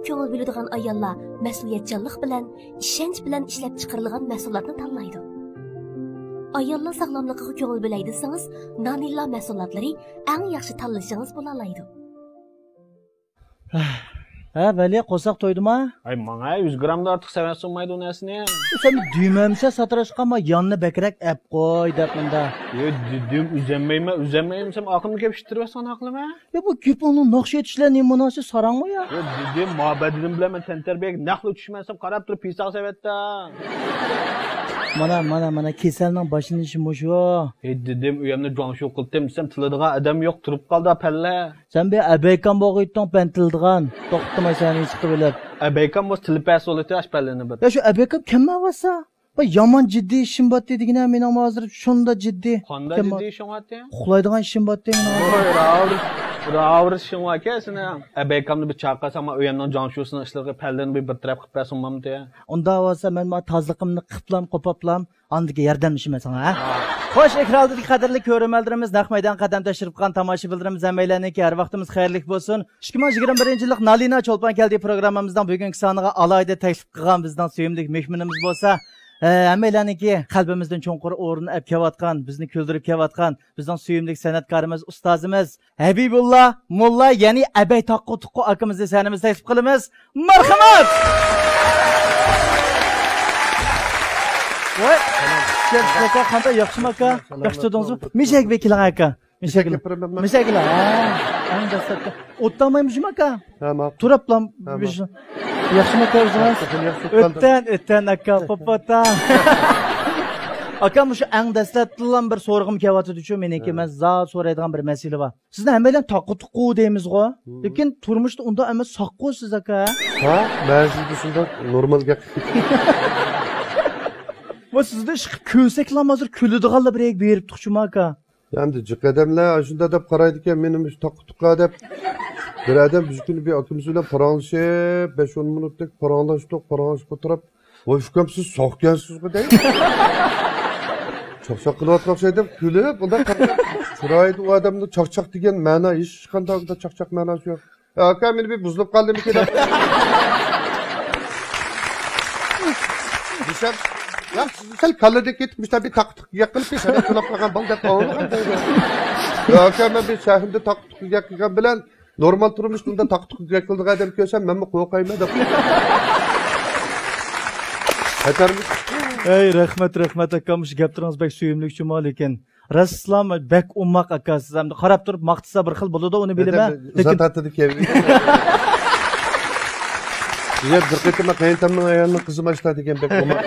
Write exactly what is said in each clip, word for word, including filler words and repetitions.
كۆڭۈل بۆلىدىغان ئاياللار مەسئۇلىيەتچانلىق بىلەن، ئىشەنچ بىلەن ئىشلەپچىقىرىلغان مەھسۇلاتنى تاللايدۇ. ئاياللار ساغلاملىقىغا كۆڭۈل بۆلەي دېسىڭىز، نانىللا مەھسۇلاتلىرى ئەڭ ياخشى تاللىشىڭىز بولالايدۇ. ھە، ۋەلى، قورساق تويدىما؟ ئاي، ماڭا يۈز گرامدىن ئارتۇق سەۋەت سۇنمايدۇ ئۇ نەرسىنى. سەن دېمەمسە ساتىراشقا، ما ياننى بەكرەك ئەپ قوي دەپ مۇندا. يا دېدىم، ئۈزەلمەيمەن، ئۈزەلمەيمەن دېسەم، ئاخىرىمدا كېلىپ ئىتتىرىۋەتسەڭ نېمە قىلىمەن؟ يا، بۇ گېپىڭنىڭ ناخشا ئېيتىشلار نېمە مۇناسىۋەت ساراڭمۇ يا؟ يا دېدىم، مابەدىدىم بىلەن مەن تەنتەربىيەگە نەقلا چۈشمەسەم قاراپ تۇرۇپ پىساق سەۋەتتە. مانا، مانا، مانا، كېسەلنىڭ باشلىنىشى مۇشۇ. ھەي دېدىم، ئۆيەمنى جۇاڭشۇ قىلتىم دېسەم، تىلىدىغان ئادەم يوق، تۇرۇپ قالدى پەللە. سەن بىر ئەبەيكام بولغىيتتۇڭ پەن تىلىدىغان. توختىماي سەھنىگە چىقىۋېلىپ. ئەبەيكام بولسا تىلى پەس بولىدۇ ئاش پەللىنى بىر. يا شۇ ئەبەيكام كەلمەيۋاتسا. ۋاي، يامان جىددىي ئىشىم بارتى دېگىنە، مېنىڭمۇ ھازىر شۇندا جىددىي. قانداق كەم-، جىددىي ئىشىڭ بارتى؟ ئۇخلايدىغان ئىشىم بارتى مېنىڭ ھازىر. ۋاي، راۋۇرۇس، راۋۇرۇس ئىشىڭ باركەن سېنىڭ. ئەبەيكامنى بىر چاقىرساڭ، مەن ئۆيەمنىڭ جۇاڭشۇسىنىڭ ئىشلىرىغا پەللىنى بىر، بىر تەرەپ قىلىپ بەرسەم بولمامتى؟ ئۇنداق بولسا، مەن ما تازىلىقىمنى قىپلام، قوپاپلام، ئاندىن كېيىن ياردەملىشىمەن ساڭا، ھە؟ خوش، ئېكران ئالدىدىكى قەدىرلىك كۆرۈرمەنلىرىمىز، نەق مەيدانغا قەدەم تەشرىپ قىلغان تاماشىبىنلىرىمىز ھەممەيلەرنىڭكى ھەر ۋاقتىمىز خەيرلىك بولسۇن. ئىككى مىڭ يىگىرمە بىرىنچى يىللىق نالىنا چولپان كەلدى پروگراممىمىزنىڭ بۈگۈنكى سانىغا ئالاھىدە تەكلىپ قىلغان بىزنىڭ سۆيۈملۈك مېھمىنىمىز بولسا، ئە، ھەممەيلەرنىڭكى قەلبىمىزدىن چوڭقۇر ئورۇن ئەپ كېلىۋاتقان، بىزنى كۈلدۈرۈپ كېلىۋاتقان بىزنىڭ سۆيۈملۈك سەنئەتكارىمىز، ئۇستازىمىز ھەبىبۇللا موللا، يەنى ئەبەي تاققۇ تۇققۇ ئاكىمىزنى سەھنىمىزگە تەكلىپ قىلىمىز. مەرھەمەت! ۋاي، كەپسىز ئاكا، قانداق، ياخشىمۇ ئاكا؟ سالام، ياخشى تۇردىڭىزمۇ؟ سالام. مىشەگە بېكىلىڭ ئاكا. مىشەگە. مىشەگە. مىشەگىلا. ھە، ئەڭ دەسلەپتە. ئوتتانمايمىز جۇمۇ ئاكا؟ ھە، ماقۇل. تۇرۇپلام. ھە، ماقۇل. ياخشىمۇ ئاكا ئۆزىڭىز؟ ياخشى، ياخشى، ئۆتتەن، ئۆتتەن ئاكا، پاپاتا. ئاكا، مۇشۇ ئەڭ دەسلەپتىلا بىر سورىغۇم كېلىۋاتىدۇ شۇ مېنىڭكى، ھە. مەن زادى سورايدىغان بىر مەسىلە بار. سىزنى ھەممەيلەن تاققۇ تۇققۇ دەيمىزغۇ. ھىم. لېكىن تۇرمۇشتا ئۇنداق ئەمەس، ساققۇ سىز ئاكا. ھە؟ مەن سىزگە شۇنداق نورمال گەپ. ۋە سىزدە ئىشقىپ كۈلسەكلا ھازىر كۈلىدىغانلا بىر يەرگە بېرىپتۇق جۇمۇ ئاكا. يا ئەمدى جىق ئادەملەر ئاشۇنداق دەپ قارايدىكەن، مېنى مۇشۇ تاققا تۇققا دەپ. بىر ئادەم بىر كۈنى بىر ئاكىمىز بىلەن پاراڭلىشىپ، بەش ئون مىنۇتتەك پاراڭلاشتۇق، پاراڭلىشىپ ئولتۇرۇپ، ۋاي ئۇكام، سىز ساقكەنسىزغۇ دەي. چاقچاق قىلىۋاتقان ئوخشايدۇ دەپ كۈلۈپ، ئۇنداق قارىدى. چىرايىدا ئۇ ئادەمنىڭ چاقچاق دېگەن مەنا، ھېچقانداق ئۇنداق چاقچاق مەناسى يوق. ئاكا، مېنى بىر بۇزۇلۇپ قالدىمىكىن دەپ. دېسەم، ياق، سىز سەل كاللىدىن كېتىپ، مۇشۇنداق بىر تاققا تۇققا گەپ قىلىپ، بىر سەۋەب سوراپ قالغان بالا دەپ ئاڭلىغان دەيدۇ. يا ئاكا، مەن بىر سەھنىدە تاققا تۇققا گەپ قىلغان بىلەن، نورمال تۇرمۇشتا ئۇنداق تاققا تۇققا گەپ قىلىدىغان ئادەم كۆرسەم، مەنمۇ قورقايمەن دەپ. خەتەرلىك. ئەي، رەھمەت، رەھمەت ئاكا، مۇشۇ گەپلىرىڭىز بەك سۆيۈملۈك جۇمۇ، لېكىن. راستلا بەك ئوماق ئاكا، سىز ئەمدى قاراپ تۇرۇپ ماختىسا بىر خىل بولىدۇ، ئۇنى بىلىمەن. لېكىن زات ئاتىدىكەن. يا بىر قېتىم قېيىنتامنىڭ ئايالىنىڭ قىزى ماشتا دېگەن بەك ئوماق.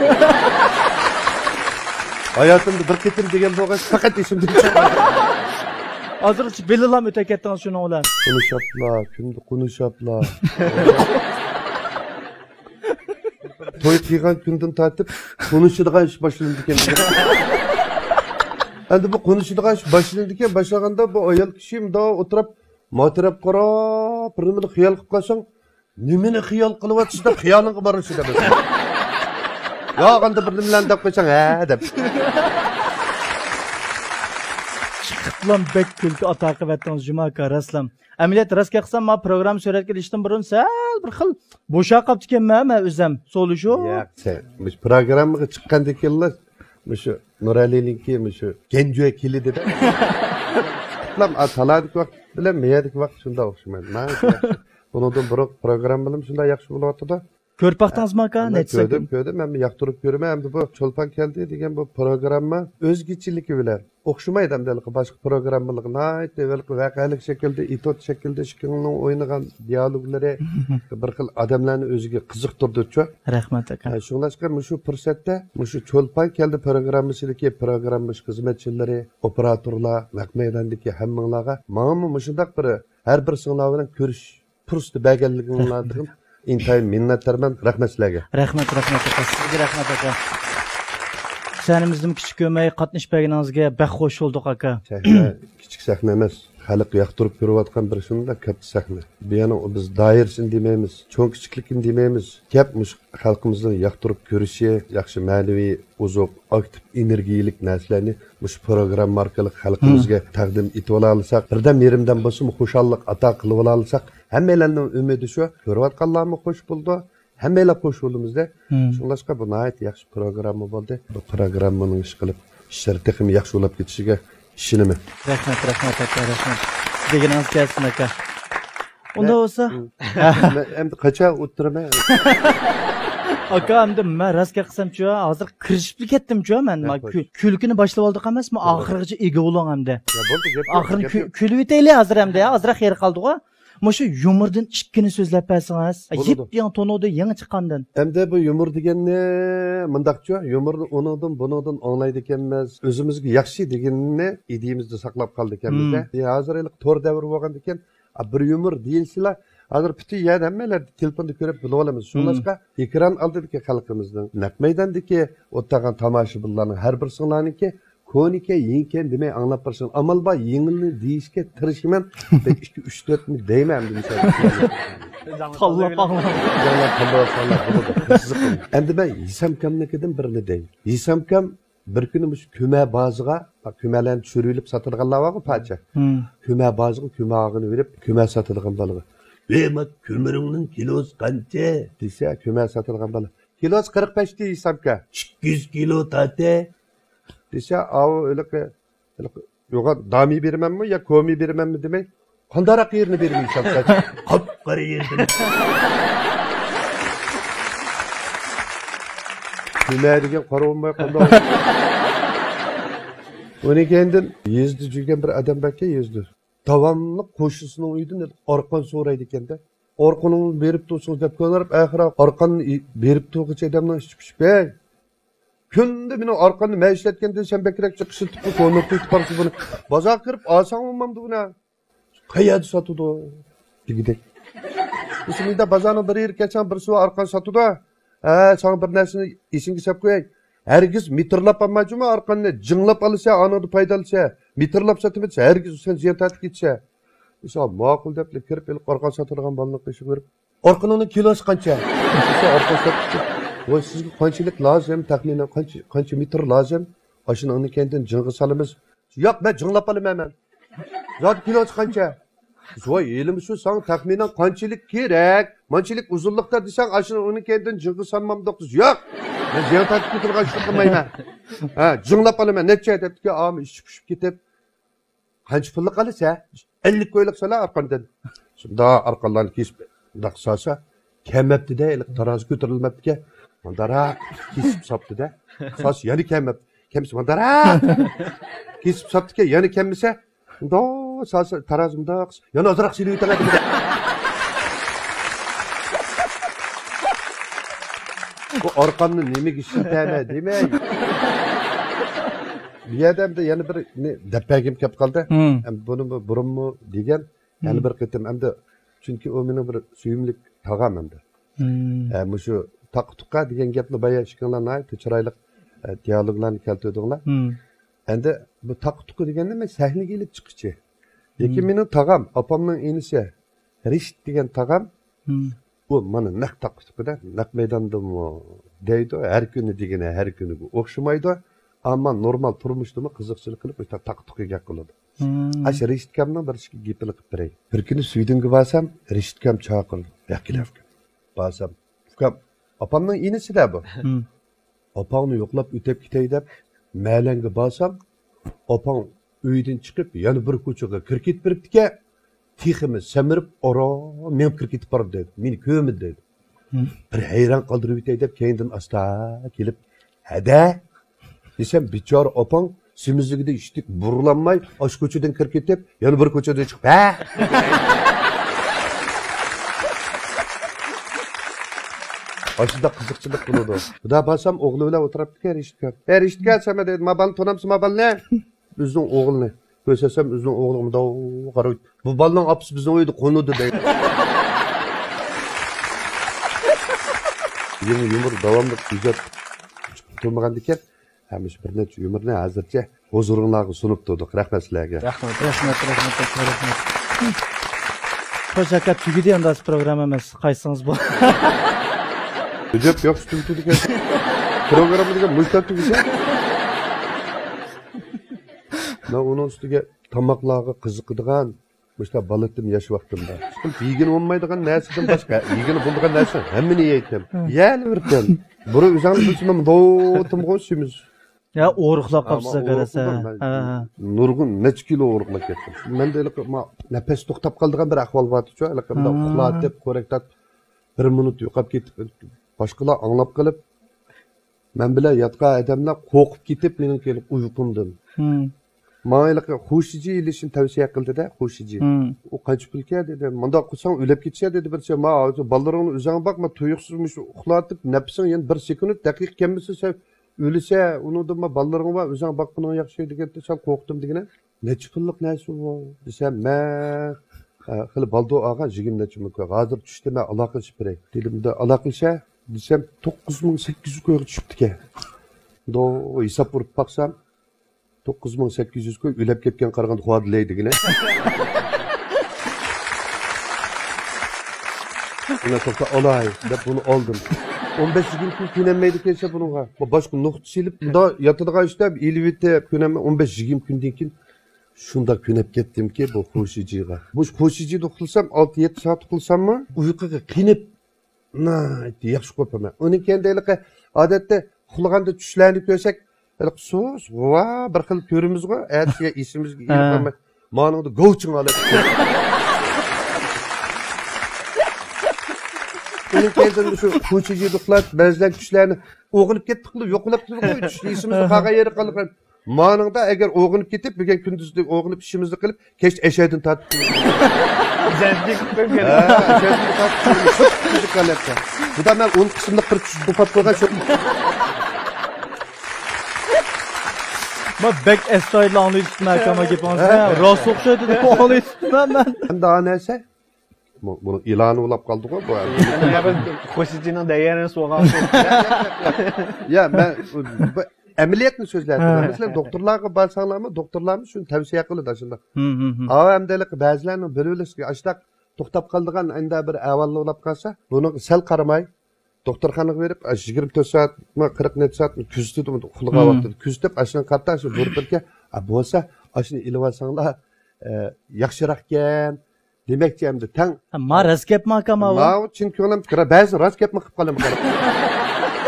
ھاياتىمدا بىر قېتىم دېگەن بولغاچ پەقەت ئېسىمدىن چىقمايدۇ. ھازىرغىچە بىللىلام ئۆتەپ كەتتىڭىز شۇنىڭ بىلەن. قونۇشاپلا، كۈندە قونۇشاپلا. توي قىلغان كۈندىن تارتىپ قونۇشىدىغان ئىش باشلىنىدىكەن. ئەمدى بۇ قونۇشىدىغان ئىش باشلىنىدىكەن، باشلىغاندا بۇ ئايال كىشى مۇنداق ئولتۇرۇپ، ما تەرەپ قاراپ، بىر نېمىنى خىيال قىلىپ قالساڭ، نېمىنى خىيال قىلىۋاتىسىز دەپ خىيالىڭغا بارىسىز دەپ. ياق، ئەمدى بىر نېمىلەرنى دەپ قويساڭ، ھە دەپ. چىقىپلام بەك كۈلكە ئاتا قىلىۋەتتىڭىز جۇمۇ ئاكا، راستلام. ئەمەلىيەتتە راست گەپ قىلسام، ما پروگرامما سۈرەتكە ئېلىشتىن بۇرۇن سەل بىر خىل بوشاپ قاپتىكەنمەن مەن ئۆزەم. سولىشىپ. ياق، سەن مۇشۇ پروگراممىغا چىققاندىكىنلا مۇشۇ نۇرئەلىنىڭكى مۇشۇ گەنجۈە كىلىدىدە. ئا، تالادىكى ۋاقىت بىلەن مەيەدىكى ۋاقىت شۇنداق ئوخشىمايدۇ. ماڭا شۇنداق. بۇنىڭدىن بۇرۇنقى پروگراممىلىرىم شۇنداق ياخشى بولۇۋاتىدۇ. كۆرۈپ باقتىڭىزمۇ ئاكا، نەچچە كۆردۈم، سەككىز؟ كۆردۈم، ھەم ياقتۇرۇپ كۆرىمەن. ئەمدى بۇ چولپان كەلدى دېگەن بۇ پروگرامما ئۆزگىچىلىكى بىلەن ئوخشىمايدۇ ئەمدى ھېلىقى باشقا پروگراممىلارغا. ناھايىتى ھېلىقى ۋەقەلىك شەكىلدە، ئېتيۇد شەكىلدە ئىككىڭلارنىڭ ئوينىغان دىيالوگلىرى بىر خىل ئادەملەرنى ئۆزىگە قىزىقتۇرىدۇچۇ. رەھمەت ئاكا. ھە، شۇڭلاشقا مۇشۇ پۇرسەتتە مۇشۇ چولپان كەلدى پروگراممىسىدىكى پروگرامما خىزمەتچىلىرى، ئوپېراتورلار، نەق مەيداندىكى ھەممىڭلارغا ماڭىمۇ مۇشۇنداق بىر ھەر بىر سىڭلار بىلەن كۆرۈش پۇرسىتى بەرگەنلىكىڭلاردىن ئىنتايىن مىننەتدارمەن. رەھمەت سىلەرگە. رەھمەت، رەھمەت ئاكا. سىزگە رەھمەت ئاكا. سەھنىمىزدىمۇ كىچىك كۆرمەي قاتنىشىپ بەرگىنىڭىزگە بەك خوش بولدۇق ئاكا. سەھنە كىچىك سەھنە ئەمەس. خەلق ياقتۇرۇپ كۆرۈۋاتقان بىر شۇنداق كاتتا سەھنە. بۇ يەنىڭ بىز دائىرىسىنى دېمەيمىز، چوڭ كىچىكلىكىنى دېمەيمىز. گەپ مۇشۇ خەلقىمىزنىڭ ياقتۇرۇپ كۆرۈشى، ياخشى مەنىۋى ئوزۇق، ئاكتىپ ئېنېرگىيىلىك نەرسىلەرنى مۇشۇ پروگرامما ئارقىلىق خەلقىمىزگە تەقدىم ئېتىۋالالىساق، بىردەم يېرىمدەم بولسىمۇ خۇشاللىق ئاتا قىلىۋالالىساق، ھەممەيلەننىڭ ئۈمىدى شۇ. كۆرۈۋاتقانلارمۇ خۇش بولىدۇ، ھەممەيلەن خۇش بولىمىزدە. شۇڭلاشقا بۇ ناھايىتى ياخشى پروگرامما بولدى. بۇ پروگراممىنىڭ ئىشقىلىپ ئىشلىرى تېخىمۇ ياخشى بولۇپ كېتىشىگە ئىشىنىمەن. رەھمەت، رەھمەت، ئاكا، رەھمەت. دېگىنىڭىز كەلسۇن، ئاكا. ئۇنداق بولسا. مەن ئەمدى قاچان ئولتۇرىمەن؟ ئاكا، ئەمدى مەن راست گەپ قىلسامچۇ، ھازىر كىرىشىپلا كەتتىمچۇ مەن. مەن كۈ-، كۈلكىنى باشلاپ ئالدۇق ئەمەسمۇ؟ ئاخىرغىچە ئىگە بولۇڭ ئەمدى. يا، بولدى، گەپ يوق، ئاخىرىنى گەپ يوق. كۈ-، كۈلۈۋېتەيلى ھازىر ئەمدى، ھازىراق يېرى قالدىغۇ. مۇشۇ يۇمۇردىن ئىككىنى سۆزلەپ بەرسىڭىز. بولىدۇ. يېپيېڭى تونۇردىن، يېڭى چىققاندىن. ئەمدى بۇ يۇمۇر دېگەننى مۇنداقچۇ، يۇمۇرنى ئۇنىڭدىن، بۇنىڭدىن ئاڭلايدىكەنمىز. ئۆزىمىزگە ياخشى دېگىنىنى ئىدىيىمىزدە ساقلاپ قالىدىكەنمىز-دە. ھازىر ھېلىقى تور دەۋرى بولغاندىكىن، ئا، بىر يۇمۇر دېيىلسىلا، ھازىر پۈتۈن يەردە ھەممەيلەردە تېلېفوندا كۆرۈپ بىلىۋالىمىز. شۇڭلاشقا ئېكران ئالدىدىكى خەلقىمىزنىڭ، نەق مەيداندىكى ئولتۇرغان تاماشىبىنلارنىڭ ھەر بىرسىڭلارنىڭكى كونىكەن، يېڭىكەن دېمەي ئاڭلاپ بېرىشىڭ ئامال بار، يېڭىنى دېيىشكە تىرىشىمەن. بىر ئىككى، ئۈچ، تۆتنى دەيمەن ئەمدى مىسال. تاللاپ ئاڭلاڭ. ياڭلار تاللاۋاتقانلار بولىدۇ. قىزىقىڭ. ئەمدى مەن ھېسامكامنىڭكىدىن بىرنى دەي. ھېسامكام بىر كۈنى مۇشۇ كۆمە بازىغا، كۆمەلەرنى چۈشۈرۈۋېلىپ ساتىدىغانلار بارغۇ، پاچە. كۆمە بازىغا كۆمە ئاغىنى بېرىپ، كۆمە ساتىدىغان بالىغا، «ۋەي، ما كۆمۈرۈڭنىڭ كىلوسى قانچە؟» دېسە، كۆمە ساتىدىغان بالا، «كىلوسى قىرىق بەش» دېدى ھېسامكا. «ئىككى يۈز كىلو تارتە» دېسە، ئاۋۇ ھېلىقى، ھېلىقى يوغان دامى بېرىمەنمۇ يا كومى بېرىمەنمۇ دېمەي، قانداقراق يېرىنى بېرىمەن ھېسامكا؟ قاپقارا يېرىنى. كۆمە دېگەن قارا بولماي قانداق؟ ئۇنىڭ كەينىدىن يېزىدا يۈرگەن بىر ئادەم باركەن، يېزىدا. داۋاملىق قوشنىسىنىڭ ئۆيىدىن ئارقان سورايدىكەن-دە. «ئارقىنىڭ بېرىپ تۇرسىڭىز» دەپ كۆرۈپ، ئاخىرى ئارقان بېرىپ تۇرغۇچە ئادەمنىڭ ئىچى پىشىپ، «ھەي، كۈندە مېنىڭ ئارقامنى مەن ئىشلەتكەندىن سەن بەكرەك ئىشلىتىپ، كونىرىپ كېتىپ بارسىز بۇنى. بازارغا كىرىپ ئالساڭ بولمامدۇ بۇنى؟ قەيەردە ساتىدۇ؟» دېگۈدەك. شۇنداق بازارنىڭ بىر يېرىگە كەلسەڭ، بىرسى بار ئارقان ساتىدۇ. ھە، ساڭا بىر نەرسىنى ئېسىڭگە سەپ قوياي. ھەرگىز مېتىرلاپ ئالمايچۇما ئارقاننى، جىڭلاپ ئالىسەن، ئانىڭدا پايدا ئالىسەن. مېتىرلاپ ساتىمەن دېسە، ھەرگىز سەن زىيان تارتىپ كېتىسەن. ئىسا ماقۇل دەپلا كىرىپ، ھېلىقى ئارقان ساتىدىغان بالىنىڭ قېشىغا بېرىپ، «ئارقىنىڭنىڭ كىلوسى قانچە؟» دېسە، ئارقان ساتقۇچى، «ۋاي، سىزگە قانچىلىك لازىم، تەخمىنەن قانچە، قانچە مېتىر لازىم؟ ئاشۇنى ئاندىن كەينىدىن جىڭغا سالىمىز.» «ياق، مەن جىڭلاپ ئالىمەن مەن.» «زادى كىلوسى قانچە؟» «ۋاي، ھېلىمۇ شۇ، ساڭا تەخمىنەن قانچىلىك كېرەك؟ مانچىلىك ئۇزۇنلۇقتا دېسەڭ، ئاشۇنى ئۇنىڭ كەينىدىن جىڭغا سالمامدۇق؟» دېسە، «ياق، مەن زىيان تارتىپ كېتىدىغان ئىشنى قىلمايمەن. ھە، جىڭلاپ ئالىمەن، نەچچە؟» دەپتىكەن، ئاۋۇ ئىچى پۇشۇپ كېتىپ، «قانچە پۇللۇق ئالىسەن؟» «ئەللىك كويلۇق سالا ئارقاندىن.» شۇنداق ئارقانلارنى كېسىپ، مۇنداق سالسا، كەلمەپتۇ-دە، ھېلىقى تارازا كۆتۈرۈلمەپتىكەن. مۇنداقراق كېسىپ ساپتۇ-دە. سالسا يەنە كەلمەپتۇ. كەلمىسە مۇنداقراق كېسىپ ساپتىكەن، يەنە كەلمىسە، مۇنداق سالسا، تارازا مۇنداق، يەنە ئازراق سېلىۋېتىڭ دېدى. بۇ ئارقامنى نېمىگە ئىشلىتەمەن دېمەي. بۇ يەردە ئەمدى يەنە بىر دەپ بەرگۈم كەپ قالدى. ئەمدى بۇنى بۇرۇنمۇ دېگەن، يەنە بىر قېتىم ئەمدى، چۈنكى ئۇ مېنىڭ بىر سۆيۈملۈك تاغام ئەمدى. ئە، مۇشۇ تاقا تۇقا دېگەن گەپنى بايا ئىككىڭلار ناھايىتى چىرايلىق، ئە، دىيالوگلارنى كەلتۈردۈڭلار. ئەمدى بۇ تاقا تۇقا دېگەننى مەن سەھنىگە ئېلىپ چىققۇچى. لېكىن مېنىڭ تاغام، ئاپامنىڭ ئىنىسى رېشىت دېگەن تاغام، ئۇ مانا نەق تاقا تۇقىدا، نەق مەيداندىمۇ دەيدۇ، ھەر كۈنى دېگىنى ھەر كۈنىگە ئوخشىمايدۇ. ئەمما نورمال تۇرمۇشتىمۇ قىزىقچىلىق قىلىپ، مۇشۇنداق تاقا تۇقا گەپ قىلىدۇ. ئاشۇ رېشىت ئاكامنىڭ بىر ئىككى گېپىنى قىلىپ بېرەي. بىر كۈنى سۈيدۈنگە بارسام، رېشىت ئاكام چاقىردى. ياق، كېلە ئۇكام. بارسام، ئۇكام، ئاپامنىڭ ئىنىسى-دە بۇ. ئاپاڭنى يوقلاپ ئۆتۈپ كېتەي دەپ، مەلەڭگە بارسام، ئاپاڭ ئۆيدىن چىقىپ، يەنە بىر كوچىغا كىرىپ كېتىپ بېرىپتىكەن. تېخىمۇ سەمرىپ، ئاران مېڭىپ كىرىپ كېتىپ بارىدۇ دەيدۇ. مېنى كۆرمىدى دەيدۇ. بىر ھەيران قالدۇرۇۋېتەي دەپ، كەينىدىن ئاستا كېلىپ، ھەدە دېسەم، بىچارە ئاپاڭ سېمىزلىكىدە ئىشتىك بۇرۇلالماي، ئاشۇ كوچىدىن كىرىپ كېتىپ، يەنە بىر كوچىدىن چىقىپ، ھە! ئاشۇنداق قىزىقچىلىق بولىدۇ. خۇدا بارسام، ئوغلى بىلەن ئولتۇرۇپتىكەن رېشىتكا. «ھەي، رېشىتكا، سەن» دەيدۇ. «ما بالىنى تونامسەن، ما بالىنى؟» ئۆزىنىڭ ئوغلىنى كۆرسەتسەم، ئۆزىنىڭ ئوغلىغا مۇنداق قارايدۇ. «بۇ بالىنىڭ ئاپىسى بىزنىڭ ئۆيدە قونىدۇ» دەيدۇ. يېڭى يۇمۇر داۋاملىق ئىجاد چىقىپ تۇرمىغاندىكىن، ھەمىشە بىر نەچچە يۇمۇرنى ھازىرچە ھۇزۇرۇڭلارغا سۇنۇپ تۇردۇق. رەھمەت سىلەرگە. رەھمەت، رەھمەت، رەھمەت، رەھمەت. خوش ئاكا، تۈگىدى ئەمدى ھازىر پروگراممىمىز. قايتسىڭىز بولىدۇ. ئەجەب ياخشى تۈگىتىدىكەن. پروگرامما دېگەن مۇشۇنداق تۈگىسە. مەن ئۇنىڭ ئۈستىگە تاماقلارغا قىزىقىدىغان، مۇشۇنداق بالىتىم ياش ۋاقتىمدا. يېگىلى بولمايدىغان نەرسىدىن باشقا، يېگىلى بولىدىغان نەرسە ھەممىنى يەيتتىم. يەنە بىر كۈن. بۇرۇن ئۆزۈڭلار بىلسىمۇ، دوتۇمغۇ سۈيىمىز. يا ئورۇقلاپ قاپسىز ئاكا دېسە. ھە، ھە. نۇرغۇن نەچچە كىلو ئورۇقلاپ كەتتىم. مەندە ھېلىقى ما-، نەپەس توختاپ قالىدىغان بىر ئەھۋال بار ئىدى-چۇ، ھېلىقى مۇنداق ھە. ئۇخلاۋېتىپ، خورەك تارتىپ، بىر مىنۇت يوقاپ كېتىپ، باشقىلار ئاڭلاپ قېلىپ، مەن بىلەن ياتقان ئادەملەر قورقۇپ كېتىپ، مېنىڭ كېلىپ ئۇيقۇمدىن. ھىم. ماڭا ھېلىقى خۇشىجى ئېلىشنى تەۋسىيە قىلدى-دە، خۇشىجى. ھىم. ئۇ قانچە پۇلكەن دېدى. مۇنداق قىلساڭ ئۆلۈپ كېتىسەن دېدى بىرسى. ما، بالىلىرىڭنى ئۆزۈڭ باق، ما، تۇيۇقسىز مۇشۇ ئۇخلاۋېتىپ، نەپىسىڭ يەنە بىر سېكۇنت، دەقىقە كەلمىسە سەن ئۆلىسەن، ئۇنىڭدىن ما بالىلىرىڭ بار، ئۆزۈڭ باققىنىڭ ياخشى دېگەنتى، سەل قورقتۇم دېگىنە. نەچچە پۇللۇق نەرسە بۇ دېسەم، مەن، ئە، خېلى بالدۇر ئالغان، يىگىرمە نەچچە مىڭ كوي. ھازىر چۈشتە مەن ئالاقىلىشىپ بېرەي دېدىم. ئالاقىلىشە دېسەم، توققۇز مىڭ سەككىز يۈز كويغا چۈشۈپتىكەن. دو ھېساب ئۇرۇپ باقسام، توققۇز مىڭ سەككىز يۈز كوي ئۆلۈپ كەتكەن قارىغاندا خۇدىلەي دېگىنە. مانا توختا ئالاي دەپ بۇنى ئالدىم. ئون بەش يىگىرمە كۈن كۆنەلمەيدىكەنسەن بۇنىڭغا. بۇ باشقا نۇقتا سېلىپ، مۇندا ياتىدىغان ئىشتا ئېلىۋېتىپ كۆنەلمەي، ئون بەش يىگىرمە كۈندىن كېيىن شۇنداق كۆنەپ كەتتىمكى بۇ خۇشىجىغا. بۇ خۇشىجىدا ئۇخلىسام، ئالتە يەتتە سائەت ئۇخلىساممۇ، ئۇيقۇغا قېنىپ ناھايىتى ياخشى قوپىمەن. ئۇنىڭ كەينىدە ھېلىقى ئادەتتە ئۇخلىغاندا چۈشلەرنى كۆرسەك، ھېلىقى سۇس، غۇۋا بىر خىل كۆرىمىزغۇ، ئەتىسىگە ئېسىمىزگە ھە. ئېلىپ مانىڭدا گوۋچىڭ ھالەتتە. ئۇنىڭ كەينىدىن شۇ خۇشىجىدا ئۇخلاپ، بەزىلەر چۈشلەرنى ئويغىنىپ كەتتۇق، يوقىلاپ تۇرغۇ، چۈش ئېسىمىزدە قالغان يېرى قالغان. مانىڭدا ئەگەر ئويغىنىپ كېتىپ، بۈگۈن كۈندۈزدە ئويغىنىپ ئىشىمىزنى قىلىپ، كەچتە ئەشەدىن تارتىپ. زەنجىر قىلىپ قويۇپ ھە، ئەشەدىن تارتىپ قويۇپ، سۈت قىلىپ قالاتتى. بۇدا مەن ئون قىسىملىق بىر چۈش توپلاپ قويغان شۇ. ما بەك ئەستايىدىل ئاڭلايتتىم ئاكام گېپىڭىزنى. ھە. راست ئوخشايدۇ دەپ ئاڭلايتتىم مەن. ئەمدى ئانەسە بۇ-، بۇنىڭ ئېلانى بولاپ قالدىغۇ بۇ. يەنە بىر خۇشىجىنىڭ دەيەرىنى سوغا. يا، مەن بۇ ئەمەلىيەتنى سۆزلەپ ھە. مەسىلەن، دوختۇرلارغا بارساڭلارمۇ، دوختۇرلارمۇ شۇنى تەۋسىيە قىلىدۇ شۇنداق. ھىم، ھىم، ھىم. ئاۋۇ ئەمدى ھېلىقى بەزىلەرنىڭ بىر ئۆلۈسىگە ئاشتاق توختاپ قالىدىغان ئەندە بىر ئەھۋاللار بولاپ قالسا، بۇنىڭغا سەل قارىماي، دوختۇرخانىغا بېرىپ، ئاشۇ يىگىرمە تۆت سائەتمۇ، قىرىق نەچچە سائەتمۇ كۆزىتىدۇ، ئۇخلىغان ھىم. ۋاقتىدا كۆزىتىپ، ئاشۇنىڭ قارىتا شۇ بۇرۇتۇركەن، ئا، بولسا، ئاشۇنى ئېلىۋالساڭلار، ئە، ياخشىراقكەن. دېمەكچى ئەمدى تەڭ. ھە، ما راست گەپمۇ ئاكام ئاۋۇ؟ ماۋۇ چىن كۆڭلۈم، بەزى راست گەپمۇ قىلىپ قالىمەن.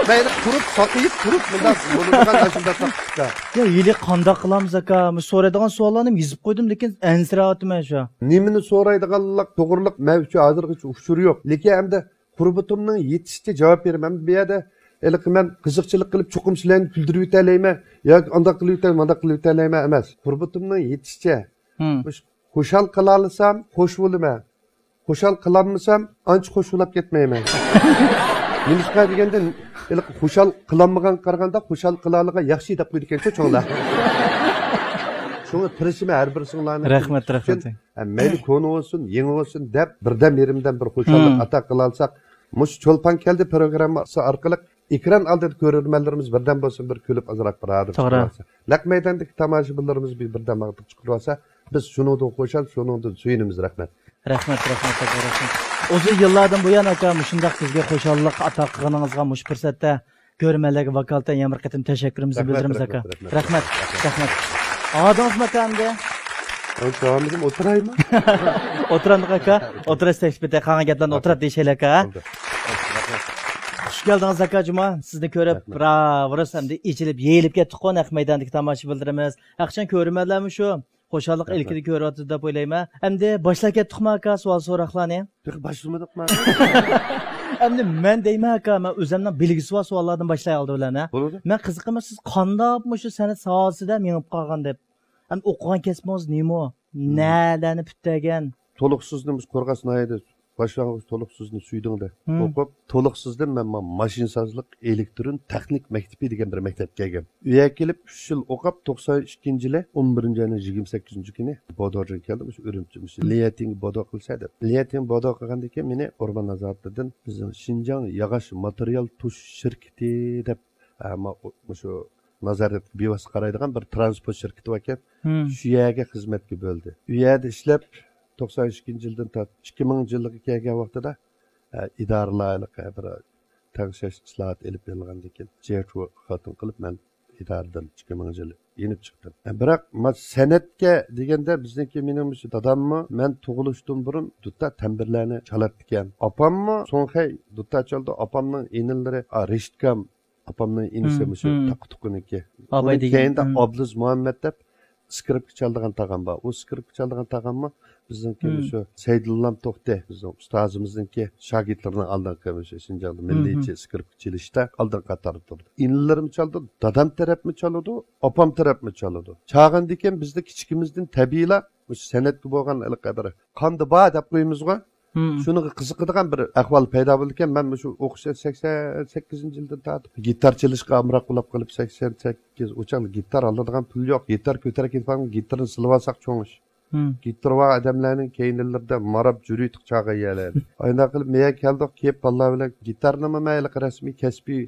مەيلى قۇرۇپ، ساقىيىپ تۇرۇپ، مۇنداق بولىدىغان ئاشۇنداق تاپتا. يا، ھېلى قانداق قىلامىز ئاكا؟ مۇشۇ سورايدىغان سوئاللارنى يېزىپ قويدۇم، لېكىن ئەنسىرەۋاتىمەن شۇ. نېمىنى سورايدىغانلىق توغرىلىق مەن شۇ ھازىرغىچە ئۇچۇر يوق. لېكىن ئەمدى قۇربىتىمنىڭ يېتىشىچە جاۋاب بېرىمەن. بۇ يەردە ھېلىقى مەن قىزىقچىلىق قىلىپ، چوقۇم سىلەرنى كۈلدۈرۈۋېتەلەيمەن ياكى ئانداق قىلىۋېتەل-، مانداق قىلىۋېتەلەيمەن ئەمەس. قۇربىتىمنىڭ يېتىشىچە. ھىم. مۇش-، خۇشال قىلالىسام، خوش بولىمەن. خۇشال قىلالمىسام، ئانچە خوش بولاپ كەتمەيمەن. نېمىشقا دېگەندە، ھېلىقى خۇشال قىلالمىغانغا قارىغاندا، خۇشال قىلالىغان ياخشى دەپ قويىدىكەنچۇ چوڭلار. شۇڭا تىرىشىمەن ھەر بىرسىڭلارنى. رەھمەت، رەھمەت. ھە، مەيلى كونا بولسۇن، يېڭى بولسۇن دەپ، بىردەم يېرىمدەم بىر خۇشاللىق ھىم. ئاتا قىلالىساق، مۇشۇ چولپان كەلدى پروگراممىسى ئارقىلىق ئېكران ئالدىدا كۆرۈرمەنلىرىمىز بىردەم بولسۇن، بىر كۈلۈپ ئازراق بىر ئادەم توغرا. چىقىرىۋالسا. نەق مەيداندىكى تاماشىبىنلىرىمىز بىر، بىردەم ئاغدۇق چىقىرىۋالسا، بىز شۇنىڭدىن خۇشال، شۇنىڭدىن سۆيۈنىمىز. رەھمەت. رەھمەت، رەھمەت، ئاكا، رەھمەت. ئۇزۇن يىللاردىن بۇيان، ئاكا، مۇشۇنداق بىزگە خۇشاللىق ئاتا قىلغىنىڭىزغا مۇشۇ پۇرسەتتە كۆرۈرمەنلەرگە ۋاكالىتەن يەنە بىر قېتىم تەشەككۈرىمىزنى رەھمەت، بىلدۈرىمىز، رەھمەت، ئاكا. رەھمەت. رەھمەت، رەھمەت. ئادىڭىزمۇ ئاكا ئەمدى؟ ئولتۇرايمۇ؟ ئولتۇرامدىق ئاكا. ئولتۇرۇش تەكلىپى قالغان گەپلەرنى ئولتۇراپ دېيىشەيلى ئاكا. بولدى. رەھمەت. خۇش كەلدىڭىز ئاكا جۇما. سىزنى كۆرۈپ رەھمەت. راۋۇرۇس ئەمدى ئېچىلىپ يېيىلىپ كەتتۇققۇ نەق مەيداندىكى تاماشىبىنلىرىمىز. ھەقىچان كۆرۈرمەنلەرمۇ شۇ خۇشاللىق رەھمەت. ئىلكىدە كۆرۈۋاتىدۇ دەپ ئويلايمەن. ئەمدى باشلاپ كەتتۇقمۇ ئاكا سوئال سوراقلارنى؟ تېخى باشلىمىدۇقما؟ ئەمدى مەن دەيمەن ئاكا، مەن ئۆزۈمنىڭ بىلگۈسى بار سوئاللاردىن باشلاي ئالدى بىلەن، ھە؟ بولىدۇ. مەن قىزىقىمەن، سىز قانداق مۇشۇ سەنئەت ساھەسىدە مېڭىپ قالغان دەپ؟ ئەمدى ئوقۇغان كەسپىڭىز نېمە؟ مم. نەلەرنى پۈتتۈرگەن؟ تولۇقسىزنى مۇشۇ قورغاس ناھىيەدە باشلانغۇچ تولۇقسىزنى سۈيدۈڭدە مم. ئوقۇپ، تولۇقسىزدىن مەن ما-، ماشىنىسازلىق ئېلېكترون تېخنىك مەكتىپى دېگەن بىر مەكتەپكە كەلگەن. ئۇ يەرگە كېلىپ ئۈچ يىل ئوقۇپ، توقسان ئىككىنچى يىلى ئون بىرىنچى ئاينىڭ يىگىرمە سەككىزىنچى كۈنى بودوجىغا كەلدىم. مۇشۇ ئۈرۈمچى، مۇشۇ ليەتىڭگە بودو قىلسا دەپ. ليەتىڭ بودو قىلغاندىن كېيىن مېنى ئورمان نازارىتىدىن بىزنىڭ شىنجاڭ ياغاچ ماتېرىيال تۇش شىركىتى دەپ، ئە، ما-، مۇشۇ نازارەتكە بىۋاسىتە قارايدىغان بىر ترانسپورت شىركىتى باركەن. شۇ يەرگە خىزمەتكە بۆلدى. ئۇ يەردە ئىشلەپ، توقسان ئىككىنچى يىلدىن تارتىپ ئىككى مىڭىنچى يىلغا كەلگەن ۋاقتىدا، ئە، ئىدارىلەرنىڭ بىر تەڭشەش ئىسلاھات ئېلىپ بېرىلغاندىن كېيىن، جيەچۇ خاتىن قىلىپ مەن ئىدارىدىن ئىككى مىڭىنچى يىلى يېنىپ چىقتىم. بىراق، ما-، سەنئەتكە دېگەندە بىزنىڭكى مېنىڭ مۇشۇ داداممۇ مەن تۇغۇلۇشتىن بۇرۇن دۇتا تەمبىرلەرنى چالاتتىكەن. ئاپاممۇ سوڭخەي دۇتا چالىدۇ. ئاپامنىڭ ئىنىلىرى، ئا، رېشىتكام، ئاپامنىڭ ئىنىسى مۇشۇ تاقا-تۇقىنىڭكى. ئۇنىڭ كەينىدە ئابلىز مۇھەممەت دەپ سكرىپكا چالىدىغان تاغام بار. ئۇ سكرىپكا چالىدىغان تاغاممۇ بىزنىڭكى مۇشۇ سەيدۇللام توختى، بىزنىڭ ئۇستازىمىزنىڭكى شاگىرتلىرىنىڭ ئالدىنقى مۇشۇ شىنجاڭدا مىللىيچە سكرىپكا چېلىشتا ئالدىنقى قاتاردا تۇرىدۇ. ئىنىلىرىمۇ چالىدۇ، دادام تەرەپمۇ چالىدۇ، ئاپام تەرەپمۇ چالىدۇ. چالغاندىكىن بىزدە كىچىكىمىزدىن تەبىئىيلا مۇشۇ سەنئەتكە بولغان ھېلىقى بىر قاندا بار دەپ قويىمىزغۇ. شۇنىڭغا قىزىقىدىغان بىر ئەھۋال پەيدا بولىدىكەن. مەن مۇشۇ ئوقۇش سەكسەن سەككىزىنچى يىلدىن تارتىپ گىتار چېلىشقا ئامراق بولاپ قېلىپ، سەكسەن سەككىز، ئۇ چاغدا گىتار ئالىدىغان پۇل يوق. گىتار كۆتۈرۈپ كېتىپ، گىتارنى سېلىۋالساق چوڭ ئىش. گىتار بار ئادەملەرنىڭ كەينىلىرىدە ماراپ جۈرۈيتۇق چاغان يەرلەردە. ئاينداق قىلىپ مەيەگە كەلدۇق، كېلىپ بالىلار بىلەن گىتارنىمۇ مەن ھېلىقى رەسمىي كەسپىي،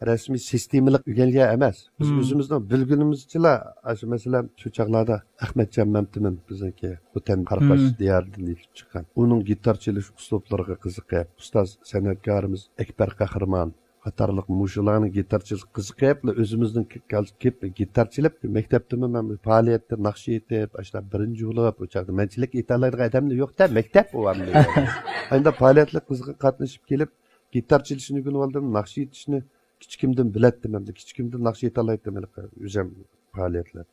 رەسمىي سىستېمىلىق ئۆگەنگەن ئەمەس. بىز ئۆزىمىزنىڭ بىلگىنىمىزچىلا، ئاشۇ مەسىلەن، شۇ چاغلاردا ئەخمەتجان مەمتىمىن بىزنىڭكى خوتەن قاراقاش دىيارىدىن يېتىلىپ چىققان. ئۇنىڭ گىتار چېلىش ئۇسلۇبلىرىغا قىزىقىپ، ئۇستاز سەنئەتكارىمىز ئەكبەر قەھرىمان قاتارلىق مۇشۇلارنىڭ گىتار چېلىشىغا قىزىقىپ، ئۆزىمىزنىڭ كېلىپ گىتار چېلىپ، مەكتەپتىمۇ مەن پائالىيەتتە ناخشا ئېيتىپ، ئاشۇنداق بىرىنچى بولۇپ، ئۇ چاغدا مەنچىلىك ئېيتالايدىغان ئادەملا يوق-دە، مەكتەپ ئۇ ئەمدى. ئايندا پائالىيەتلەر قىزغىن قاتنىشىپ كېلىپ، گىتار چېلىشنى ئۆگىنىۋالدىم، ناخشا ئېيتىشنى كىچىكىمدىن بىلەتتىم، ئەمدى كىچىكىمدىن ناخشا ئېيتالايتتىم، ھېلىقى ئۆزۈم پائالىيەتلەر.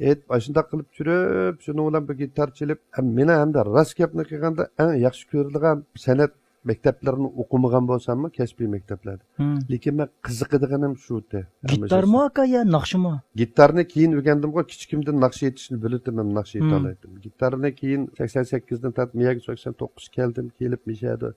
ئېيتىپ، ئاشۇنداق قىلىپ يۈرۈپ، شۇنىڭ بىلەن بىر گىتار چېلىپ، ھەم مېنىڭ ھەمدە راست گەپنى قىلغاندا، ئەڭ ياخشى كۆرىدىغان سەنئەت مەكتەپلىرىنى ئوقۇمىغان بولساممۇ، كەسپىي مەكتەپلەردە. لېكىن مەن قىزىقىدىغىنىم شۇ ئىدى. گىتارمۇ ئاكا يا ناخشىمۇ؟ گىتارنى كېيىن ئۆگەندىمغۇ، كىچىكىمدىن ناخشا ئېيتىشنى بىلىتتىم، ھەم ناخشا ئېيتالايتتىم. گىتارنى كېيىن سەكسەن سەككىزدىن تارتىپ مەيەگە سەكسەن توققۇز كەلدىم، كېلىپ مىشەدە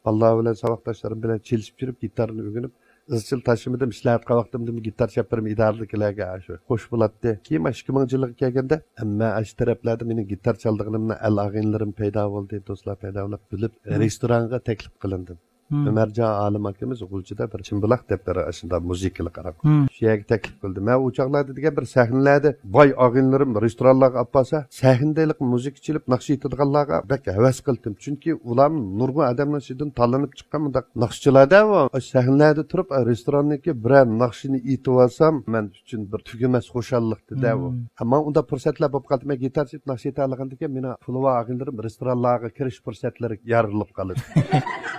بالىلار بىلەن، ساۋاقداشلىرىم بىلەن چېلىشىپ يۈرۈپ، گىتارنى ئۆگىنىپ، ئىزچىل تاشلىمىدىم. ئىشلەۋاتقان ۋاقتىمدىمۇ گىتار چېلىپ بېرىمەن ئىدارىدىكىلەرگە، شۇ خوش بولاتتى. كېيىن مانا ئىككى مىڭىنچى يىلغا كەلگەندە، ھەممە ئاشۇ تەرەپلەردە مېنىڭ گىتار چالىدىغىنىمنى ئەل ئاغىنىلىرىم پەيدا بولدى، دوستلار پەيدا بولۇپ، بىلىپ، رېستورانغا تەكلىپ قىلىندىم. ئۆمەرجان ئالىم ئاكىمىز غۇلجىدا بىر چىمبىلاق دەپ بىر ئاشۇنداق مۇزىكىلىق ئاراق. شۇ يەرگە تەكلىپ قىلدى. مەن ئۇ چاغلاردا دېگەن بىر سەھنىلەردە باي ئاغىنىلىرىم رېستورانلارغا ئاپارسا، سەھنىدە ھېلىقى مۇزىكا چېلىپ ناخشا ئېيتىدىغانلارغا بەك ھەۋەس قىلدىم. چۈنكى ئۇلارمۇ نۇرغۇن ئادەمنىڭ ئىچىدىن تاللىنىپ چىققان مۇنداق ناخشىچىلار-دە ئۇ. ئاشۇ سەھنىلەردە تۇرۇپ، رېستوراننىڭكى بىرەر ناخشىنى ئېيتىۋالسام، مەن ئۈچۈن بىر تۈگىمەس خۇشاللىقتى-دە ئۇ. مم. ئەمما ئۇنداق پۇرسەتلەر بولۇپ قالدى. مەن گىتار چېلىپ ناخشا ئېيتالىغاندىكىن، مېنىڭ پۇلى بار ئاغىنىلىرىم رېستورانلارغا كىرىش پۇرسەتلىرى يارىلىپ قالىدۇ.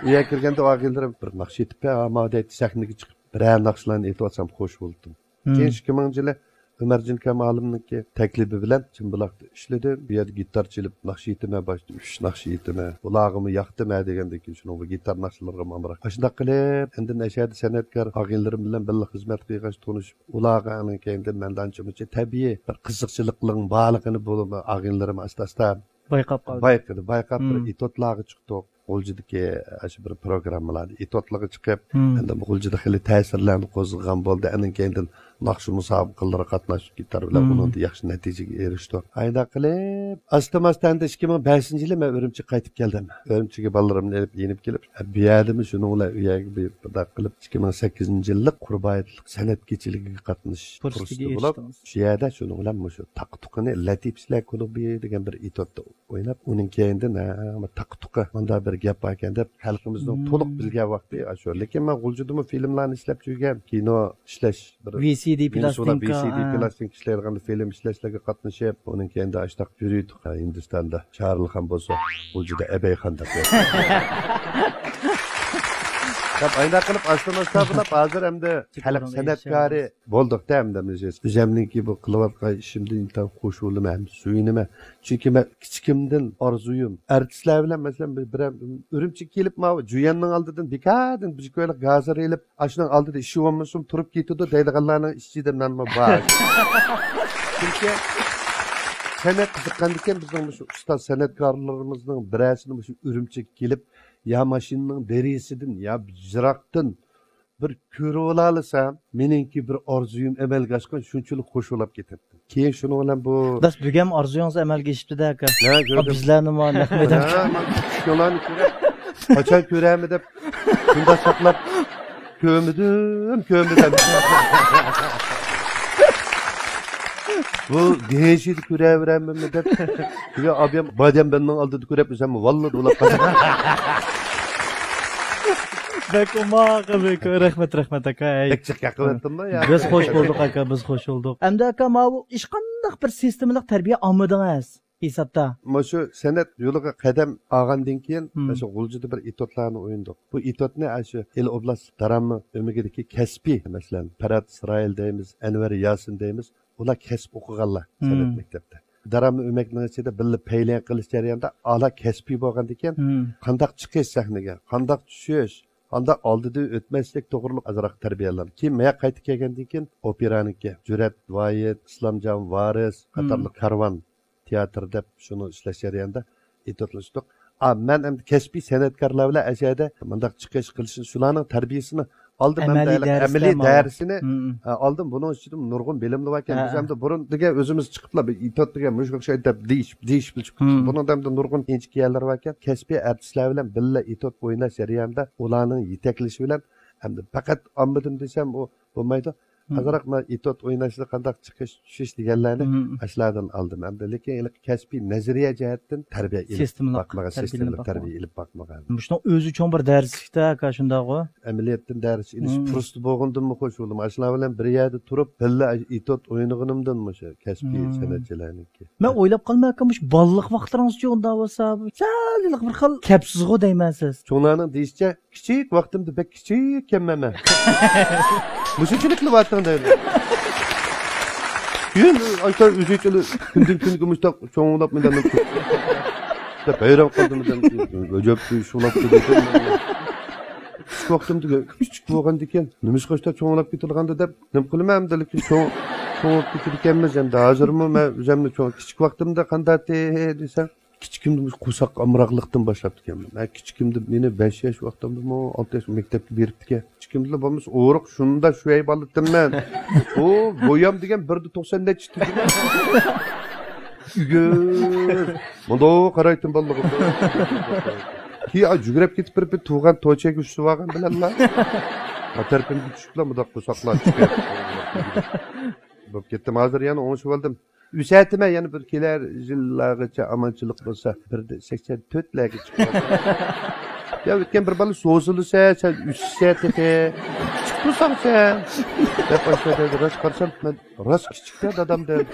ئۇ يەرگە كىرگەندە ئۇ ئاغىنىلىرىم بىر ناخشا ئېيتىپ بەر، ھاما دەيتتى، سەھنىگە چىقىپ بىرەر ناخشىلارنى ئېيتىۋالسام خوش بولدۇم. مم. كېيىن ئىككى مىڭىنچى يىلى ئۆمەرجان ئاكام ئالىمنىڭكى تەكلىپى بىلەن چىمبىلاقتا ئىشلىدىم. بۇ يەردە گىتار چېلىپ ناخشا ئېيتىمەن، باشتا ئۈچ ناخشا ئېيتىمەن. ئۇلارغىمۇ ياقتىم ھە دېگەندىن كېيىن، شۇنىڭ بۇ گىتار ناخشىلىرىغىمۇ ئامراق. ئاشۇنداق قىلىپ، ئاندىن ئەشەدە سەنئەتكار ئاغىنىلىرىم بىلەن بىللە خىزمەت قىلغاچ تونۇشۇپ، ئۇلارغا ئاندىن كېيىندىن مەندە ئانچە-مۇنچە تەبىئىي بىر قىزىقچىلىقنىڭ بارلىقىنى بۇ ئاستە-ئاستا بايقاپ قالدى. بايقىدى، بايقاپ بىر مم. ئېتوتلارغا چىقتۇق. غۇلجىدىكى ئاشۇ بىر پروگراممىلاردا ئېتوتلارغا چىقىپ، مم. ئەمدى غۇلجىدا خېلى تەسىرلەرنى قوزغىغان بولدى. ئاندىن كېيىندىن ناخشا مۇسابىقىلىرىغا قاتناشتۇق، گىتار بىلەن مم. ئۇنىڭدا ياخشى نەتىجىگە ئېرىشتۇق. ئايدا قىلىپ، ئاستا-ماستا ئەمدى ئىككى مىڭ بەشىنچى يىلى مەن ئۈرۈمچىگە قايتىپ كەلدىم. ئۈرۈمچىگە بالىلىرىمنى ئېلىپ يېنىپ كېلىپ، بۇ يەردىمۇ شۇنىڭ بىلەن ئۇ يەرگە بىر، بىردەك قىلىپ، ئىككى مىڭ سەككىزىنچى يىللىق قۇربان ھېيتلىق سەنئەت كېچىلىكىگە قاتنىشىش پۇرسىتىگە پۇرسىتى بولۇپ، ئېرىشتىڭىز. شۇ يەردە شۇنىڭ بىلەن مۇشۇ تاقا-تۇقىنى لەتىپىچىلەر كۇلۇبى دېگەن بىر ئېتوتتا ئويناپ، ئۇنىڭ كەينىدىن، ھە، تاقا-تۇقا، مۇنداق بىر گەپ باركەن دەپ، خەلقىمىزنىڭ مم. تولۇق بىلگەن ۋاقتى ئاشۇ. لېكىن مەن غۇلجىدىمۇ فىلىملارنى ئىشلەپ يۈرگەن، كىنو ئىشلەش، بىر ۋى سى دى كىنو سۇلا، پلاستىنكا، ۋى سى دى ھە. پلاستىنكا ئىشلەيدىغان فىلىم ئىشلەشلەرگە قاتنىشىپ، ئۇنىڭ كەينىدە ئاشتاق يۈرۈيتتۇق، ھە، ھىندىستاندا. شاھرۇخ خان بولسا، غۇلجىدا ئەبەي خان دەپ. دەپ ئاينا قىلىپ، ئاستا-ئاستا بولۇپ، ھازىر ئەمدى خەلق سەنئەتكارى بولدۇق-دە، ئەمدى مۇشۇ ئۆزۈمنىڭكى بۇ قىلىۋاتقان ئىشىمدىن ئىنتايىن خوش بولىمەن ھەم سۆيۈنىمەن. چۈنكى مەن كىچىكىمدىن ئارزۇيۇم، ئارتىسلار بىلەن، مەسىلەن، بىر، بىر ئۈرۈمچىگە كېلىپ، ماۋۇ جۈيەننىڭ ئالدىدىن بىكاردىن بىر كويلۇق گازىر ئېلىپ، ئاشۇنىڭ ئالدىدا ئىشى بولمىسۇن، تۇرۇپ كېتىدۇ دەيدىغانلارنىڭ ئىچىدە مەنمۇ بار. چۈنكى سەنئەت قىزىققاندىكىن، بىزنىڭ مۇشۇ ئۇستاز سەنئەتكارلىرىمىزنىڭ بىرەرسىنى مۇشۇ ئۈرۈمچىگە كېلىپ، يا ماشىنىنىڭ دېرىزىسىدىن يا يىراقتىن بىر كۆرۈۋالالىسام، مېنىڭكى بىر ئارزۇيۇم ئەمەلگە ئاشقان، شۇنچىلىك خوش بولاپ كېتەتتىم. كېيىن شۇنىڭ بىلەن بۇ داس، بۈگۈن ئارزۇيىڭىز ئەمەلگە ئېشىپتۇ-دە، ئاكا. ھە، كۆردۈم. بىزلەرنىمۇ نەق مەيدانغا، ھە، مانا شۇلارنى كۆرۈپ، قاچان كۆرەرمەن دەپ، شۇنداق ساقلاپ، كۆرمىدىم، كۆرمىدىم. بۇ گېشىدا كۆرەۋېرەممۇ دەپ، تۈگە ئابىيام بادام بەننىڭ ئالدىدا كۆرەپ ئۆزەممۇ ۋاللا دولاپ قالدى. بەك ئوماق، بەك رەھمەت، رەھمەت ئاكا. ھەي. بەك جىق گەپ قىلىۋەتتىمما يا؟ بىز خوش بولدۇق ئاكا، بىز خوش بولدۇق. ئەمدى ئاكا، ماۋۇ ھېچقانداق بىر سىستېمىلىق تەربىيە ئالمىدىڭىز ھېسابتا؟ مۇشۇ سەنئەت يولىغا قەدەم ئالغاندىن كېيىن، مم، مۇشۇ غۇلجىدا بىر ئېتوتلارنى ئوينىدۇق. بۇ ئېتوتنى ئاشۇ ئىلى ئوبلاست داراممۇ ئۆمىكىدىكى كەسپىي، مەسىلەن، پەرھات ئىسرائىل دەيمىز، ئەنۋەر ياسىن دەيمىز، ئۇلار كەسىپ ئوقۇغانلار، مم، سەنئەت مەكتەپتە. داراممۇ ئۆمەكنىڭ ئىچىدە بىللە پەيلەن قىلىش جەريانىدا ئالا كەسپىي بولغاندىكىن، مم، قانداق چىقىش سەھنىگە، قانداق چۈشۈش، قانداق ئالدىدا ئۆتمەسلىك توغرۇلۇق ئازراق تەربىيەلەندىم. كېيىن مەيەر قايتىپ كەلگەندىن كېيىن، ئوپېرانىڭكى جۈرئەت ۋاھىت، ئىسلامجان ۋارىس، مم، قاتارلىق كارۋان تىياتىر دەپ شۇنى ئىشلەش جەريانىدا ئېتوتلىشتۇق. ئا، مەن ئەمدى كەسپىي سەنئەتكارلار بىلەن ئەشەدە مۇنداق چىقىش قىلىشنى، شۇلارنىڭ تەربىيىسىنى ئالدىم، ئەمەلىي ئەمدى ھېلىقى دەرسلەر ئەمەلىي ماۋۇ. دەرسىنى، مم، ئا، ئالدىم. بۇنىڭ ئىچىدە نۇرغۇن بىلىملەر باركەن. ھە. بىز ئەمدى بۇرۇن دېگەن ئۆزىمىز چىقىپلا بىر ئېتوت دېگەن مۇشۇ ئوخشايدۇ دەپ دېيىشىپ، دېيىشىپلا چىقىپتۇ. مم. بۇنىڭدا ئەمدى نۇرغۇن ئىنچىكە يەرلەر باركەن. كەسپىي ئارتىسلار بىلەن بىللە ئېتوت ئويناش جەريانىدا ئۇلارنىڭ يېتەكلىشى بىلەن ئەمدى پەقەت ئالمىدىم دېسەم، ئۇ بولمايدۇ. مم. ئازراق مانا ئېتوت ئويناشتا قانداق چىقىش، چۈشۈش دېگەنلەرنى، مم، ئاشۇلاردىن ئالدىم. ئەمدى لېكىن ھېلىقى كەسپىي نەزەرىيە جەھەتتىن تەربىيە ئېلىپ سىستېمىلىق باقمىغان، تەربىيە ئېلىپ سىستېمىلىق باقمىغان. تەربىيە ئېلىپ باقمىغان. مۇشۇنىڭ ئۆزى چوڭ بىر دەرسلىكتە ئاكا، شۇنداقغۇ؟ ئەمەلىيەتتىن دەرس ئېلىش، مم، پۇرسىتى بولغىنىدىنمۇ خوش بولدۇم. ئاشۇلار بىلەن بىر يەردە تۇرۇپ، بىللە ئېتوت ئوينىغىنىمدىن مۇشۇ كەسپىي، مم، سەنئەتچىلەرنىڭكى. مەن ئويلاپ قالىمەن ئاكا، مۇشۇ بالىلىق ۋاقىتلىرىڭىزچۇ ئۇنداق بولسا، سەل بىر خىل كەپسىزغۇ دەيمەن سىز. چوڭلارنىڭ دېيىشىچە، كىچىك ۋاقتىمدا بەك كىچىككەنمەن مەن. مۇشۇنچىلىكلا بارتىڭ دەيدۇ. كېيىن ئاشۇنداق ئۆزىچىلا كۈندىن كۈنگە مۇشۇنداق چوڭلاپ مۇنداق دەپ ھەيران قالدىم. ئەجەب شۇلاپ كېتىدۇ. كىچىك ۋاقتىمدا كىچىك بولغاندىكىن نېمىشقا ئاشۇنداق چوڭلاپ كېتىدىغاندۇ دەپ نېمە قىلىمەن ئەمدى، لېكىن چوڭ، چوڭ بولۇپ كېتىدىكەنمىز ئەمدى. ھازىرمۇ مەن ئۆزۈمنى چوڭ، كىچىك ۋاقتىمدا قانداقتى دېسەڭ، كىچىكىمدە مۇشۇ قورساق ئامراقلىقتىن باشلاپتىكەنمەن. مەن كىچىكىمدە مېنى بەش ياش ۋاقتىمدىمۇ، ئالتە ياش مەكتەپكە بېرىپتىكەن. كىچىكىمدىلا بولمىسا ئورۇق شۇنداق شۇياي بالىتىممەن. ئۇ بويام دېگەن بىر دە توقسان نەچچە تۈگىمەن. ئۈگۈر. مۇنداق قارايتتىم بالىلىقىمدا. كېيىن جۈگرەپ كېتىپ بېرىپ بىر تۇغان توچەگە ئۈستۈپ ئالغان بىلەنلا. ھا تەرىپىمگە چۈشۈپلا مۇنداق قورساقلار چىقىپ بولۇپ كەتتىم. ھازىر يەنە ئوڭشىۋالدىم. ئۈسەتىمەن يەنە بىر كېلەر يىللارغىچە ئامانچىلىق بولسا، بىر دە سەكسەن تۆتلەرگە چىقىپ. يا ئۆتكەن بىر بالا سوزۇلسا، سەن ئۈسسە تېخى. كىچىك تۇرساڭ سەن. دەپ ئاشۇ دەيدۇ. راست قارىسام، مەن راست كىچىكتە دادام دەپ.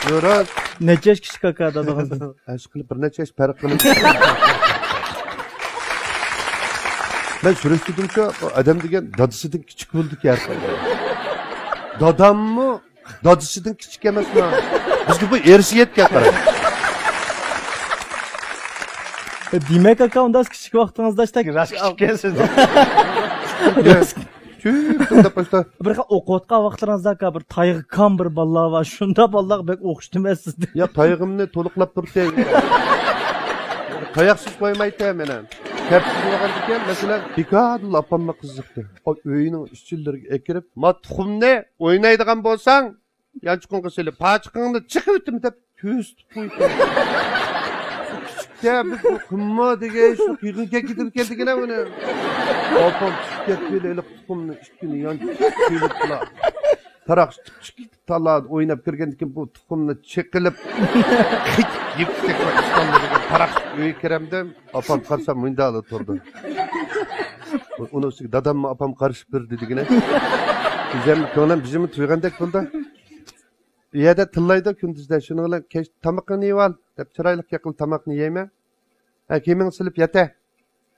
يا راست. نەچچە ياش كىچىك ئاكا دادىڭىزدىن؟ ئاشۇ قىلىپ بىر نەچچە ياش پەرق قىلىپ. مەن سۈرۈشتۈردۈمچۇ، ئۇ ئادەم دېگەن دادىسىدىن كىچىك بولىدىكەن. داداممۇ دادىسىدىن كىچىك ئەمەسما؟ بىزگە بۇ ئىرسىيەتكە قارا. دېمەك، ئاكا، ئۇنداق كىچىك ۋاقتىڭىزدا ئىشتا راست كىچىككەنسىز. چۈپ تۇردى باشتا. بىر خىل ئوقۇۋاتقان ۋاقىتلىرىڭىزدا، ئاكا، بىر تايىقان بىر بالىلار بار. شۇنداق بالىلارغا بەك ئوخشىتىمەن سىزنى. يا، تايىقىمنى تولۇقلاپ تۇرتى. تاياقسىز قويمايتتى مېنى. كەپسىز بولغاندىكىن، مەسىلەن، بىكاردىلا ئاپاممۇ قىزىقتى. ئۆينىڭ ئىچىلىرىگە ئەكىرىپ، ما تۇخۇمنى ئوينايدىغان بولساڭ، يانچۇقۇڭغا سېلىپ، پاچىقىڭنى چېقىۋېتىمەن دەپ كۆرسىتىپ قويدى. كىچىكتە بىز بۇ قىمما دېگەن شۇ قىيغىن كەتكىدىكەن دېگىنە ئۇنى. ئاپام چىقىپ كەتكىلى ھېلىقى تۇخۇمنى ئىككىنى يانچۇققا سېلىپلا. تاراق تالا ئويناپ كىرگەندىكىن بۇ تۇخۇمنى چېقىلىپ، قىچ يېپىشتەك ئىشتانلىرىغا تاراق ئۆيگە كىرەمدىم. ئاپام قارىسام مۇنداقلا تۇرىدۇ. ئۇنىڭ ئۈستىگە داداممۇ ئاپام قارىشىپ بېرىدۇ دېگىنە. ئۆزۈمنىڭ كۆڭلۈم بىزىمۇ تويغاندەك بولدى. ئۇ يەردە تىللايدۇ كۈندۈزدە، شۇنىڭ بىلەن كەچ تامىقىڭنى يېۋال دەپ چىرايلىق يېقىل تاماقنى يەيمەن. ھە، كىيىمىڭنى سېلىپ ياتە.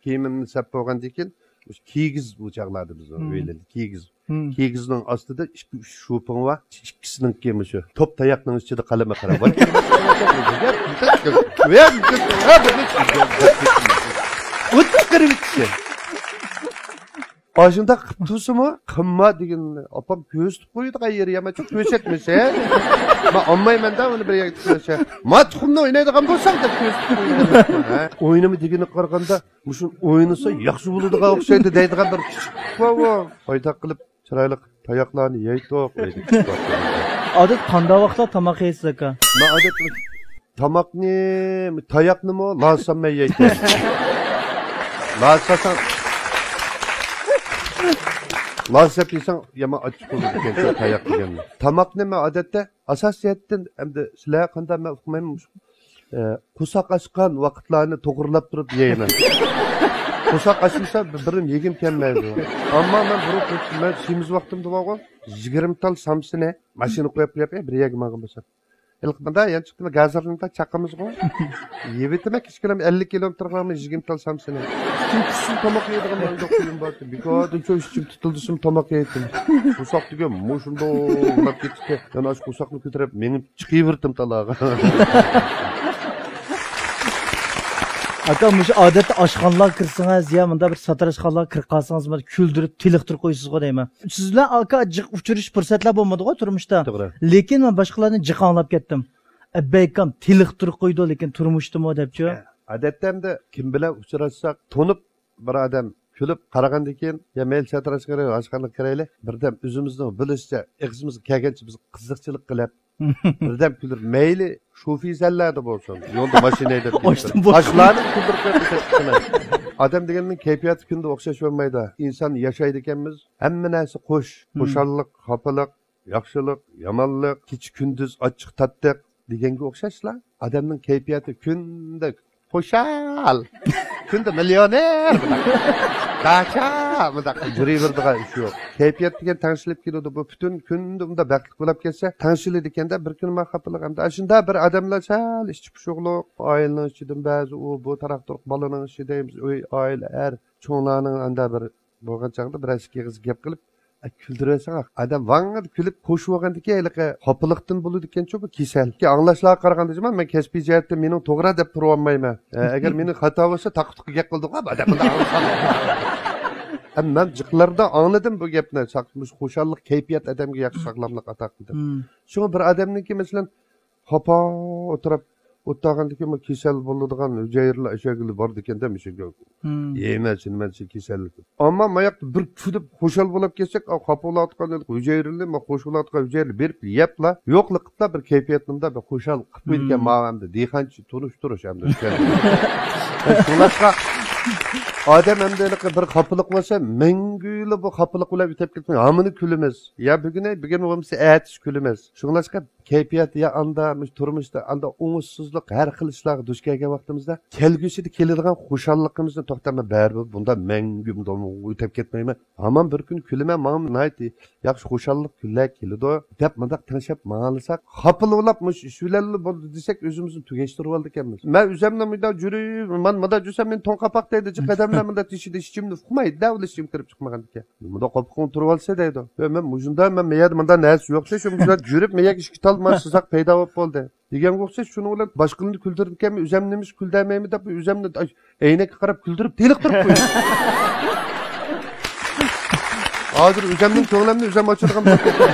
كىيىمىمنى سەپ بولغاندىن كېيىن، مۇشۇ كىگىز، بۇ چاغلاردا بىز ئۆيلەردە كىگىز. كىگىزنىڭ ئاستىدا ئىككى، ئۈچ شۇپىڭ بار. ئىككىسىنىڭكى مۇشۇ توپ تاياقنىڭ ئىچىدە قەلىمى قارا. ئۇ چىقىرىۋېتىشى. ئاشۇنداق قىلىپ تۇرسىمۇ، قىمما دېگىنىنى ئاپام كۆرسىتىپ قويىدىغان يېرى يامان، چوق كۆرسەتمىسە. مەن ئالمايمەن-دە ئۇنى بىر يەرگە تىقىلىشە. ما تۇخۇمنى ئوينايدىغان بولساڭ دەپ كۆرسىتىپ قويىدۇ. ھە؟ ئوينىما دېگىنىگە قارىغاندا، مۇشۇ ئوينىسا ياخشى بولىدىغان ئوخشايدۇ دەيدىغان بىر كىچىك بار. پايداق قىلىپ چىرايلىق تاياقلارنى يەيتۇق دەيدۇ. ئادەت قانداق ۋاقىتتا تاماق يەيسىز، ئاكا؟ مەن ئادەتتە تاماقنى، تاياقنىمۇ لازا سالماي يەيتتىم. لازا سالساڭ، نان سەپ يېسەڭ يامان ئاچچىق بولىدىكەن شۇ تاياق دېگەننى. تاماقنى مەن ئادەتتە ئاساسىيەتتىن، ئەمدى سىلەر قانداق، مەن ئۇقمايمەن، ئە، قورساق ئاچقان ۋاقىتلارنى توغرىلاپ تۇرۇپ يەيمەن. قورساق ئاچمىسا بىر، بىرىم يېگۈم كەلمەيدۇ. ئەمما مەن بۇرۇن، مەن سېمىز ۋاقتىمدا بارغۇ، يىگىرمە تال سامسىنى ماشىنا قويۇپ قويۇپ بىر يەرگە ماڭغان بولسام. ھېلىقى مۇندا يانچۇقتىمۇ گازىرنى چاقىمىزغۇ. يېۋېتىمەن كىچىكىنەم ئەللىك كىلومېتىرغا يىگىرمە تال سامسىنى. ئىچىم پۇشسۇن تاماق يەيدىغان مەن دوختۇرۇم بار. بىكاردىن شۇ ئىچىم تۇتۇلدى شۇم تاماق يەيتتىم. قورساق دېگەن مۇشۇنداق ئۇلاپ كېتىپتۇ. يەنە ئاشۇ قورساقنى كۆتۈرۈپ مېڭىپ چىقىۋېرىتتىم تالاغا. ئاكا، مۇشۇ ئادەتتە ئاشخانىلارغا كىرسىڭىز يا مۇنداق بىر ساتىراشخانىلارغا كىرىپ قالسىڭىز، مانا كۈلدۈرۈپ، تېلىقتۇرۇپ قويىسىزغۇ دەيمەن. سىز بىلەن ئاكا جىق ئۇچرىشىش پۇرسەتلەر بولمىدىغۇ تۇرمۇشتا. توغرا. لېكىن مەن باشقىلاردىن جىق ئاڭلاپ كەتتىم. ئەببەيكام تېلىقتۇرۇپ قويىدۇ، لېكىن تۇرمۇشتىمۇ دەپچۇ. ئادەتتە ئەمدى كىم بىلەن ئۇچراشساق، تونۇپ بىر ئادەم كۈلۈپ قارىغاندىن كېيىن، يا مەيلى ساتىراشخانىغا ئاشخانىغا كىرەيلى، بىردەم ئۆزىمىزنىڭ بىلىشىچە، ئېغىزىمىزغا كەلگەنچە بىز قىزىقچىلىق قىلىپ، بىردەم كۈلدۈرۈپ، مەيلى شۇ فىزەنلەردە بولسۇن، يولدا ماشىنا ھەيدەپ كېتىپ، ئاشۇلارنى كۈلدۈرۈپ قويۇپ كېتىمەن. ئادەم دېگەننىڭ كەيپىياتى كۈندە ئوخشاش بولمايدۇ. ئىنسان ياشايدىكەنمىز، ھەممە نەرسە خوش، خۇشاللىق، خاپىلىق، ياخشىلىق، يامانلىق، كېچە كۈندۈز ئاچچىق تاتلىق دېگەنگە ئوخشاشلا، ئادەمنىڭ كەيپىياتى كۈندە خۇشال، كۈندە مىليونېر، داچا، مۇنداق يۈرۈۋېرىدىغان ئىش يوق. كەيپىيات دېگەن تەڭشىلىپ كېلىدۇ. بۇ پۈتۈن كۈندە ئۇنداق بەختلىك بولاپ كەتسە، تەڭشىلىدىكەندە، بىر كۈنى مەن خاپىلىق. ئەمدى ئاشۇنداق بىر ئادەملەر سەل ئىچى پۇشۇقلۇق، ئائىلىنىڭ ئىچىدىن بەزى ئۇ، بۇ تاراق-تۇرۇق، بالىنىڭ ئىچىدە ئۆي، ئائىلە، ئەر، چوڭلارنىڭ ئانداق بىر بولغان چاغدا بىر ئىككى ئېغىز گەپ قىلىپ، ئە، كۈلدۈرۈۋەتسەڭ، ئادەم ۋاڭ دېگەندە كۈلۈپ خوش بولغاندىكىن، ھېلىقى خاپىلىقتىن بولىدىكەنچۇ بۇ كېسەل. ئاڭلاشلارغا قارىغاندا، جۇما، مەن كەسپىي جەھەتتە مېنىڭ توغرا دەپ تۇرۇۋالمايمەن. ئە، ئەگەر مېنىڭ خاتا بولسا، تاقا-تۇقا گەپ قىلدىغۇ، ئادەم بۇنداق ئاڭلىسام. ئە، مەن جىقلاردا ئاڭلىدىم بۇ گەپنى. ساق-، مۇشۇ خۇشاللىق كەيپىيات ئادەمگە ياخشى ساغلاملىق ئاتا قىلدى. شۇڭا بىر ئادەمنىڭكى، مەسىلەن، خاپا ئولتۇرۇپ ئولتۇرغاندىكىن، بۇ كېسەل بولىدىغان ھۈجەيرىلەر ئەشەگىلى بارىدىكەندە، مۇشۇ يەيمەن، ئىچىمەن، شۇ كېسەللىك. ئەمما ماياقتا بىر كۈلۈپ خۇشال بولاپ كەتسەك، ئا، خاپا بولۇۋاتقان ھۈجەيرىلەر، ما خوش بولۇۋاتقان ھۈجەيرىلەر بېرىپ يەپلا، يوقلا قىپلا بىر كەيپىياتنىمدا بىر خۇشال قىلىپ قويىدىكەن ماۋۇ ئەمدى. دېھقانچە تونۇش تۇرۇش ئەمدى. شۇڭلاشقا ئادەم ئەمدى ھېلىقى بىر خاپىلىق بولسا، مەڭگۈلا بۇ خاپىلىق بىلەن ئۆتۈپ كەتمەي، ھامىنى كۈلىمىز. يا بۈگۈن، بۈگۈن بولمىسا ئەتىسى كۈلىمىز. شۇڭلاشقا كەيپىيات يا ئاندا، مۇشۇ تۇرمۇشتا ئاندا ئوڭۇشسىزلىق، ھەر خىل ئىشلارغا دۇچ كەلگەن ۋاقتىمىزدا، كەلگۈسىدە كېلىدىغان خۇشاللىقىمىزنى توختاپ، مەن بەرىبىر بۇندا مەڭگۈ ئۆتۈپ كەتمەيمەن. ھامان بىر كۈنى كۈلىمەن، ماڭا ناھايىتى ياخشى خۇشاللىق كۈنلەر كېلىدۇ، دەپ مۇنداق تەڭشەپ ماڭالىساق، خاپىلا بولاپ مۇشۇ ئىش بىلەنلا بولدى دېسەك، ئۆزىمىزنى تۈگەشتۈرۈۋالىدىكەنمىز. مەن ئۆزۈمنى مۇنداق يۈرۈپ، مانا مۇنداق يۈرسەم، مېنى توڭ قاپاق دەيدۇ، جىق ئادەملەر مۇنداق تېشىدا ھېچكىمنى ئۇقمايدۇ، دەۋلىشىم كىرىپ چىقمىغاندىكىن. مۇنداق قاپىقىڭ تۇرۇۋالسا دەيدۇ. يا، مەن مۇشۇنداق، مەن مەيەردە مۇنداق نەرسە يوق دېسە، شۇ مۇشۇنداق يۈرۈپ، مەيەرگە ئىككى تال مانا سىزاق پەيدا بولۇپ بولدى. دېگەنگە ئوخشاش، شۇنىڭ بىلەن باشقىلارنى كۈلدۈرىدىكەنمەن، ئۆزۈمنى نېمىشقا كۈلدۈرمەيمەن دەپ، ئۆزۈمنى ئەينەككە قاراپ كۈلدۈرۈپ، تېلىقتۇرۇپ قويدۇم. ھازىر ئۆزۈمنىڭ كۆڭلۈمنى ئۆزۈم ئاچىدىغان بولۇپ كەتتىم.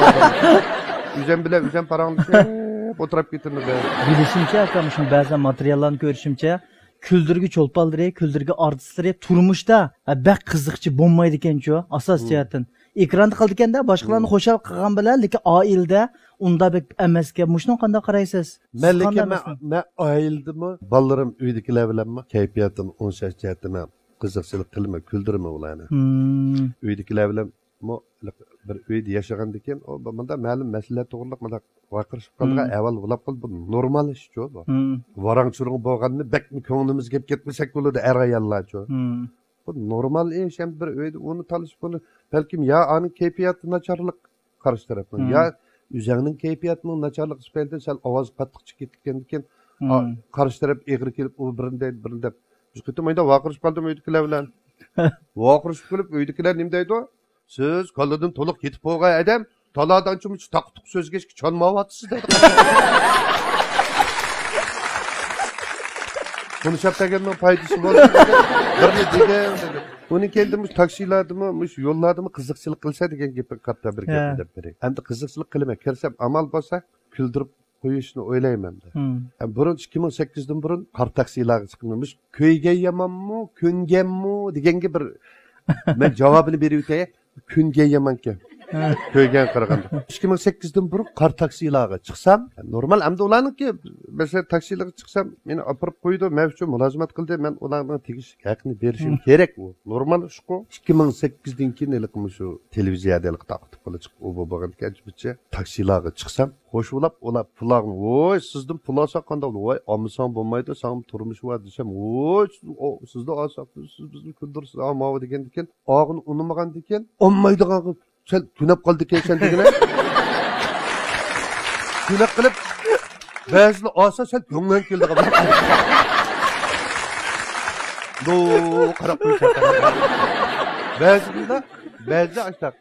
ئۆزۈم بىلەن ئۆزۈم پاراڭلىشىپ ئولتۇرۇپ كېتىمەن. بىلىشىمچە، ئاكا، مۇشۇ بەزەن ماتېرىياللارنى كۆرۈشۈمچە، كۈلدۈرگە چولپانلىرى، كۈلدۈرگە ئارتىسلىرى تۇرمۇشتا، ھە، بەك قىزىقچى بولمايدىكەنچۇ، ئاساسىي جەھەتتىن. ئېكراندا قىلىدىكەندە، باشقىلارنى خۇشال قىلغان بىلەن، لېكىن ئائىلىدە ئۇنداق بەك ئەمەسكەن. مۇشۇنىڭغا قانداق قارايسىز؟ مەن، لېكىن مەن، مەن ئائىلىدىمۇ، بالىلىرىم ئۆيدىكىلەر بىلەنمۇ كەيپىياتىم ئوڭشاش جەھەتتە مەن قىزىقچىلىق قىلىمەن، كۈلدۈرىمەن ئۇلارنى. ئۆيدىكىلەر بىلەن مۇ-، بىر ئۆيدە ياشىغاندىكىن، ئۇ مۇنداق مەلۇم مەسىلىلەر توغرىلىق مۇنداق ۋارقىرىشىپ قالىدىغان ئەھۋال بولاپ قالدى. بۇ نورمال ئىشچۇ بۇ. ۋاراڭ-چۇرۇڭ بولغاننى بەكمۇ كۆڭلىمىزگە ئېلىپ كەتمىسەك بولىدۇ، ئەر-ئاياللارچۇ. بۇ نورمال ئىش. ھەم بىر ئۆيدە ئۇنى تالىشىپ، بۇنى، بەلكىم يا ئانىڭ كەيپىياتى ناچارلىق قارشى تەرەپنىڭ، يا ئۆزەڭنىڭ كەيپىياتىنىڭ ناچارلىقى تۈپەيلىدىن سەل ئاۋاز قاتتىق چىقىپ كەتكەندىكىن، قارشى تەرەپ ئېغىر كېلىپ، ئۇ بىرنى دەيدۇ، بىرنى دەپ. بىر قېتىم مۇنداق ۋارقىرىشىپ قالدىم ئۆيدىكىلەر بىلەن. ۋارقىرىشىپ قېلىپ، ئۆيدىكىلەر نېمە دەيدۇ؟ سىز كاللىدىن تولۇق يېتىپ بولغان ئادەم، تالادا ئانچە-مۇنچە تاقا-تۇقا سۆزلىگەچكە چانماۋاتىسىز دەيدۇ. بۇنى شەپ دېگەننىڭ پايدىسى بولدى. بىرنى دېگەن دېدى. ئۇنىڭ كەينىدە مۇشۇ تاكسىلاردىمۇ، مۇشۇ يوللاردىمۇ قىزىقچىلىق قىلسا دېگەن گېپىگە قاپتا بىر گەپنى دەپ بېرەي. ئەمدى قىزىقچىلىق قىلىمەن، كىرسەم ئامال بولسا كۈلدۈرۈپ قويۇشنى ئويلايمەن. ھە، بۇرۇن ئىككى مىڭ سەككىزدىن بۇرۇن قارا تاكسىلارغا چىقىمەن. مۇشۇ كۆيگەن يامانمۇ، كۆنگەنمۇ دېگەنگە بىر مەن جاۋابىنى بېرىۋېتەي. كۆنگەن يامانكەن. كۆرگەن قارىغاندا. ئىككى مىڭ سەككىزدىن بۇرۇن قارا تاكسىلارغا چىقسام، نورمال، ئەمدى ئۇلارنىڭكى، مەسىلەن، تاكسىلارغا چىقسام، مېنى ئاپىرىپ قويىدۇ، مەن ئۈچۈن مۇلازىمەت قىلدى، مەن ئۇلارنىڭ تېگىشلىك ھەققىنى بېرىشىم كېرەك، ئۇ نورمال ئىشقۇ. ئىككى مىڭ سەككىزدىن كېيىن ھېلىقى مۇشۇ تېلېۋىزىيەدە ھېلىقى تاقىتىپ قىلىچىق ئۇ بۇ بولغاندىكىن، ئەجىبىچە تاكسىلارغا چىقسام، خوش بولاپ، ئۇلار پۇللارنى، ۋوي، سىزدىن پۇل ئالساق قانداق بولىدۇ؟ ۋاي، ئالمىساڭ بولمايدۇ، ساڭا تۇرمۇش بار دېسەم، ۋوي، سىز، ئو، سىزدىن ئالساق، سىز بىزنى كۈلدۈرىسىز، ھا، ماۋۇ دېگەندىكىن، ئاغىنى ئۇنىمىغاندىكىن، ئالمايدىغانغا سەل تۈنەپ قالدىكەنسەن دېگىنە. تۈنەپ قىلىپ، بەزىنى ئالسا سەل كۆڭلۈڭ كېلىدىغان. دو، قاراپ قويسا. بەزىدە، بەزىدە ئاشتاق.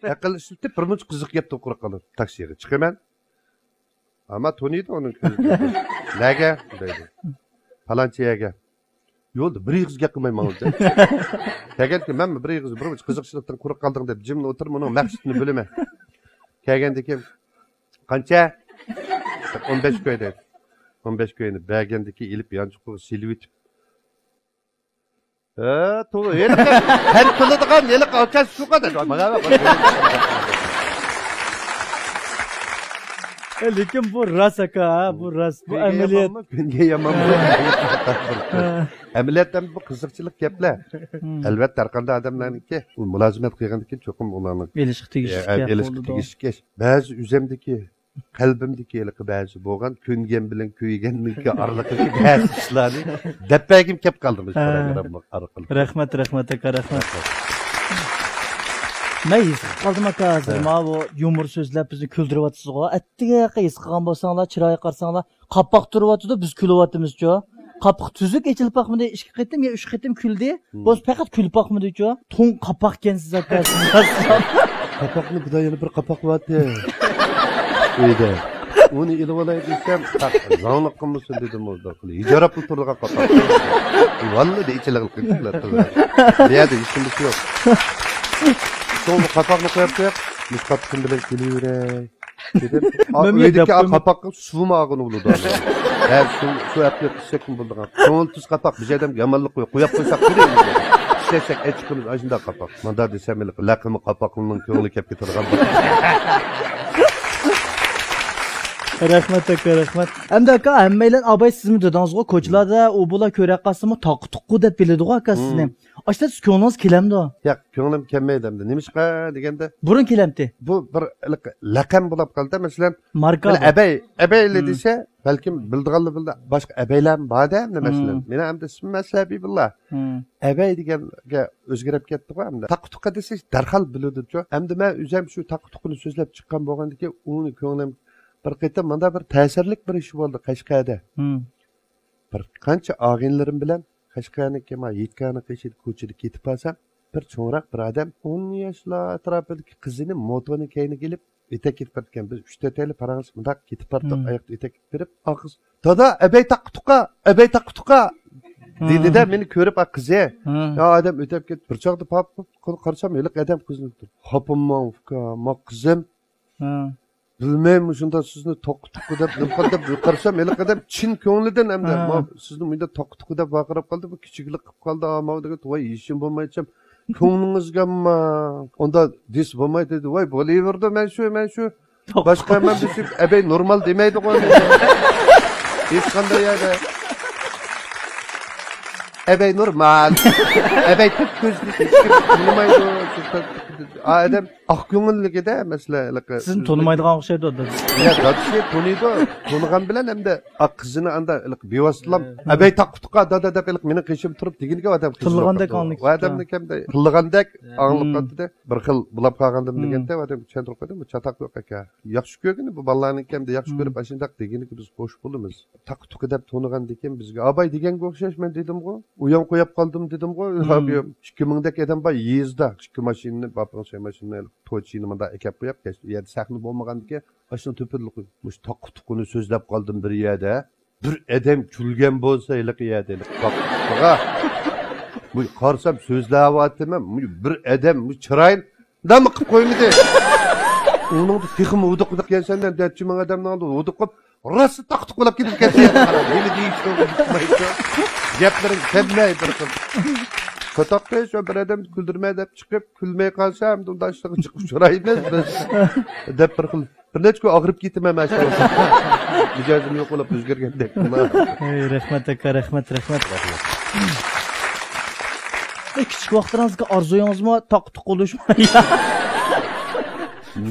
ئەقىل ئىشلىتىپ، بىر مۇنچە قىزىق گەپ توقۇرۇپ قالىدۇ. تاكسىغا چىقىمەن. ئەمما تونۇيدۇ ئۇنىڭ كۆزىدىن. نەگە؟ دەيدۇ. پالانچى يەرگە. يولدا بىر ئېغىز گەپ قىلماي ماڭىدۇ. دېگەنكى، مەنمۇ بىر ئېغىز، بىر قىزىقچىلىقتىن قۇرۇق قالدىڭ دەپ جىملا ئولتۇرۇپ، ئۇنىڭ مەقسىتىنى بىلىمەن. كەلگەندىكىن، قانچە؟ ئون بەش كوي دەيدۇ. ئون بەش كوينى بەرگەندىكىن ئېلىپ يانچۇقىغا سېلىۋېتىپ، ھە، توغرا. ھېلىقى پەن قىلىدىغان ھېلىقى ئاكا شۇ قەدەر. مانا، مانا. ئە، لېكىن بۇ راست، ئاكا، ھە، بۇ راست. بۇ كۈنگە ئەمەلىيەت. يامانمۇ؟ كۈنگە يامانمۇ؟ ھە. ئەمەلىيەتتە بۇ قىزىقچىلىق گەپلەر. ھىم. ئەلۋەتتە، ھەر قانداق ئادەملەرنىڭكى ئۇ مۇلازىمەت قىلغاندىكىن چوقۇم ئۇلارنىڭ ئېلىشقا تېگىشلىك ئە، گەپ ئېلىشقا بولىدۇ. تېگىشلىك گەپ. بەزى ئۆزەمدىكى قەلبىمدىكى ھېلىقى بەزى بولغان كۆنگەن بىلەن كۆيگەننىڭكى ئارىلىقىدىكى بەزى ئىشلارنى دەپ بەرگۈم كەپ قالدى مۇشۇ ھە. پروگرامما ئارقىلىق. رەھمەت، رەھمەت، ئاكا، رەھمەت. مەن ھېس قىلىپ قالدىم، ئاكا، ھازىر ھە. ماۋۇ يۇمۇر سۆزلەپ بىزنى كۈلدۈرۈۋاتىسىزغۇ. ئەتىگەن ھېس قىلغان بولساڭلار، چىرايغا قارىساڭلار، قاپاق تۇرۇۋاتىدۇ، بىز كۈلۈۋاتىمىزچۇ. قاپىقى تۈزۈك ئېچىلىپ باقمىدى، ئىككى قېتىم يا ئۈچ قېتىم كۈلدى. ھىم. بولسا پەقەت كۈلۈپ باقمىدىچۇ. توڭ قاپاقكەنسىز، ئاكا، سىز. قاپاقنى بۇدا يەنە بىر قاپاق بارتى. ئۆيدە. ئۇنى ئېلىۋالاي دېسەم، زاڭلىق قىلمىسۇن دېدىم، ئۇ بىر خىل ھىجراپلا تۇرىدىغان قاپاق. ۋاللا دە ئىچىلىق قىلىپ. بۇ يەردە ھېچ نېمىسى يوق. شۇڭا بۇ قاپاقنى قويۇپ قويۇپ، مۇشۇ قاپىقىم بىلەن كۈلۈۋېرەي. دېدىم. ئا، مەن ئۆيدىكى دەپ ئا قويماي. قاپاققا سۇمۇ ئالغىنى بولىدۇ. ھە، سۇ، سۇ ئەپ قويۇپ ئىچسەكمۇ بولىدىغان. كۆڭۈل تۈز قاپاق، بىز ئادەمگە يامانلىق قويۇپ، قويۇپ قويساق بولىدۇ. ئىشلەتسەك ئەچىقىمىز ئاشۇنداق قاپاق. ماندا دېسەم، ھېلىقى لەقىمى قاپاقنىڭ كۆڭلى كەپ كېتىدىغان. رەھمەت، ئاكا، رەھمەت. ئەمدى، ئاكا، ھەممەيلەن ئاباي سىزمۇ دېدىڭىزغۇ، كوچىلاردا ئۇ بۇلا كۆرە قالسىمۇ، تاقا تۇققۇ دەپ بىلىدىغۇ، ئاكا، سىزنى. ھىم. ئاشتا سىز كۆڭلىڭىز كېلەمدۇ؟ ياق، كۆڭلۈم كەلمەيدۇ ئەمدى. نېمىشقا دېگەندە، بۇرۇن كېلەمتى. بۇ بىر لەقەم بولاپ قالدى. مەسىلەن، ماركا مانا بۇ. ئەبەي، ئەبەيلى مم. دېسە، بەلكىم بىلىدىغانلار بىلدى. باشقا ئەبەيلەرمۇ بار-دە ئەمدى، مەسىلەن. مم. مېنىڭ ئەمدى ئىسمىم ھەبىبۇللا. مم. ئەبەي دېگەنگە ئۆزگىرىپ كەتتىغۇ ئەمدى. تاقا تۇقا دېسە دەرھال بىلىدۇچۇ. ئەمدى مەن ئۆزۈم شۇ تاقا تۇقىنى سۆزلەپ چىققان بولغاندىكىن، ئۇنى كۆڭلۈم بىر قېتىم مانا بىر تەسىرلىك بىر ئىش بولدى قەشقەردە. مم. بىر قانچە ئاغىنىلىرىم بىلەن قەشقەرنىڭكى ما يېتكەننىڭ قېشىدا كوچىدا كېتىپ بارسام، بىر چوڭراق بىر ئادەم ئون ياشلار ئەتراپىدىكى قىزىنى موتورنىڭ كەينىگە ئېلىپ ئۆتەپ كېتىپ بارىدىكەن. بىز ئۈچ تۆتەيلەن پاراڭلىشىپ مۇنداق كېتىپ باردۇق، مم. ئاياقتا ئۆتەپ كېتىپ بېرىپ، ئا قىز، «دادا، ئەبەي تاققا تۇقا، ئەبەي تاققا تۇقا!» مم. دېدى-دە، مېنى كۆرۈپ ئا قىزى. مم. يا ئادەم ئۆتەپ كېتىپ، بىر چاغدا پاپ، پاپ قارىسام، ھېلىقى ئادەم قىزنى، «خاپىماڭ ئۇكا، ما قىزىم.» مم. بىلمەي مۇشۇنداق سىزنى تاققا تۇققا دەپ نېمە قىلدى دەپ قارىسام، ھېلىقى ئادەم چىن كۆڭلىدىن ئەمدى، ھە. ما سىزنى مۇنداق تاققا تۇققا دەپ ۋارقىراپ قالدى، بۇ كىچىكلىك قىلىپ قالدى، ئا، ماۋۇ دېگەن، ۋاي، ھېچنېمە بولمايچۇ، كۆڭلىڭىزگە ئەمما ئۇنداق دېسە بولمايدۇ دېدى. ۋاي، بولۇۋېرىدۇ، مەن شۇ، مەن شۇ. باشقا ھەممە بىسىپ، ئەبەي نورمال دېمەيدىغۇ. ھېچقانداق يەردە. ئەبەي نورمال. ئەبەي تۆت كۆزلۈك، ھېچكىم تونۇمايدۇ. ئا، ئادەم ئاق كۆڭۈللۈكىدە، مەسىلەن، ھېلىقى سىزنى تونۇمايدىغان ئوخشايدۇ، دادا. يا، دادىسى تونۇيدۇ، تونۇغان بىلەن ئەمدى ئاق قىزىنى ئاندا ھېلىقى بىۋاسىتىلا، ھە. «ئەبەي تاققا تۇقا، دادا» دەپ ھېلىقى مېنىڭ قېشىمدا تۇرۇپ دېگىنىگە ئادەم قىزىقىپ قاپتۇ. ئاڭلىدىكەن. ئۇ ئادەمنىڭكى ئەمدى تىللىغاندەك ھە. ئاڭلىنىپ قاپتىدە، بىر خىل بولاپ قالغاندىمۇ دېگەندە، ئۇ ئادەم چۈشەندۈرۈپ قويدۇم، بۇ چاتاق يوق ئاكا. ياخشى كۆرگىنى بۇ بالىلارنىڭكى ئەمدى ياخشى كۆرۈپ ئاشۇنداق دېگىنىگە بىز خوش بولىمىز. تاقا تۇقا دەپ تونۇغاندىكىن بىزگە، «ئاباي دېگەنگە ئوخشاش مەن» دېدىمغۇ، «ئۇيان قويۇپ قالدىم» دېدىمغۇ. مم. ئىككى مىڭدەك ئادەم بار يېزىدا، ئىككى ماشىنىنى، باپىڭ شەي ماشىنىنى تويچىنى مۇنداق ئەكەپ قويۇپ، كەچتە ئۇ يەردە سەھنە بولمىغاندىكىن، ئاشۇنىڭ تۆپىدە قويۇپ، مۇشۇ تاقا تۇقىنى سۆزلەپ قالدىم بىر يەردە. بىر ئادەم كۈلگەن بولسا ھېلىقى يەردە، ھېلىقى تاقا تۇقىغا. بۇ قارىسام سۆزلەۋاتىمەن، بۇ بىر ئادەم بۇ چىرايىنى دەم قىلىپ قويمىدى. ئۇنىڭدا تېخىمۇ ھودۇقۇپ كەلسەم، نەچچە مىڭ ئادەمنىڭ ئالدىدا ھودۇقۇپ، راسا تاقا تۇقا بولاپ كېتىپ كەتتى. نېمە دېيىشنى ئۇقمايدۇ. گەپلىرىم كەلمەي بىر خىل. چاتاقتىن شۇ بىر ئادەم كۈلدۈرمە دەپ چىقىپ، كۈلمەي قالسا، ئەمدى ئۇنداق ئىشلارغا جىق ئۇچرايمىز بىز. دەپ بىر خىل، بىر نەچچە كۈن ئاغرىپ كېتىمەن مەن شۇ. مىجەزىم يوق بولۇپ ئۆزگەرگەندەك. ھەي، رەھمەت ئاكا، رەھمەت، رەھمەت. ئەي، كىچىك ۋاقىتلىرىڭىزدىكى ئارزۇيىڭىزمۇ تاقا-تۇقا بولۇشمۇ؟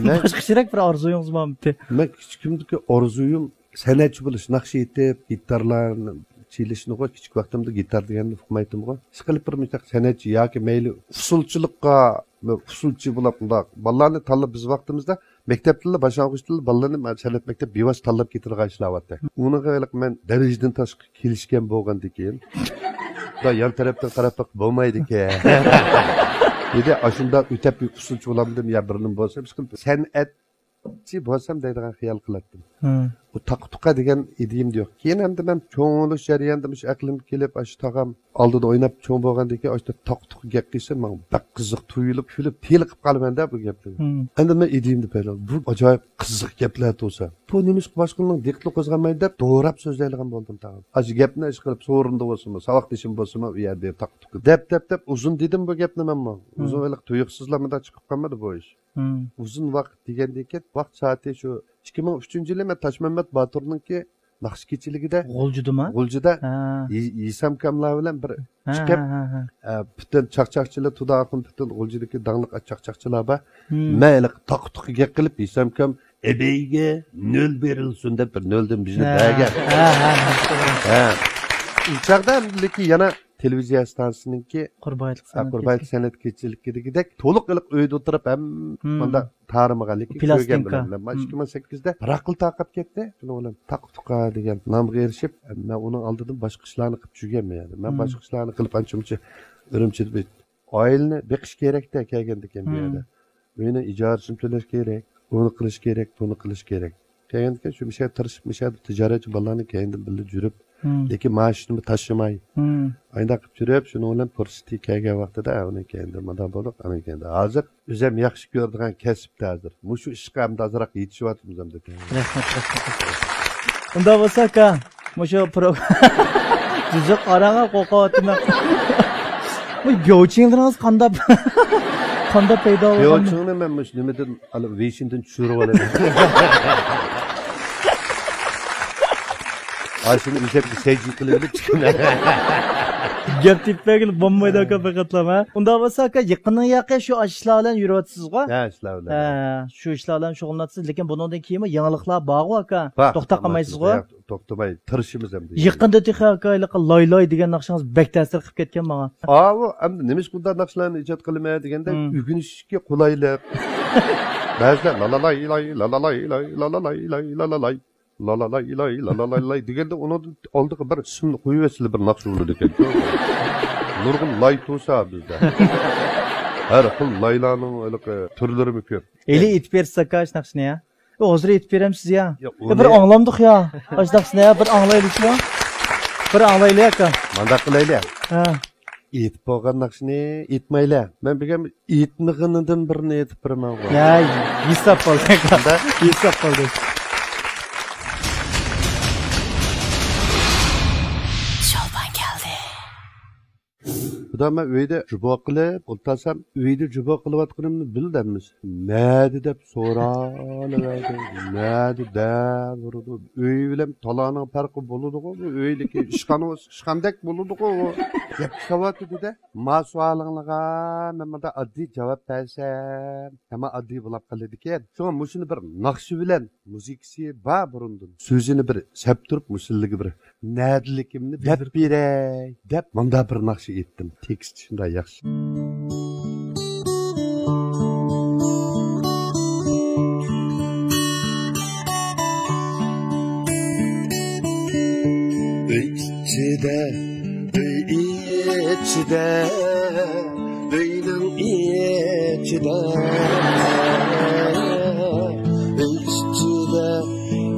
مەن باشقىچىراق بىر ئارزۇيىڭىز بارمىدى؟ مەن كىچىكىمدىكى ئارزۇيۇم سەنئەتچى بولۇش، ناخشا ئېيتىپ، گىتارلارنى چېلىشنىغۇ. كىچىك ۋاقتىمدا گىتار دېگەننى ئۇقمايتتىمغۇ. ئىشقىلىپ بىر مۇشۇنداق سەنئەتچى ياكى مەيلى ئۇسسۇلچىلىققا، ئۇسسۇلچى بولاپ مۇنداق بالىلارنى تاللاپ، بىز ۋاقتىمىزدا مەكتەپتىنلا، باشلانغۇچتىنلا بالىلارنى مانا سەنئەت مەكتەپ بىۋاسىتە تاللاپ كېتىدىغان ئىشلار بارتتى. ئۇنىڭغا ھېلىقى مەن دەرىجىدىن تاشقى كېلىشكەن بولغاندىكىن، دا يان تەرەپتىن قاراپ بېقىپ بولمايدىكەن. دېدى، ئاشۇنداق ئۆتەپ بىر ئۇسسۇلچى بولامدىم يا بىرنېمە بولسا، ئىشقىلىپ سەنئەتچى بولسام دەيدىغان خىيال قىلاتتىم. ھە. ئۇ تاقا-تۇقا دېگەن ئىدىيەمدە يوق. كېيىن ئەمدى مەن چوڭ بولۇش جەريانىدا مۇشۇ ئەقلىمگە كېلىپ، ئاشۇ تاغام ئالدىدا ئويناپ چوڭ بولغاندىن كېيىن، ئاشۇ تاقا-تۇقا گەپ قىلسا، ماڭا بەك قىزىق تۇيۇلۇپ، كۈلۈپ، تېلىقىپ قالىمەن-دە بۇ گەپلەرگە. ھىم. ئەمدى مەن ئىدىيەمدە پەيدا، بۇ ئاجايىپ قىزىق گەپلەر تۇرسا، بۇ نېمىشقا باشقىلارنىڭ دىققىتىنى قوزغىمايدۇ دەپ دوراپ سۆزلەيدىغان بولدۇم تاغام. ئاشۇ گەپنى ئىشقىلىپ سورۇندا بولسىمۇ، ساۋاقدىشىم بولسىمۇ، ئۇ يەردە تاقا-تۇقا دەپ، دەپ، دەپ ئۇزۇن دېدىم بۇ گەپنى مەنمۇ. ئۇزۇن ھېلىقى تۇيۇقسىزلا مۇنداق چىقىپ قالمىدى بۇ ئىش. ھىم. ئۇزۇن ۋاقىت دېگەندىن كېيىن، ۋاقىت سائىتى شۇ ئىككى مىڭ ئۈچىنچى يىلى مەن تاشمەممەت باتۇرنىڭكى ناخشا كېچىلىكىدە غۇلجىدىمۇ؟ غۇلجىدا ھە. ھېسامكاملار بىلەن بىر ھە، چىقىپ، ھە، ھە، ھە. ئە، پۈتۈن چاقچاقچىلار، تۇدا ئاخۇن پۈتۈن غۇلجىدىكى داڭلىق چاقچاقچىلار بار. ھىم. مەن ھېلىقى تاقا-تۇقا گەپ قىلىپ، ھېسامكام ئەبەيگە نۆل بېرىلسۇن دەپ بىر نۆلدىن بىزنى ھە. بەرگەن. ھە، ھە، ھە. ھە. ئۇ چاغدا لېكىن يەنە تېلېۋىزىيە ئىستانسىسىنىڭكى قۇربايىتلىق ھە، سەنئەت قۇربايىتلىق كېچىلىكى. سەنئەت كېچىلىكىدىكىدەك تولۇق ئېلىق ئۆيدە ئولتۇرۇپ ھەم ھىم. مۇنداق تارىمىغان، لېكىن كۆرگەن پىلاستىنكا. بىلەن. مەن ھىم. ئىككى مىڭ سەككىزدە بىراقلا تارقاپ كەتتى. شۇنىڭ بىلەن تاقا-تۇقا دېگەن نامغا ئېرىشىپ، مەن ئۇنىڭ ئالدىدىن باشقا ئىشلارنى قىلىپ يۈرگەنمەن يەنى. مەن ھىم. باشقا ئىشلارنى قىلىپ ئانچە-مۇنچە ئۈرۈمچىدە بىر ئائىلىنى بېقىش كېرەكتە كەلگەندىكىن بۇ ھىم. يەردە. ئۆينىڭ ئىجارىسىنى تۆلەش كېرەك، ئۇنى قىلىش كېرەك، بۇنى قىلىش كېرەك. كەلگەندىكىن شۇ مىشە تىرىشىپ، مىشە تىجارەتچى بالىلارنى كەينىدىن بىللە يۈرۈپ، ھىم. لېكىن مائاشىنىمۇ تاشلىماي. ھىم. ئاينداق قىلىپ يۈرۈپ، شۇنىڭ بىلەن پۇرسىتى كەلگەن ۋاقتىدا، ئۇنى كەينىدە مۇنداق بولدۇق، ئۇنى كەينىدە. ھازىر ئۆزۈم ياخشى كۆرىدىغان كەسىپتە ھازىر. مۇشۇ ئىشقا ئەمدى ئازراق يېتىشىۋاتىمىز ئەمدى. رەھمەت، رەھمەت. ئۇنداق بولسا، ئاكا، مۇشۇ پرو-، جۈزۈك ئاراڭا قورقۇۋاتىمەن. بۇ بياۋچىڭلىرىڭىز قانداق، قانداق پەيدا بولغان؟ بياۋچىڭنى مەن مۇشۇ نېمىدىن ئالا، ۋېيشىندىن چۈشۈرۈۋالىمەن. ئاشۇنى ئۆزۈمگە سەجدە قىلىۋېلىپ چىقىمەن. گەپ تېپىپ بەرگىلى بولمايدۇ، ئاكا، بىر قاتلام، ھە؟ ئۇنداق بولسا، ئاكا، يېقىننىڭ يېقى شۇ ئىشلار بىلەن يۈرۈۋاتىسىزغۇ؟ ھە، ئىشلار بىلەن. ھە، شۇ ئىشلار بىلەن شۇغۇللىنىۋاتىسىز، لېكىن بۇنىڭدىن كېيىنمۇ يېڭىلىقلار بارغۇ، ئاكا؟ بار، توختاپ قالمايسىزغۇ؟ توختىماي، تىرىشىمىز ئەمدى. يېقىندا تېخى، ئاكا، ھېلىقى لاي لاي دېگەن ناخشىڭىز بەك تەسىر قىلىپ كەتكەن ماڭا. ئاۋۇ، ئەمدى نېمىشقا بۇنداق ناخشىلارنى ئىجاد قىلىمەن دېگەندە، مم. ئۆگىنىشكە قولايلىق. بەزىدە لالالاي لاي، لالالاي لاي، لالالاي لاي، لالالاي. لالالاي لاي، لالالاي لاي دېگەندە، ئۇنىڭدىن ئالدىغا بىر ئىسىمنى قويۇۋەتسىلە، بىر ناخشا بولىدىكەن. نۇرغۇن لاي تۇرسا بىزدە. ھەر خىل لايلارنىڭ ھېلىقى تۈرلىرىمۇ كۆپ. ھېلى ئېيتىپ بېرىسىز، ئاكا، ئاشۇ ناخشىنى، يا؟ يا، ھازىر ئېيتىپ بېرەمسىز، يا؟ يا، يا، بىر ئۇنى ئاڭلامدۇق، يا؟ ئاشۇ ناخشىنى، يا، بىر ئاڭلايلىچۇ؟ بىر ئاڭلايلى، ئاكا. مانداق قىلايلى. ھە. ئېيتىپ بولغان ناخشىنى ئېيتمايلى. مەن بۈگۈن ئېيتمىغىنىدىن بىرنى ئېيتىپ بېرىمەن. يا، ھېساب بولدى. ھېساب بولدى. شولپان كەلدى. خۇدا، مەن ئۆيدە جۇبو قىلىپ ئولتۇرسام، ئۆيدە جۇبو قىلىۋاتقىنىمنى بىلدى ھەممىسى. نەدە دەپ سورىلىۋەردى. نەدە دەپ ئۇرىدۇ. ئۆي بىلەن تالانىڭ پەرقى بولىدىغۇ. بۇ ئۆيدىكى ئىشخانا بولسا ئىشخانىدەك بولىدىغۇ. گەپ ساۋاتى دېدى. ما سوئالىڭلارغا مەن مۇنداق ئاددىي جاۋاب بەرسەم، ھەممە ئاددىي بولاپ قالىدىكەن. شۇڭا مۇشۇنى بىر ناخشا بىلەن، مۇزىكىسى بار بۇرۇندىن. سۆزىنى بىر سەپتۈرۈپ، مۇشۇلىگە بىر نەدىلىكىمنى دەپ بېرەي دەپ، مۇنداق بىر ناخشا ئېيتتىم. تېكىستى شۇنداق ياخشى. ئۆي ئىچىدە، ئۆي ئىچىدە، ئۆينىڭ ئىچىدە، ئۆي ئىچىدە،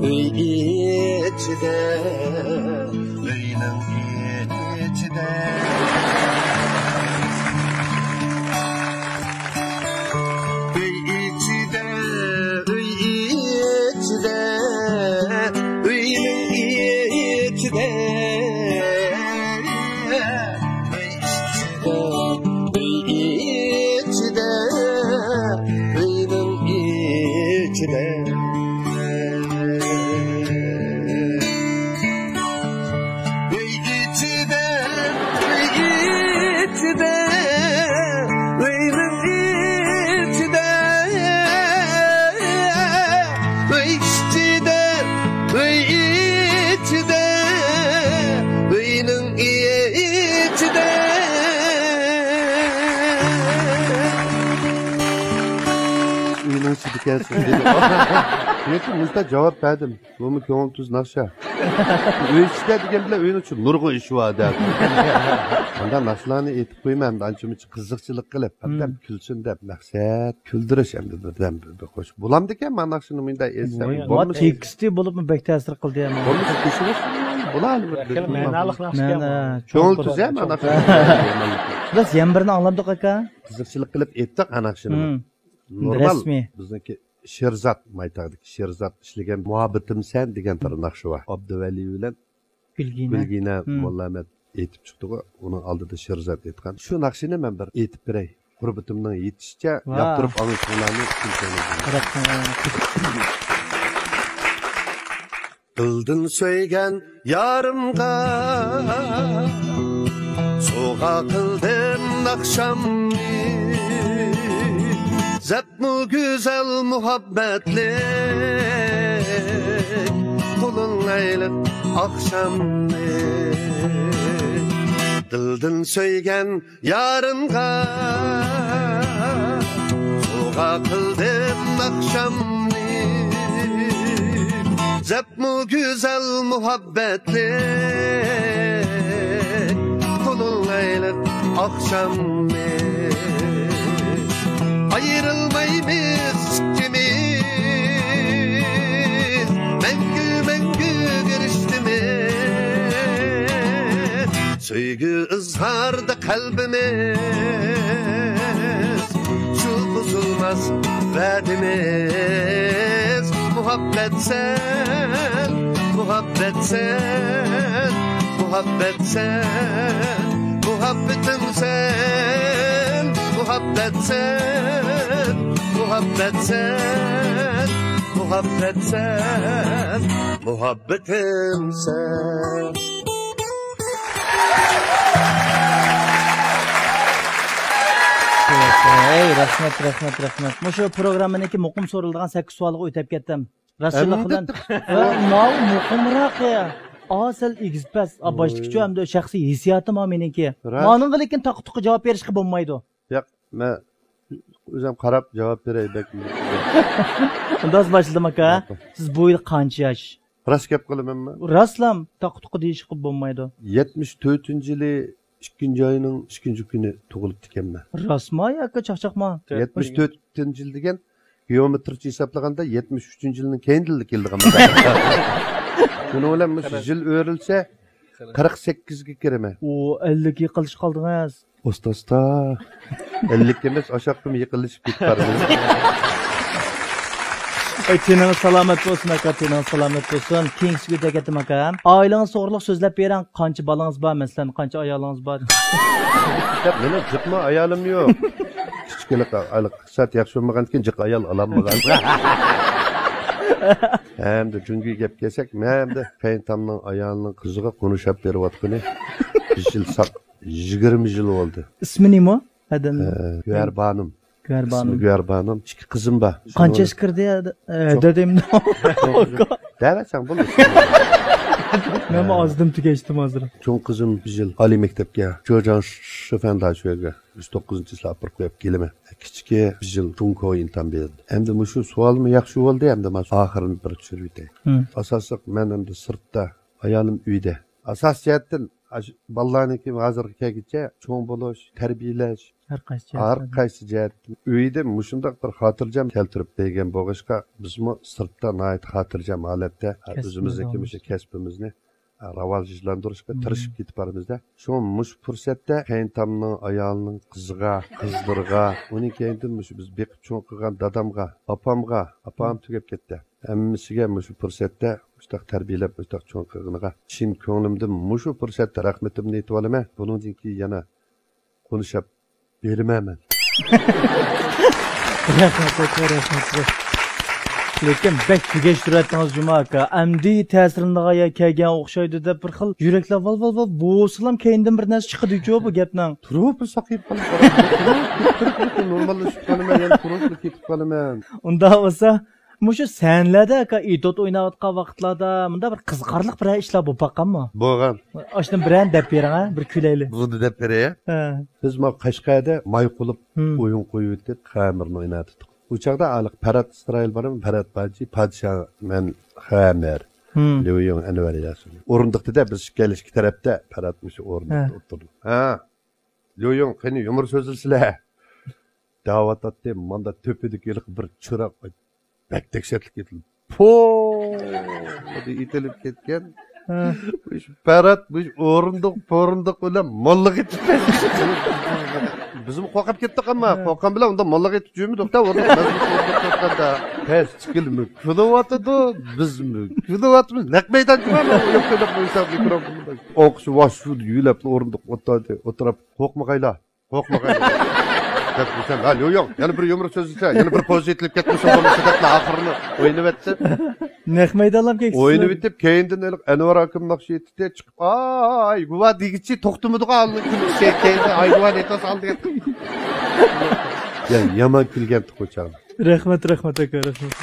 ئۆي ئىچىدە، ئۆينىڭ ئىچىدە. ئۆي ئىچىدە، ئۆي ئىچىدە، ئۆينىڭ ئىچىدە، ئۆي ئىچىدە. ئىچىدە، ئۆي ئىچىدە، ئۆي ئىچىدە، ئۆينىڭ ئىچىدە، ئۆي ئىچىدە، ئۆي ئىچىدە، ئۆينىڭ ئىچىدە. ئۆينىڭ ئىچىدىكەن سىز دېدى. لېكىن مۇشۇنداق جاۋاب بەردىم. بۇمۇ كۆڭۈل تۈز ناخشا. ئۆي ئىچىدە دېگەن بىلەن ئۆينىڭ ئىچىدە نۇرغۇن ئىش بار دەپ. ئانداق ناخشىلارنى ئېيتىپ قويىمەن، ئەمدى ئانچە-مۇنچە قىزىقچىلىق قىلىپ، بىردەم كۈلسۇن دەپ، مەقسەت كۈلدۈرۈش ئەمدى بىردەم بىر، بىر قوشۇق. بولامدىكەن مانا ناخشىنى مۇنداق ئېيتسام، بولمىسا تېكىستى بولۇپمۇ بەك تەسىر قىلدى يا. بولمىسا كېسىۋەتسۇن، بولالى بىر، بىر مەنالىق ناخشا. كۆڭۈل تۈز يا مانا ناخشا. بىز يەنە بىرنى ئاڭلامدۇق ئاكا. قىزىقچىلىق قىلىپ ئېيتتۇق ئانا ناخشىنى. نورمال. رەسمىي. بىزنىڭكى شېرزات، مايتاغدىكى شېرزات ئىشلىگەن مۇھەببىتىمسەن دېگەن بىر ناخشا بار. ئابدۇۋەلى بىلەن گۈلگىنە. گۈلگىنە موللامەت ئېيتىپ چىقتىغۇ، ئۇنىڭ ئالدىدا شېرزات ئېيتقان. شۇ ناخشىنى مەن بىر ئېيتىپ بېرەي. غۇربىتىمنىڭ يېتىشىچە ياقتۇرۇپ ئاڭلىشىڭلارنى ئۈمىد قىلىمەن. دىلدىن سۆيگەن يارىمغا سوۋغا قىلدىم ناخشامنى. زەپمۇ گۈزەل مۇھەببەتلىك، قۇلۇڭ ئايلىق ئاخشامنى. دىلدىن سۆيگەن يارىمغا سوۋغا قىلدىم ناخشامنى. زەپمۇ گۈزەل مۇھەببەتلىك، قۇلۇڭ ئايلىق ئاخشامنى. ئايرىلمايمىز ئىككىمىز، مەڭگۈ، مەڭگۈ رىشتىمىز. سۆيگۈ ئىزھاردا قەلبىمىز، شۇ بۇزۇلماس ۋەدىمىز. مۇھەببەتسەن، مۇھەببەتسەن، مۇھەببەتسەن، مۇھەببىتىمسەن. مۇھەببەتسەن، مۇھەببەتسەن، مۇھەببەتسەن، مۇھەببىتىمسەن. ھەي، رەھمەت، رەھمەت، رەھمەت. مۇشۇ پروگراممىنىڭكى مۇقىم سورىلىدىغان سەككىز سوئالغا ئۆتۈپ كەتتىم. راستچىللىق بىلەن. ئەمدى ۋە ماۋۇ مۇقىمراق يا. ئا، سەل ئېگىز پەس. ئا، باشتىكىچۇ ئەمدى شەخسىي ھېسسىياتىم ھا مېنىڭكى. مانىڭغا لېكىن تاقا تۇقا جاۋاب بېرىشكە بولمايدۇ. ياق، مەن ئۆزۈم قاراپ جاۋاب بېرەي بەك. ئۇنداق باشلىدىم ئاكا. سىز بۇ يىل قانچە ياش؟ راست گەپ قىلىمەنمۇ؟ راستلام، تاقا تۇقا دېيىشكە بولمايدۇ. يەتمىش تۆتىنچى يىلى ئىككىنچى ئاينىڭ ئىككىنچى كۈنى تۇغۇلۇپتىكەنمەن. راستما ياكى چاقچاقما؟ يەتمىش تۆتىنچى يىل دېگەن گېئومېترىيچە ھېسابلىغاندا يەتمىش ئۈچىنچى يىلنىڭ كەينىدىنلا كېلىدىغان. شۇنىڭ بىلەن مۇشۇ يىل ئۆرۈلسە، قىرىق سەككىزگە كىرىمەن. ئۇ، ئەللىككە يېقىنلىشىپ قالدىڭىز. ئاستا ئاستا. ئەللىك ئەمەس، ئاشاققىمۇ يېقىنلىشىپ كېتىپ بارىمىز. ئەي، تېنىڭىز سالامەت بولسۇن ئاكا، تېنىڭىز سالامەت بولسۇن. كېيىنكىسىگە ئۆتۈپ كەتتىم ئاكا. ئائىلىڭىز توغرىلىق سۆزلەپ بېرىڭ. قانچە بالىڭىز بار، مەسىلەن، قانچە ئايالىڭىز بار؟ مېنىڭ جىقمۇ ئايالىم يوق. كىچىككىنە ئاياللىق ئىقتىساد ياخشى بولمىغاندىكىن جىق ئايال ئالالمىغان. ھەمدە جۇڭگويغا گەپ كەلسەك، مەن ھەمدە قېيىنتامنىڭ ئايالىنىڭ قىزىغا قونۇشاپ بېرىۋاتقىنى بىر يىل ساق، يىگىرمە يىل بولدى. ئىسمى نېمە؟ ئادەمنىڭ؟ ئە، گۆھەر بانۇم. گۆھەر بانۇم. ئىسمى گۆھەر بانۇم. ئىككى قىزىم بار. قانچە ياشقا كىردى؟ ئە، دېدىم. دەۋەتسەڭ بولدى. مەنمۇ ئازدىم تۈگەشتىم ھازىر. چوڭ قىزىم بىر يىل ئالىي مەكتەپكە، جوجياڭ شىفەن داشۆگە، ئۈچ توققۇزىنچى كىلاسقا ئاپىرىپ قويۇپ كېلىمەن. كىچىكى بىر يىل جۇڭكو ئىمتىھان بېرىدۇ. ئەمدى مۇشۇ سوئالمۇ ياخشى بولدى، ئەمدى مانا ئاخىرىنى بىر چۈشۈرۈۋېتەي. ئاساسلىق مەن ئەمدى سىرتتا، ئايالىم ئۆيدە. ئاساسىي جەھەتتىن ئاشۇ بالىلارنىڭكى ھازىرغا كەلگۈچە چوڭ بولۇش، تەربىيەلەش، ھەر قايسى جەھەتتىن. ھەر قايسى جەھەتتىن. ئۆيدە مۇشۇنداق بىر خاتىرجەم كەلتۈرۈپ بەرگەن بولغاچقا، بىزمۇ سىرتتا ناھايىتى خاتىرجەم ھالەتتە ئۆزىمىزنىڭكى مۇشۇ كەسپىمىزنى راۋاجلاندۇرۇشقا تىرىشىپ كېتىپ بارىمىزدە. شۇڭا مۇشۇ پۇرسەتتە قېيىنتامنىڭ ئايالىنىڭ قىزىغا، قىزلىرىغا، ئۇنىڭ كەينىدىن مۇشۇ بىز بېقىپ چوڭ قىلغان دادامغا، ئاپامغا، ئاپام تۈگەپ كەتتى. ھەممىسىگە مۇشۇ پۇرسەتتە مۇشتاق تەربىيەلەپ، مۇشتاق چوڭ قىلغىنىغا چىن كۆڭلۈمدىن مۇشۇ پۇرسەتتە رەھمىتىمنى ئېيتىۋالىمەن. بۇنىڭدىن كېيىن يەنە قونۇشاپ بېرىمەن مەن. رەھمەت، رەھمەت. لېكىن بەك تېگەشتۈرۈۋەتتىڭىز جۇما ئاكا. ئەمدى تەسىرلىنىدىغان يەر كەلگەن ئوخشايدۇ دەپ بىر خىل يۈرەكلەر ۋال ۋال ۋال بولسىلام، كەينىدىن بىر نەرسە چىقىدۇچۇ بۇ گەپنىڭ. تۇرۇپ بىر ساقىيىپ قالىمەن. نورماللىشىپ قالىمەن، يەنە تۇرۇپ كېتىپ قالىمەن. ئۇنداق بولسا، مۇشۇ سەھنىلەردە ئاكا ئېتوت ئويناۋاتقان ۋاقىتلاردا مۇنداق بىر قىزىقارلىق بىرەر ئىشلار بولۇپ باققانمۇ؟ بولغان. ئاشۇنى بىرەر دەپ بېرىڭ ھە، بىر كۈلەيلى. بۇنى دەپ بېرەي. ھە. بىز ما قەشقەردە ماي قۇلۇپ ھىم. ئويۇن قويۇۋېتىپ، خەمىرنى ئويناتتۇق. ئۇ چاغدا ھېلىقى پەرھات ئىسرائىل بارمۇ؟ پەرھات باجى، پادىشاھ، مەن خەمەر، ھىم. ليۇيۇڭ، ئەنۋەر ياسىن. ئورۇندۇقتا-دە بىز ئىككىلىسى ئىككى تەرەپتە، پەرھات مۇشۇ ھە. ئورۇندۇقتا ئولتۇردۇق. ھە، ليۇيۇڭ، قېنى يۇمۇر سۆزلىسىلە. دەۋاتاتتى، ماندا تۆپىدىكى ھېلىقى بىر چىراغ بەك دەھشەتلىك ئېتىلىپ، پو دېيىپ ئېتىلىپ كەتكەن. ھە. مۇشۇ پەرھات، مۇشۇ ئورۇندۇق، پورۇندۇق بىلەن موللاغا ئېتىپ. بىزمۇ قورقۇپ كەتتۇق، ئەمما ھە. قورققان بىلەن ئۇنداق موللاغا ئېتىپ جۈرمىدۇق-تە، ئورۇندۇق مەزمۇت ئورۇندۇق تۇرغاندا. پەس چىقىلمۇ كۈلۈۋاتىدۇ، بىزمۇ كۈلۈۋاتىمىز. نەق مەيدان جۇما مەن ئويۇپ قويۇپ، مۇشۇ مىكروفوندا ئوقۇش ۋاش شۇ يۆلەپ ئورۇندۇق ئولتۇردى، ئولتۇرۇپ، قورقمىغايلا. قورقمىغايلا. دەپ دېسەم، ھە، ليۇيۇڭ، يەنە بىر يۇمۇر سۆزلىسە، يەنە بىر پوزا ئېتىلىپ كەتمىسۇن بولمىسا دەپلا ئاخىرىنى ئوينىۋەتتى. نەق مەيدانلام كەكسىز. ئوينىۋېتىپ، كەينىدىن ھېلىقى ئەنۋەر ئاكام ناخشا ئېيتتى، چىقىپ، ئاي، گۇۋا دېگۈچى توختىمىدىغۇ ئالدىن كۈلۈپ، كەينىدىن، ئاي، گۇۋا دەيتىۋالسا ئالدىغا. يا، يامان كۈلگەنتۇق ئۇ چاغدا. رەھمەت، رەھمەت ئاكا، رەھمەت.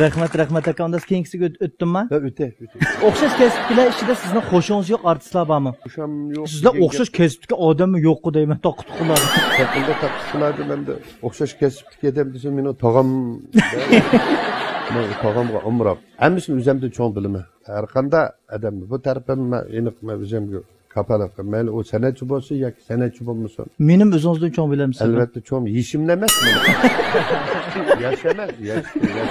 رەھمەت، رەھمەت ئاكا. ئۇندا كېيىنكىسىگە ئۆت-، ئۆتتۈمما؟ ھە، ئۆتە، ئۆتە. ئوخشاش كەسىپتىكىلەر ئىچىدە سىزنىڭ خوشىڭىز يوق ئارتىسلار بارمۇ؟ خوشام يوق سىزدە دېگەن ئوخشاش گەپ. كەسىپتىكى ئادەممۇ يوققۇ دەيمەن، تاققا تۇققۇلار. يېقىندا تاققا تۇققۇلار دېمەمدە ئوخشاش كەسىپتىكى ئادەم دېسە، مېنىڭ تاغام. مەن تاغامغا ئامراق. ھەممىسىنى ئۆزەمدىن چوڭ بىلىمەن. ھەر قانداق ئادەمنى، بۇ تەرىپىم مەن ئېنىق، مەن ئۆزەمگە كاپالەت قىلىمەن. مەيلى ئۇ سەنئەتچى بولسۇن ياكى سەنئەتچى بولمىسۇن. مېنىمۇ ئۆزىڭىزدىن چوڭ بىلەمسىز؟ ئەلۋەتتە چوڭ. يېشىمنى ئەمەس. ياش ئەمەس، ياش، ياش.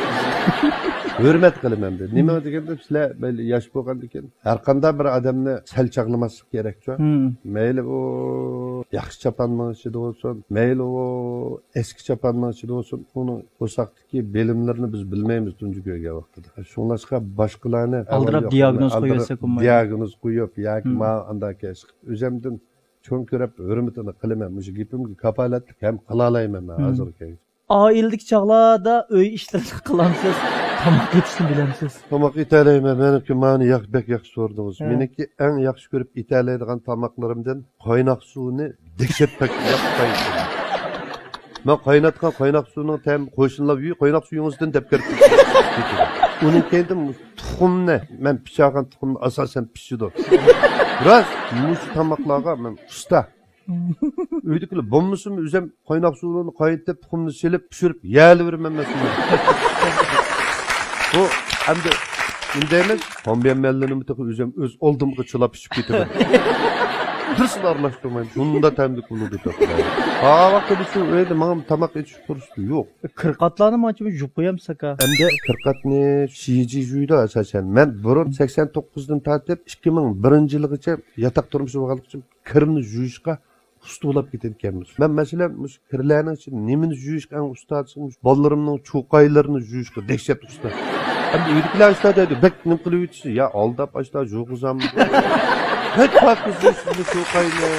ھۆرمەت قىلىمەن دە. نېمە دېگەندە سىلەر مەيلى ياش بولغاندىكىن ھەر قانداق بىر ئادەمنى سەل چاغلىماسلىق كېرەكچۇ. ھىم. مەيلى ئۇ ياخشى چاپاننىڭ ئىچىدە بولسۇن، مەيلى ئۇ ئەسكى چاپاننىڭ ئىچىدە بولسۇن، ئۇنىڭ قورساق بىلىملىرىنى بىز بىلمەيمىز تۇنجى كۆرگەن ۋاقتىدا. شۇڭلاشقا باشقىلارنى ئالدىراپ ئاۋۋال دىياگنوز ياقىنى قويۇۋەتسەك ئالدىراپ بولمايدۇ. دىياگنوز قويۇپ ياكى مم. ماڭا ئانداق كەش قىلىپ، ئۆزەمدىن چوڭ كۆرۈپ ھۆرمىتىنى قىلىمەن. مۇشۇ گېپىمگە كاپالەتلىك ھەم قىلالايمەن مەن مم. ھازىرغىچە. ئائىلىدىكى چاغلاردا ئۆي ئىشلىرىنى قىلامسىز؟ تاماق ئېتىشنى بىلەمسىز؟ تاماق ئېتەلەيمەن. مېنىڭكى مانا ياخ-، بەك ياخشى سورىدىڭىز. ھە. مېنىڭكى ئەڭ ياخشى كۆرۈپ ئېتەلەيدىغان تاماقلىرىمدىن قايناق سۇنى دەھشەت بەك ياخشى قاينىتىمەن. مەن قايناتقان قايناق سۇنىڭ تەمى قوشنىلار ئۆيى قايناق سۇ يۇڭىسىدىن دەپ كىرىپ كېتىدۇ. ئۇنىڭ كەينىدىن تۇخۇمنى، مەن پىشارغان تۇخۇمنى ئاساسەن پىشىدۇ. راست، مۇشۇ تاماقلارغا مەن ئۇستا. ئۆيدىكىلەر بولمىسىمۇ ئۆزۈم قايناق سۇنى قاينىتىپ، تۇخۇمنى سېلىپ، پىشۇرۇپ يەيلىۋېرىمەن مەن شۇنى. بۇ ئەمدى نېمە دەيمىز؟ پامبيان مەللىنىمۇ تېخى ئۆزۈم ئۆز ئالدىمغا چىلاپ ئىچىپ كېتىمەن. بىرسىنى ئارىلاشتۇرمايمەن. شۇنداق تەملىك بولىدۇ تېخى. ھا ۋاقىتتا شۇ ئۆيدە ماڭا تاماق ئېتىش پۇرسىتى يوق. كىرقاتلارنى مانچە يۇيۇپ قويامسىز ئاكا؟ ئەمدى كىرقاتنى شىجى يۇيىدۇ ئاساسەن. مەن بۇرۇن سەكسەن توققۇزدىن تارتىپ ئىككى مىڭ بىرىنچى يىلغىچە ياتاق تۇرمۇشى بولغانلىقى ئۈچۈن كىرنى يۇيۇشقا ئۇستا بولۇپ كېتىدىكەنمىز. مەن مەسىلەن، مۇشۇ كىرلەرنىڭ ئىچىدە نېمىنى يۇيۇشقا ئەڭ ئۇستا دېسەم، مۇشۇ بالىلىرىمنىڭ چوقايلىرىنى يۇيۇشقا دەھشەت ئۇستا. ئەمدى ئۆيدىكىلەر ئاشتا دەيدۇ، بەك نېمە قىلىۋېتىسىز؟ يا، ئالداپ ئاشتا يۇغۇزام. بەك پاكىز دەيسىزمۇ چوقاينى؟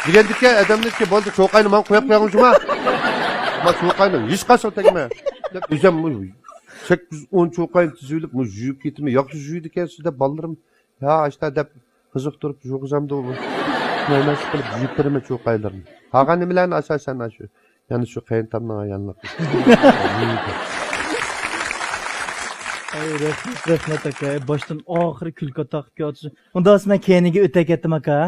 دېگەندىكى ئادەمنىڭكى بولدى، چوقاينى ماڭا قويۇپ قويغىن جۇما. ما چوقاينى ھېچقاچان تەگمە. دەپ ئۆزۈم مۇ سەككىز ئون چوقاينى تىزىۋېلىپ، مۇ يۇيۇپ كېتىمەن، ياخشى يۇيىدىكەنسىز دەپ بالىلىرىم ھە، ئاشتا دەپ قىزىقتۇرۇپ يۇغۇزامدۇ. مەن شۇ قىلىپ يۇيۇپ بېرىمەن چوقايلىرىنى. قالغان نېمىلەرنى ئاساسەن ئاشۇ، يەنە شۇ قېيىنتامنىڭ ئايالىنى. ئاي، رەھمەت، رەھمەت ئاكا. باشتىن ئاخىرى كۈلكە تاقىپ كېلىۋاتىسىز. ئۇنداق بولسا مەن كەينىگە ئۆتە كەتتىم ئاكا.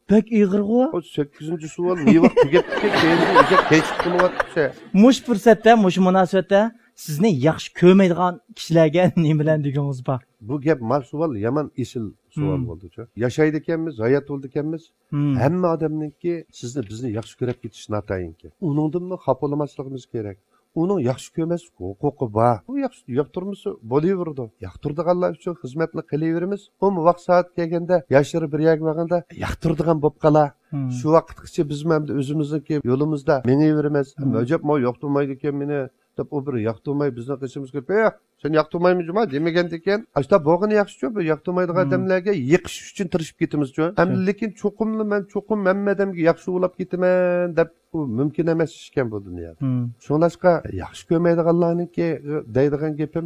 بەك ئېغىرغۇ. ئۇ سەككىزىنچى سوئال نېۋاق تۈگەپتىكەن، كەينىگە ئۆتە كەچ قىلىۋاتىسە. مۇشۇ پۇرسەتتە، مۇشۇ مۇناسىۋەتتە سىزنى ياخشى كۆرمەيدىغان كىشىلەرگە نېمىلەرنى دېگۈڭىز بار؟ بۇ گەپ ما سوئال يامان ئېسىل سوئال مم. بولدىچۇ. ياشايدىكەنمىز، ھايات بولىدىكەنمىز. مم. ھەممە ئادەمنىڭكى سىزنى، بىزنى ياخشى كۆرۈپ كېتىش ناتايىنكى. ئۇنىڭدىنمۇ خاپا بولماسلىقىمىز كېرەك. ئۇنىڭ ياخشى كۆرمەسلىك ھوقۇقى بار. ئۇ ياخشى ياقتۇرمىسا بولۇۋېرىدۇ. ياقتۇرىدىغانلار ئۈچۈن خىزمەتنى قىلىۋېرىمىز. ئۇمۇ ۋاقىت سائەت كەلگەندە، ياشلىرى بىر يەرگە بارغاندا، ياقتۇرىدىغان بولۇپ قالا. مم. شۇ ۋاقىتقىچە بىزمۇ ئەمدى ئۆزىمىزنىڭكى يولىمىزدا مېڭىۋېرىمىز. مم. ئەجەب، ما ياقتۇرمايدىكەن مېنى. دەپ، ئۇ بىر ياقتۇرماي بىزنىڭ قېشىمىزغا كېلىپ، ئېھ، سەن ياقتۇرمايمۇ جۇما دېمىگەندىكىن، ئاشتا بولغىنى ياخشىچۇ، بىر ياقتۇرمايدىغان ئادەملەرگە يېقىش ئۈچۈن تىرىشىپ كېتىمىزچۇ. ئەمدى لېكىن چوقۇملا مەن چوقۇم ھەممە ئادەمگە ياخشى بولاپ كېتىمەن دەپ، ئۇ مۇمكىن ئەمەس ئىشكەن بۇ دۇنيادا. شۇڭلاشقا ياخشى كۆرمەيدىغانلارنىڭكى دەيدىغان گېپىم،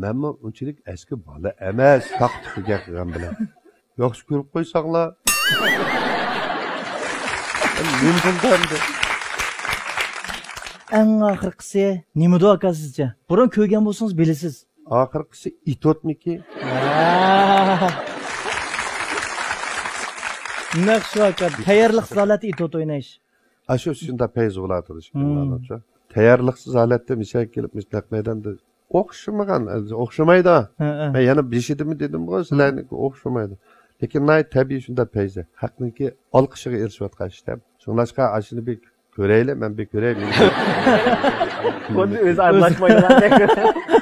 مەنمۇ ئۇنچىلىك ئەسكى بالا ئەمەس، تاق تۈكىگە قىلغان بىلەن. ياخشى كۆرۈپ قويساڭلار. نېمە بولدى ئەمدى؟ ئەڭ ئاخىرقىسى نېمىدۇ ئاكا سىزچە؟ بۇرۇن كۆرگەن بولسىڭىز بىلىسىز. ئاخىرقىسى ئېتوتمىكى؟ نەق شۇ ئاكا، تەييارلىقسىز ھالەتتە ئېتوت ئويناش. ئاشۇ شۇنداق پەيزى بولاۋاتىدۇ ئىككىڭلارنىڭچۇ. تەييارلىقسىز ھالەتتە مىسال كېلىپ مۇشۇ نەق مەيداندا ئوخشىمىغان، ئوخشىمايدۇ. ھە، ھە. مەن يەنە بېشىدىمۇ دېدىمغۇ، سىلەرنىڭكى ئوخشىمايدۇ. لېكىن ناھايىتى تەبىئىي شۇنداق پەيزى. خەقنىڭكى ئالقىشىغا ئېرىشىۋاتقان ئىش دە. شۇڭلاشقا ئاشۇنى بىر كۆرەيلى، مەن بىر كۆرەي. خۇددى ئۆزى ئارىلاشمايدىغاندەك.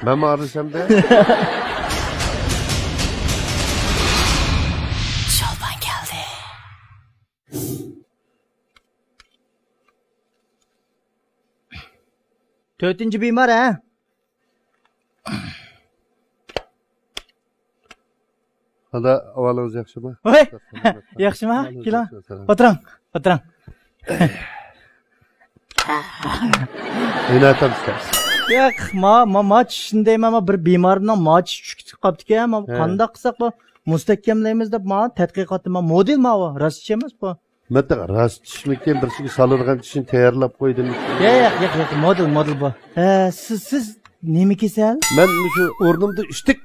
مەنمۇ ئارىلىشامدۇ؟ شولپان كەلدى. تۆتىنچى بىمار، ھە؟ خادا، ئەھۋالىڭىز ياخشىمۇ؟ ۋاي! ياخشىمۇ؟ كېلىڭ. ئولتۇرۇڭ، ئولتۇرۇڭ. ئىنايەت ئەمىسە. ياق، ما، ما، ما چىشىنى دەيمەن، ما بىر بىمارنىڭ ما چىشى چۈشۈپ قاپتىكەن، ما قانداق قىلساق بۇ مۇستەھكەملەيمىز دەپ، ما تەتقىقاتتا، ما مودېل ما ئۇ، راست چىش ئەمەس بۇ. مەتتە راست چىشمىكىن، بىرسىگە سالىدىغان چىشنى تەييارلاپ قويدىم. ياق، ياق، ياق، ياق، مودېل، مودېل بۇ. ھە، سىز، سىز نېمە كېسەل؟ مەن مۇشۇ ئورنۇمدا ئۈچتەك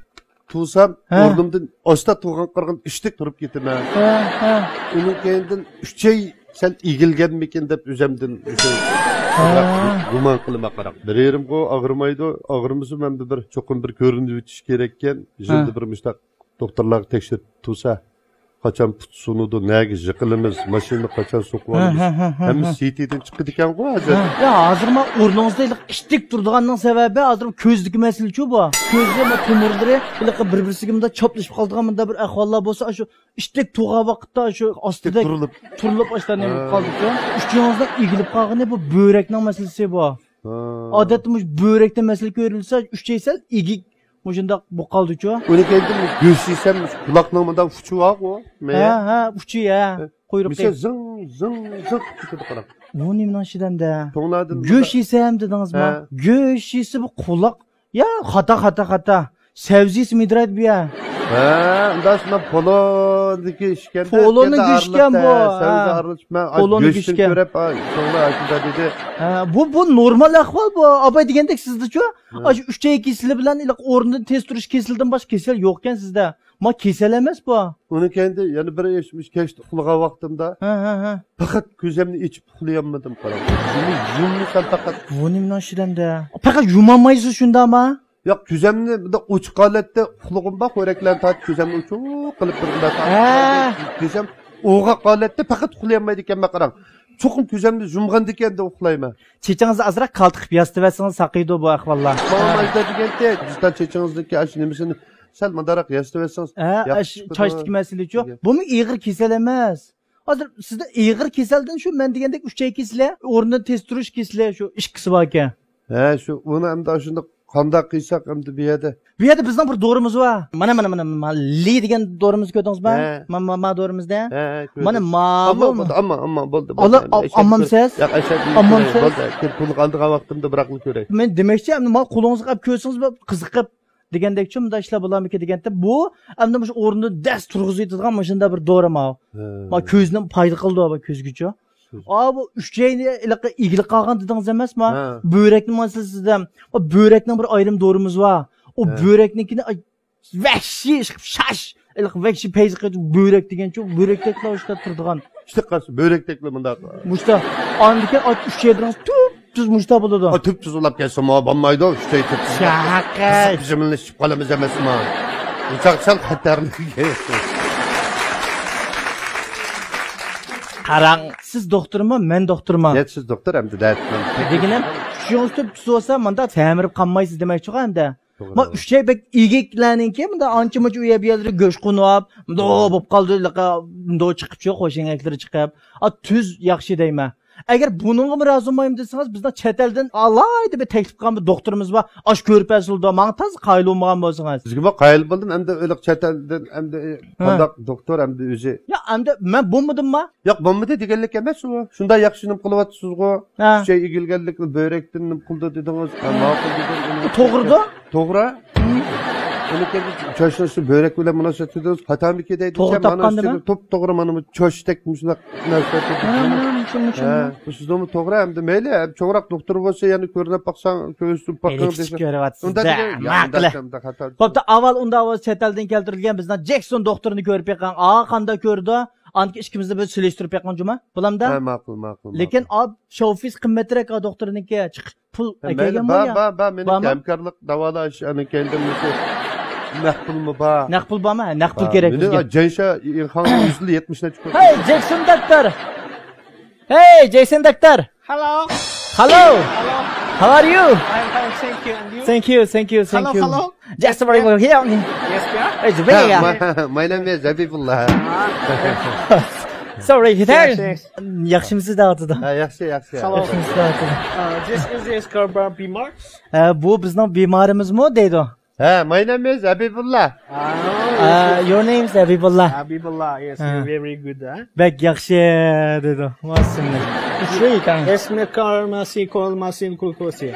تۇرسام، ھە. ئورنۇمدىن ئاستا تۇرغان قارىغان ئۈچتەك تۇرۇپ كېتىمەن. ھە، ھە. ئۇنىڭ كەينىدىن ئۈچەي سەل ئېگىلگەنمىكىن دەپ ئۆزەمدىن شۇ ھە. گۇمان قىلىمەن قاراڭ. بىر يېرىمغۇ ئاغرىمايدۇ. ئاغرىمىسا مەندە بىر چوقۇم بىر كۆرۈنۈۋېتىش كېرەككەن. يىلدا ھە. بىر مۇشتاق دوختۇرلارغا تەكشۈرتۈپ تۇرسا، قاچان پۇت سۇنىدۇ، نەگە يىقىلىمىز، ماشىنىنى قاچان سوقۇۋالىمىز. ھە، ھە، ھە، ھە، ھەممىسى ھە. سىتىدىن چىقىدىكەنغۇ ھازىر. ھە. يا، ھازىر ما ئورنىڭىزدا ھېلىقى ئىتتىك تۇرىدىغاننىڭ سەۋەبى ھازىر كۆزدىكى مەسىلىچۇ بۇ. كۆزدە ما تومۇرلىرى ھېلىقى بىر-بىرسىگە مۇنداق چاپلىشىپ قالىدىغان مۇنداق بىر ئەھۋاللار بولسا، ئاشۇ ئىتتىك تۇرغان ۋاقىتتا شۇ ئاستىدەك تۇرۇلۇپ. تۇرۇلۇپ ئاشتا نېمە ھە. قالدىچۇ. ئۇچىڭىزنىڭ ئېگىلىپ قالغىنى بۇ بۆرەكنىڭ مەسىلىسى بۇ. ھە. ئادەتتە مۇشۇ بۆرەكتە مەسىلە كۆرۈلسە، ئۈچەي سەل ئېگىك مۇشۇنداق بولۇپ قالدىچۇ. ئۇنى كەينىدىن گۆش يېسەم، قۇلاقنىڭ مۇنداق ئۇچى بارغۇ، مېيە. ھە، ھە، ئۇچى، ھە، ھە. قۇيرۇقى. مىسال زىڭ، زىڭ، زىڭ قىلىپ كېتىدۇ قاراڭ. بۇ نېمىنىڭ ئىچىدە ئەمدى؟ توڭلاردىن گۆش مۇنداق يېسەم دېدىڭىزمۇ؟ ھە. گۆش يېسە بۇ قۇلاق. يا، خاتا، خاتا، خاتا. سەۋزىسى مىدىرايدۇ بۇ يا. ھە، ئۇنداق شۇنداق پولونىڭكى ئىشكەندە، پولوننىڭ ئىشكەندە گۆشكەن ئارىلىقتا، بۇ، ھە. سەۋزە ئارىلىشىپ، مەن پولوننىڭ گۆشتىن گۆشكەن. كۆرۈپ، ئا، شۇڭلا ئاشۇنداق دېدى. ھە، بۇ، بۇ نورمال ئەھۋال بۇ. ئاباي دېگەندەك سىزدىچۇ؟ ھە. ئاشۇ ئۈچەي كېسىلى بىلەن ھېلىقى ئورنىدىن تېز تۇرۇش كېسىلىدىن باشقا كېسەل يوقكەن سىزدە. ما كېسەل ئەمەس بۇ. ئۇنىڭ كەينىدە يەنە بىر ئىش، كەچتە ئۇخلىغان ۋاقتىمدا ھە، ھە، ھە. پەقەت كۆزۈمنى ئېچىپ ئۇخلىيالمىدىم، قاراڭ. يۇم-، يۇممىسام پەقەت. بۇ نېمىنىڭ ئىچىدە ئەمدى؟ پەقەت يۇمالمايسىز شۇنداقمۇ؟ ياق، كۆزۈمنى بۇنداق ئوچۇق ھالەتتە ئۇخلىغۇم بار، خورەكلەرنى تارتىپ كۆزۈمنى ئوچۇق قىلىپ بىر مۇنداق ھە. كۆزۈم ئوغاق ھالەتتە پەقەت ئۇخلىيالمايدىكەنمەن، قاراڭ. چوقۇم كۆزۈمنى يۇمغاندىكەندە ئۇخلايمەن. چېچىڭىزنى ئازراق كالتىقىپ ياسىتىۋەتسىڭىز ساقىيىدۇ بۇ ئەھۋاللار. ماڭا ھە. ئايتا دېگەنتى، دېستان چېچىڭىزنىڭكى ئاشۇ نېمىسىنى سەل مۇنداقراق ياسىتىۋەتسىڭىز ھە، ياخشى ئاش-، چىقىدۇ. چاچتىكى مەسىلىچۇ؟ دېگەن. بۇمۇ ئېغىر كېسەل ئەمەس. ھازىر سىزدە ئېغىر كېسەلدىن شۇ مەن دېگەندەك ئۈچەي كېسىلى، ئورنىدىن تېز تۇرۇش كېسىلى شۇ ئىككىسى باركەن. ھە، شۇ، ئۇنى ئەمدى ئاشۇنداق قانداق قىلساق ئەمدى بۇ يەردە؟ بۇ يەردە بىزنىڭ بىر دورىمىز بار. مانا، مانا، مانا، مانا، لى دېگەن دورىمىزنى كۆردىڭىزمۇ؟ ھە. ما، ما، ما دورىمىزنى. ھە، ھە، كۆردۈم. مانا، ماۋۇ. ئامما بولدى، ئامما، ئامما، بولدى، بولدى. ئالا، ئەمدى ئەشەددىي ئاممامسىز؟ ياق، ئەشەددىي ئاممامسىز؟ بولدى. كېيىن پۇلنى ئالىدىغان ۋاقتىمدا بىراقلا كۆرەي. مەن دېمەكچى، ئەمدى ما قولىڭىزغا ئەپ كۆرسىڭىز، بىر قىزىقىپ دېگەندەكچۇ، مۇنداق ئىشلار بولارمىكىن دېگەنتىم. بۇ ئەمدى مۇشۇ ئورنىدا دەس تۇرغۇزۇۋېتىدىغان مۇشۇنداق بىر دورا ماۋۇ. ھە. ما كۆزنى پايدا قىلىدۇ بۇ كۆزگىچۇ. ئا، بۇ ئۈچەينى ھېلىقى ئېگىلىپ قالغان دېدىڭىز ئەمەسما؟ ھە. بۆرەكنى مانا سىز دېدىم. ئا، بۆرەكنىڭ بىر ئايرىم دورىمىز بار. ئۇ ھە. بۆرەكنىڭكىنى، ئاي، ۋەھشىي ئىشقىپ شاش. ھېلىقى ۋەھشىي پەيزى قېتىپ بۆرەك دېگەنچۇ، بۆرەكتەكلا ئۇشتا تۇرىدىغان. ئىشتە قارىسا بۆرەكتەكلا مۇنداق. مۇشتا. ئاندىكىن ئاي، ئۈچەيدىن تۈپ تۈز مۇشتا بولىدۇ. ئا، تۈپ تۈز ئۇلاپ كەتسىمۇ بولمايدۇ، ئۈچەي تۈپ تۈز ئۇلاپ كەتسە. شاقەت. قىزىق بىزىمىلىشىپ قالىمىز ئەمەسما؟ ئۇچاق سەل خەتەرلىك. قاراڭ، سىز دوختۇرمۇ، مەن دوختۇرمۇ؟ يا، سىز دوختۇر ئەمدى دەتمەن. دېگىنىم، ئۈچىڭىز تۈپ تۈز بولسا، مۇنداق سەمرىپ قالمايسىز دېمەكچىغۇ ئەمدى. توغرا. ما ئۈچەي بەك ئېگىكلەرنىڭكى مۇنداق ئانچە-مۇنچە ئۇ يەر بۇ يەرلىرى گۆش قونۇپ، مۇنداق بولۇپ قالدى، مۇنداق چىقىپچۇ، خۇشەڭگەكلىرى چىقىپ. ئا، تۈز ياخشى دەيمەن. ئەگەر بۇنىڭغىمۇ رازى بولمايمەن دېسىڭىز، بىزنىڭ چەت ئەلدىن ئالاھىدە بىر تەكلىپ قىلغان بىر دوختۇرىمىز بار. ئاشۇ كۆرۈپ بەرسىلىدۇ. ماڭا تازا قايىل بولمىغان بولسىڭىز. سىزگىمۇ قايىل بولدۇم، ئەمدى ئۆلۈق چەت ئەلدىن، ئەمدى ھە. قانداق دوختۇر ئەمدى ئۆزى؟ يا، ئەمدى مەن بولمىدىمما؟ ياق، بولمىدى دېگەنلىك ئەمەس ئۇ. شۇنداق ياخشى نېمە قىلىۋاتىسىزغۇ. ھە. ئۈچەي ئېگىلگەنلىكنى بۆرەكتىن نېمە قىلدى دېدىڭىز. ھە، ماقۇل دېدىم. ئۇنى توغرىدۇ. توغرا. ھە. ئۇنى چاچنى شۇ بۆرەك بىلەن مۇناسىۋەت قىلدىڭىز. خاتامىكى دەيدىكەن، توغرا مانا تاپقان شۇ دېمە. توپ توغرا مانا بۇ چوشتەك مۇشۇنداق نەرسىلەر. مانا، مانا، مۇشۇ، مۇشۇ. ھە، بۇ سىزنىڭمۇ توغرا. ئەمدى مەيلى، ھەم چوڭراق دوختۇر بولسا، يەنە كۆرۈنۈپ باقساڭ، كۆرۈشۈپ باققىن دېسە. ئۇنداق دېگەن، ياق، ماقۇل. ئۇنداق، ئۇنداق خاتا. بوپتۇ، ئاۋۋال ئۇنداق بولسا چەت ئەلدىن كەلتۈرۈلگەن بىزنىڭ جېكسون دوختۇرنى كۆرۈپ بېقىڭ. ئا، قانداق كۆرىدۇ؟ ئاندىكى ئىككىمىزنى بىر سېلىشتۇرۇپ بېقىڭ جۇما. بولامدا؟ ھە، ماقۇل، ماقۇل، لېكىن ماقۇل. ئا، شوفىس قىممەترەك ئا دوختۇرنىڭكى. چىقىپ پۇل ھە، مەيلى، ئەكەلگەنمۇ بار، يا؟ بار، بار، مېنىڭ بارمۇ؟ ھەمكارلىق داۋالاش، ئەنە كەينىدىن مۇشۇ نەق پۇلمۇ بار. نەق پۇل بارمۇ؟ ھە، نەق پۇل بار، كېرەك مېنىڭ بىزگە. جەنشا ئىنخاڭ يۈز يەتمىش نەچچە كوي. ھەي، جېكسون دوختۇر! ھەي، جېكسون دوختۇر! Hello. Hello. Hello. How are you? I'm fine, thank you. And you? Thank you, thank you, thank you. Hello, hello. Just very well here. Yes, yeah. It's very. ھە، yeah. My, my name is ھەبىبۇللا. Sorry, yes, yes. ياخشىمۇسىز دەۋاتىدۇ. ھە، ياخشى، ياخشى. Hello. ياخشىمۇسىز دەۋاتىدۇ. Uh, this is, is Karbar Bimar. ھە، بۇ بىزنىڭ بىمارىمىزمۇ دەيدۇ. ھە، my name is ھەبىبۇللا. Ah, yes, yes. Your name is ھەبىبۇللا. ھەبىبۇللا, yes, ھە. You're very good, huh? بەك ياخشى دېدى. مانا ئىسمىنى. ئىسمى كارماسى كولماسىن كۇلكوسى.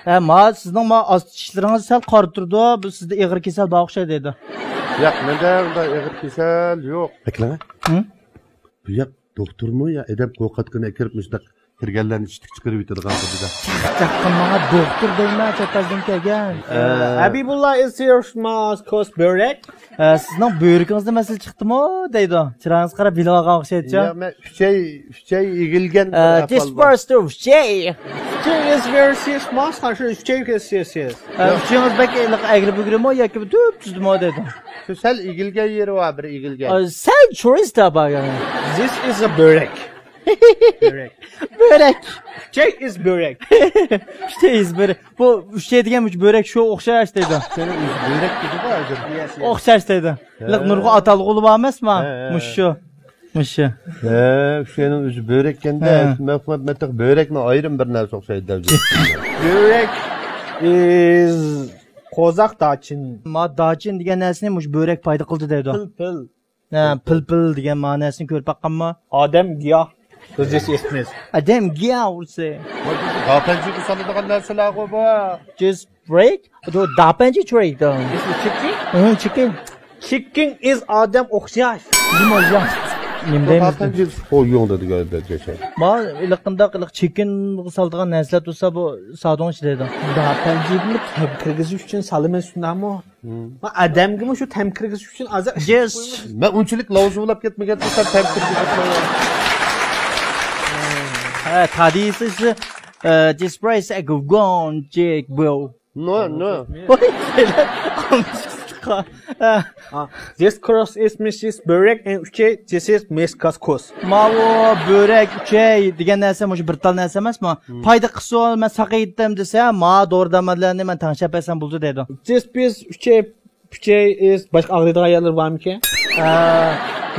ھە، ما سىزنىڭ ما ئاستى چىشلىرىڭىز سەل قارا تۇرىدۇ. بۇ سىزدە ئېغىر كېسەل بار ئوخشايدۇ دەيدۇ. ياق، مەندە ئۇنداق ئېغىر كېسەل يوق. بەكلەڭە. ھە؟ بۇ ياق دوختۇرمۇ يا ئادەم قورقاتقىنى ئەكىرىپ مۇشۇنداق كىرگەنلەرنى ئىشتىك چىقىرىۋېتىدىغان قىلدىدا. چاقچاق قىلماڭا، دوختۇر دەيمەن، چەت ئەلدىن كەلگەن. ھەبىبۇللا is here, my cause بۆرەك. ئە، سىزنىڭ بۆرىكىڭىزدە مەسىلە چىقتىمۇ دەيدۇ. چىرايىڭىزغا قاراپ بىلىۋالغان ئوخشايدۇ. ياق، مەن ئۈچەي، ئۈچەي ئېگىلگەن. ئە، ئەھۋال بار. This person ئۈچەي. Thing is very serious, ما ساڭا شۇ ئۈچەي كېسىسىز. ئە، ئۈچىيىڭىز بەك ئېلىق ئەگرى بۈگرىمۇ ياكى دۈپ تۈزدىمۇ دەيدۇ. شۇ سەل ئېگىلگەن يېرى بار، بىر ئېگىلگەن. ئە، سەل چورىس تاپا. This is a بۆرەك. بۆرەك. بۆرەك. Cake is بۆرەك. ئۈچەي ئىز بۆرەك. بۇ ئۈچەي دېگەن مۇشۇ بۆرەك شۇ ئوخشاش دەيدۇ. سېنىڭ ئۆزى بۆرەك دېدىغۇ ھازىر. Yes, yes. ئوخشاش دەيدۇ. ھە. لىق نۇرغۇن ئاتالغۇلى بار ئەمەسما؟ ھە، ھە. مۇشۇ. مۇشۇ. ھە، ئۈچەينىڭ ئۆزى بۆرەككەندە، ھە. مەن، مەن تېخى بۆرەكنى ئايرىم بىر نەرسە ئوخشايدۇ دەپ. بۆرەك is قوزاق داچىن. ما داچىن دېگەن نەرسىنى مۇشۇ بۆرەك پايدا قىلدى دەيدۇ. پىل، پىل. ھە، پىلپىل دېگەن مەنىسىنى كۆرۈپ باققانما؟ ئادەم گىياھ. This is مىس. ئادەم گىياھ ئۇرسى. داپەنجىگە سالىدىغان نەرسىلەرغۇ بۇ. Just break. داپەنجى چورىك. Is it chicken? ھە، chicken. Chicken is ئادەم ئوخشاش. نېمە ئوخشاش؟ نېمە دەيمىز؟ داپەنجى. ئۇ يوڭدا دېگەن بەك ياشاي. ما ئىلىق قانداق ئىلىق چېكىنغا سالىدىغان نەرسىلەر تۇرسا بۇ سادوڭ ئىشلەيدۇ. داپەنجىگىمۇ تەم كىرگۈزۈش ئۈچۈن سالىمەن شۇنداقمۇ؟ ما ئادەمگىمۇ شۇ تەم كىرگۈزۈش ئۈچۈن ئازراق ئىشلىتىپ قويىمىز. مەن ئۇنچىلىك لاۋزۇ بولاپ كەتمىگەن بولسام تەم كىرگۈزۈپ قوياي. ھە، تادىسى، ئە، this price I go gone, Jack, bro. No, no. ۋاي، سەن قامچىسىقا. ھە. This cross is مىسىس بۆرەك and ئۈچەي، this is مىس كاسكوس. ماۋۇ بۆرەك، ئۈچەي دېگەن نەرسە مۇشۇ بىر تال نەرسە ئەمەسمۇ؟ پايدا قىلسۇن، مەن ساقىيىتتىم دېسە، ما دورا دەرمانلارنى مەن تەڭشەپ بەرسەم بولىدۇ دەيدۇ. This piece ئۈچەي، ئۈچەي is باشقا ئاغرىيدىغان يەرلىرى بارمىكىن؟ ئە،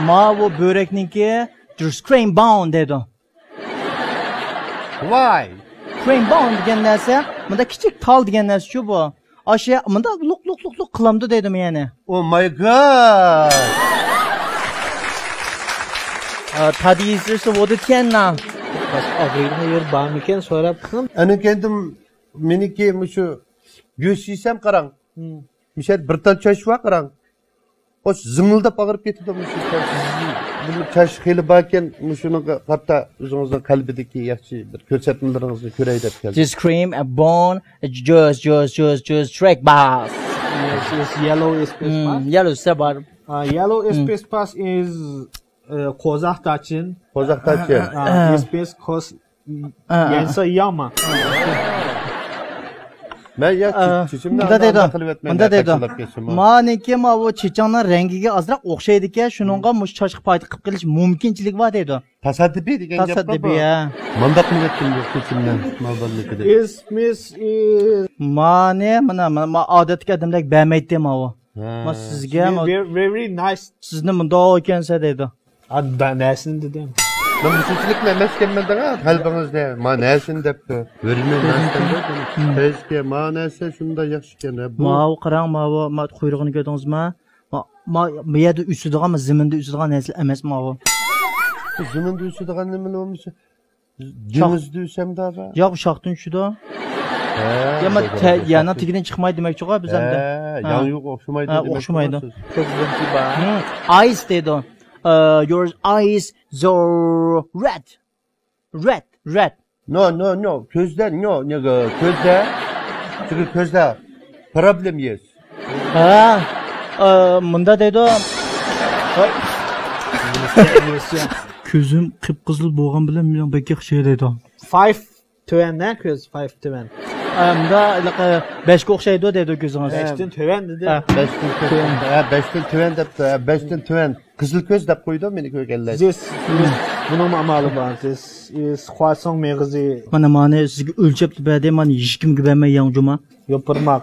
ماۋۇ بۆرەكنىڭكى just cream bone دەيدۇ. ۋاي. Cream bone دېگەن نەرسە، مۇنداق كىچىك تال دېگەن نەرسىچۇ بۇ. ئاشۇ مۇنداق لۇق، لۇق، لۇق، لۇق قىلامدۇ دەيدۇ يەنى. Oh my God. ئا، تادىسىسى ۋودۇ تيەننا. باشقا ئاغرىيدىغان يېرى بارمىكىن سوراپ بېقىڭ. ئەنە كەينىدىن مېنىڭكى مۇشۇ گۆش يېسەم قاراڭ. مۇشۇ يەردە بىر تال چاچ بار قاراڭ. ئۇ زىڭىلداپ ئاغرىپ كېتىدۇ مۇشۇ چاچ. بۇنى چاچ خېلى باركەن، مۇشۇنىڭغا قارىتا ئۆزىڭىزنىڭ قەلبىدىكى ياخشى بىر كۆرسەتمىلىرىڭىزنى كۆرەي دەپ كەلدىم. This cream and bone, just, just, just, just track bars. Yes, yes, yellow is best. Yellow سەۋەر. Yellow is best pass is قوزاق داچىن. قوزاق داچىن. Is best cause يەنسا ياما. مەن يا چېچىمنى مۇندا دەيدۇ. مۇندا دەيدۇ. مانىكى ماۋۇ چېچىڭنىڭ رەڭگىگە ئازراق ئوخشايدىكەن، شۇنىڭغا مۇشۇ چاچقا پايدا قىلىپ قېلىش مۇمكىنچىلىكى بار دەيدۇ. تاسادىپىي دېگەن گەپ بار بۇ. تاسادىپىي، ھە. مانداق قىلىۋەتتىم يوق چېچىمنى. ماۋۇ بالىنىڭكىدەك. Is مىس ئىز. مانى، مانا، مانا، ما ئادەتتىكى ئادەمدەك بەرمەيتتى ماۋۇ. ھە. ما سىزگە، ما very, very nice. سىزنى مۇنداق ئىكەنسە دەيدۇ. ئا، نەرسىنى دېدىم. مەن مۇشۇنچىلىكمۇ ئەمەسكەنمەن دەڭا، قەلبىڭىزدە ما نەرسىنى دەپتۇ. ھۆرمەت نەرسىنى دەپتۇ. كۆزگە ما نەرسە شۇنداق ياخشىكەن ھە بۇ. ماۋۇ قاراڭ، ماۋۇ، ما قۇيرۇقىنى كۆردىڭىزمۇ؟ ما، ما، بۇ يەردە ئۆسىدىغان، زېمىندا ئۆسىدىغان نەرسىلەر ئەمەس ماۋۇ. زېمىندا ئۆسىدىغان نېمىلەر بولمىسا؟ دېڭىزدا ئۆسەمدۇ ئابا؟ ياق، بۇ شاختىن چۈشىدۇ. ھە، يا، ما، يانا تېگىدىن چىقمايدۇ دېمەكچىغۇ بىز ئەمدى. ھە، ياڭيۇغا ئوخشىمايدۇ. ھە، دېمەكچىغۇ ئوخشىمايدۇ. سىز. كۆزدىن كىبار. ئايس دەيدۇ. ئە، your eyes so red. Red, red. No, no, no. كۆزدە، no, نېگە، كۆزدە. چۈنكى كۆزدە problem yes. ھە، ئە، مۇندا دەيدۇ. كۆزۈم قىپقىزىل بولغان بىلەن مېنىڭ بەك ياخشى دەيدۇ. Five تۆۋەن ھە، كۆز five تۆۋەن. ئە، مۇندا ھېلىقى بەشكە ئوخشايدۇ دەيدۇ كۆزىڭىز. بەشتىن تۆۋەن دېدى. ھە. بەشتىن تۆۋەن. ھە، بەشتىن تۆۋەن دەپتۇ. ھە، بەشتىن تۆۋەن. قىزىل كۆز دەپ قويىدۇ مېنى كۆرگەنلەر. Yes, yes. بۇنىڭمۇ ئامالى بار. This is خۇاسۇڭ مېغىزى. مانا مانى سىزگە ئۆلچەپ بەردى، مانا ھېچكىمگە بەرمەي ياڭجۇما. يوپۇرماق.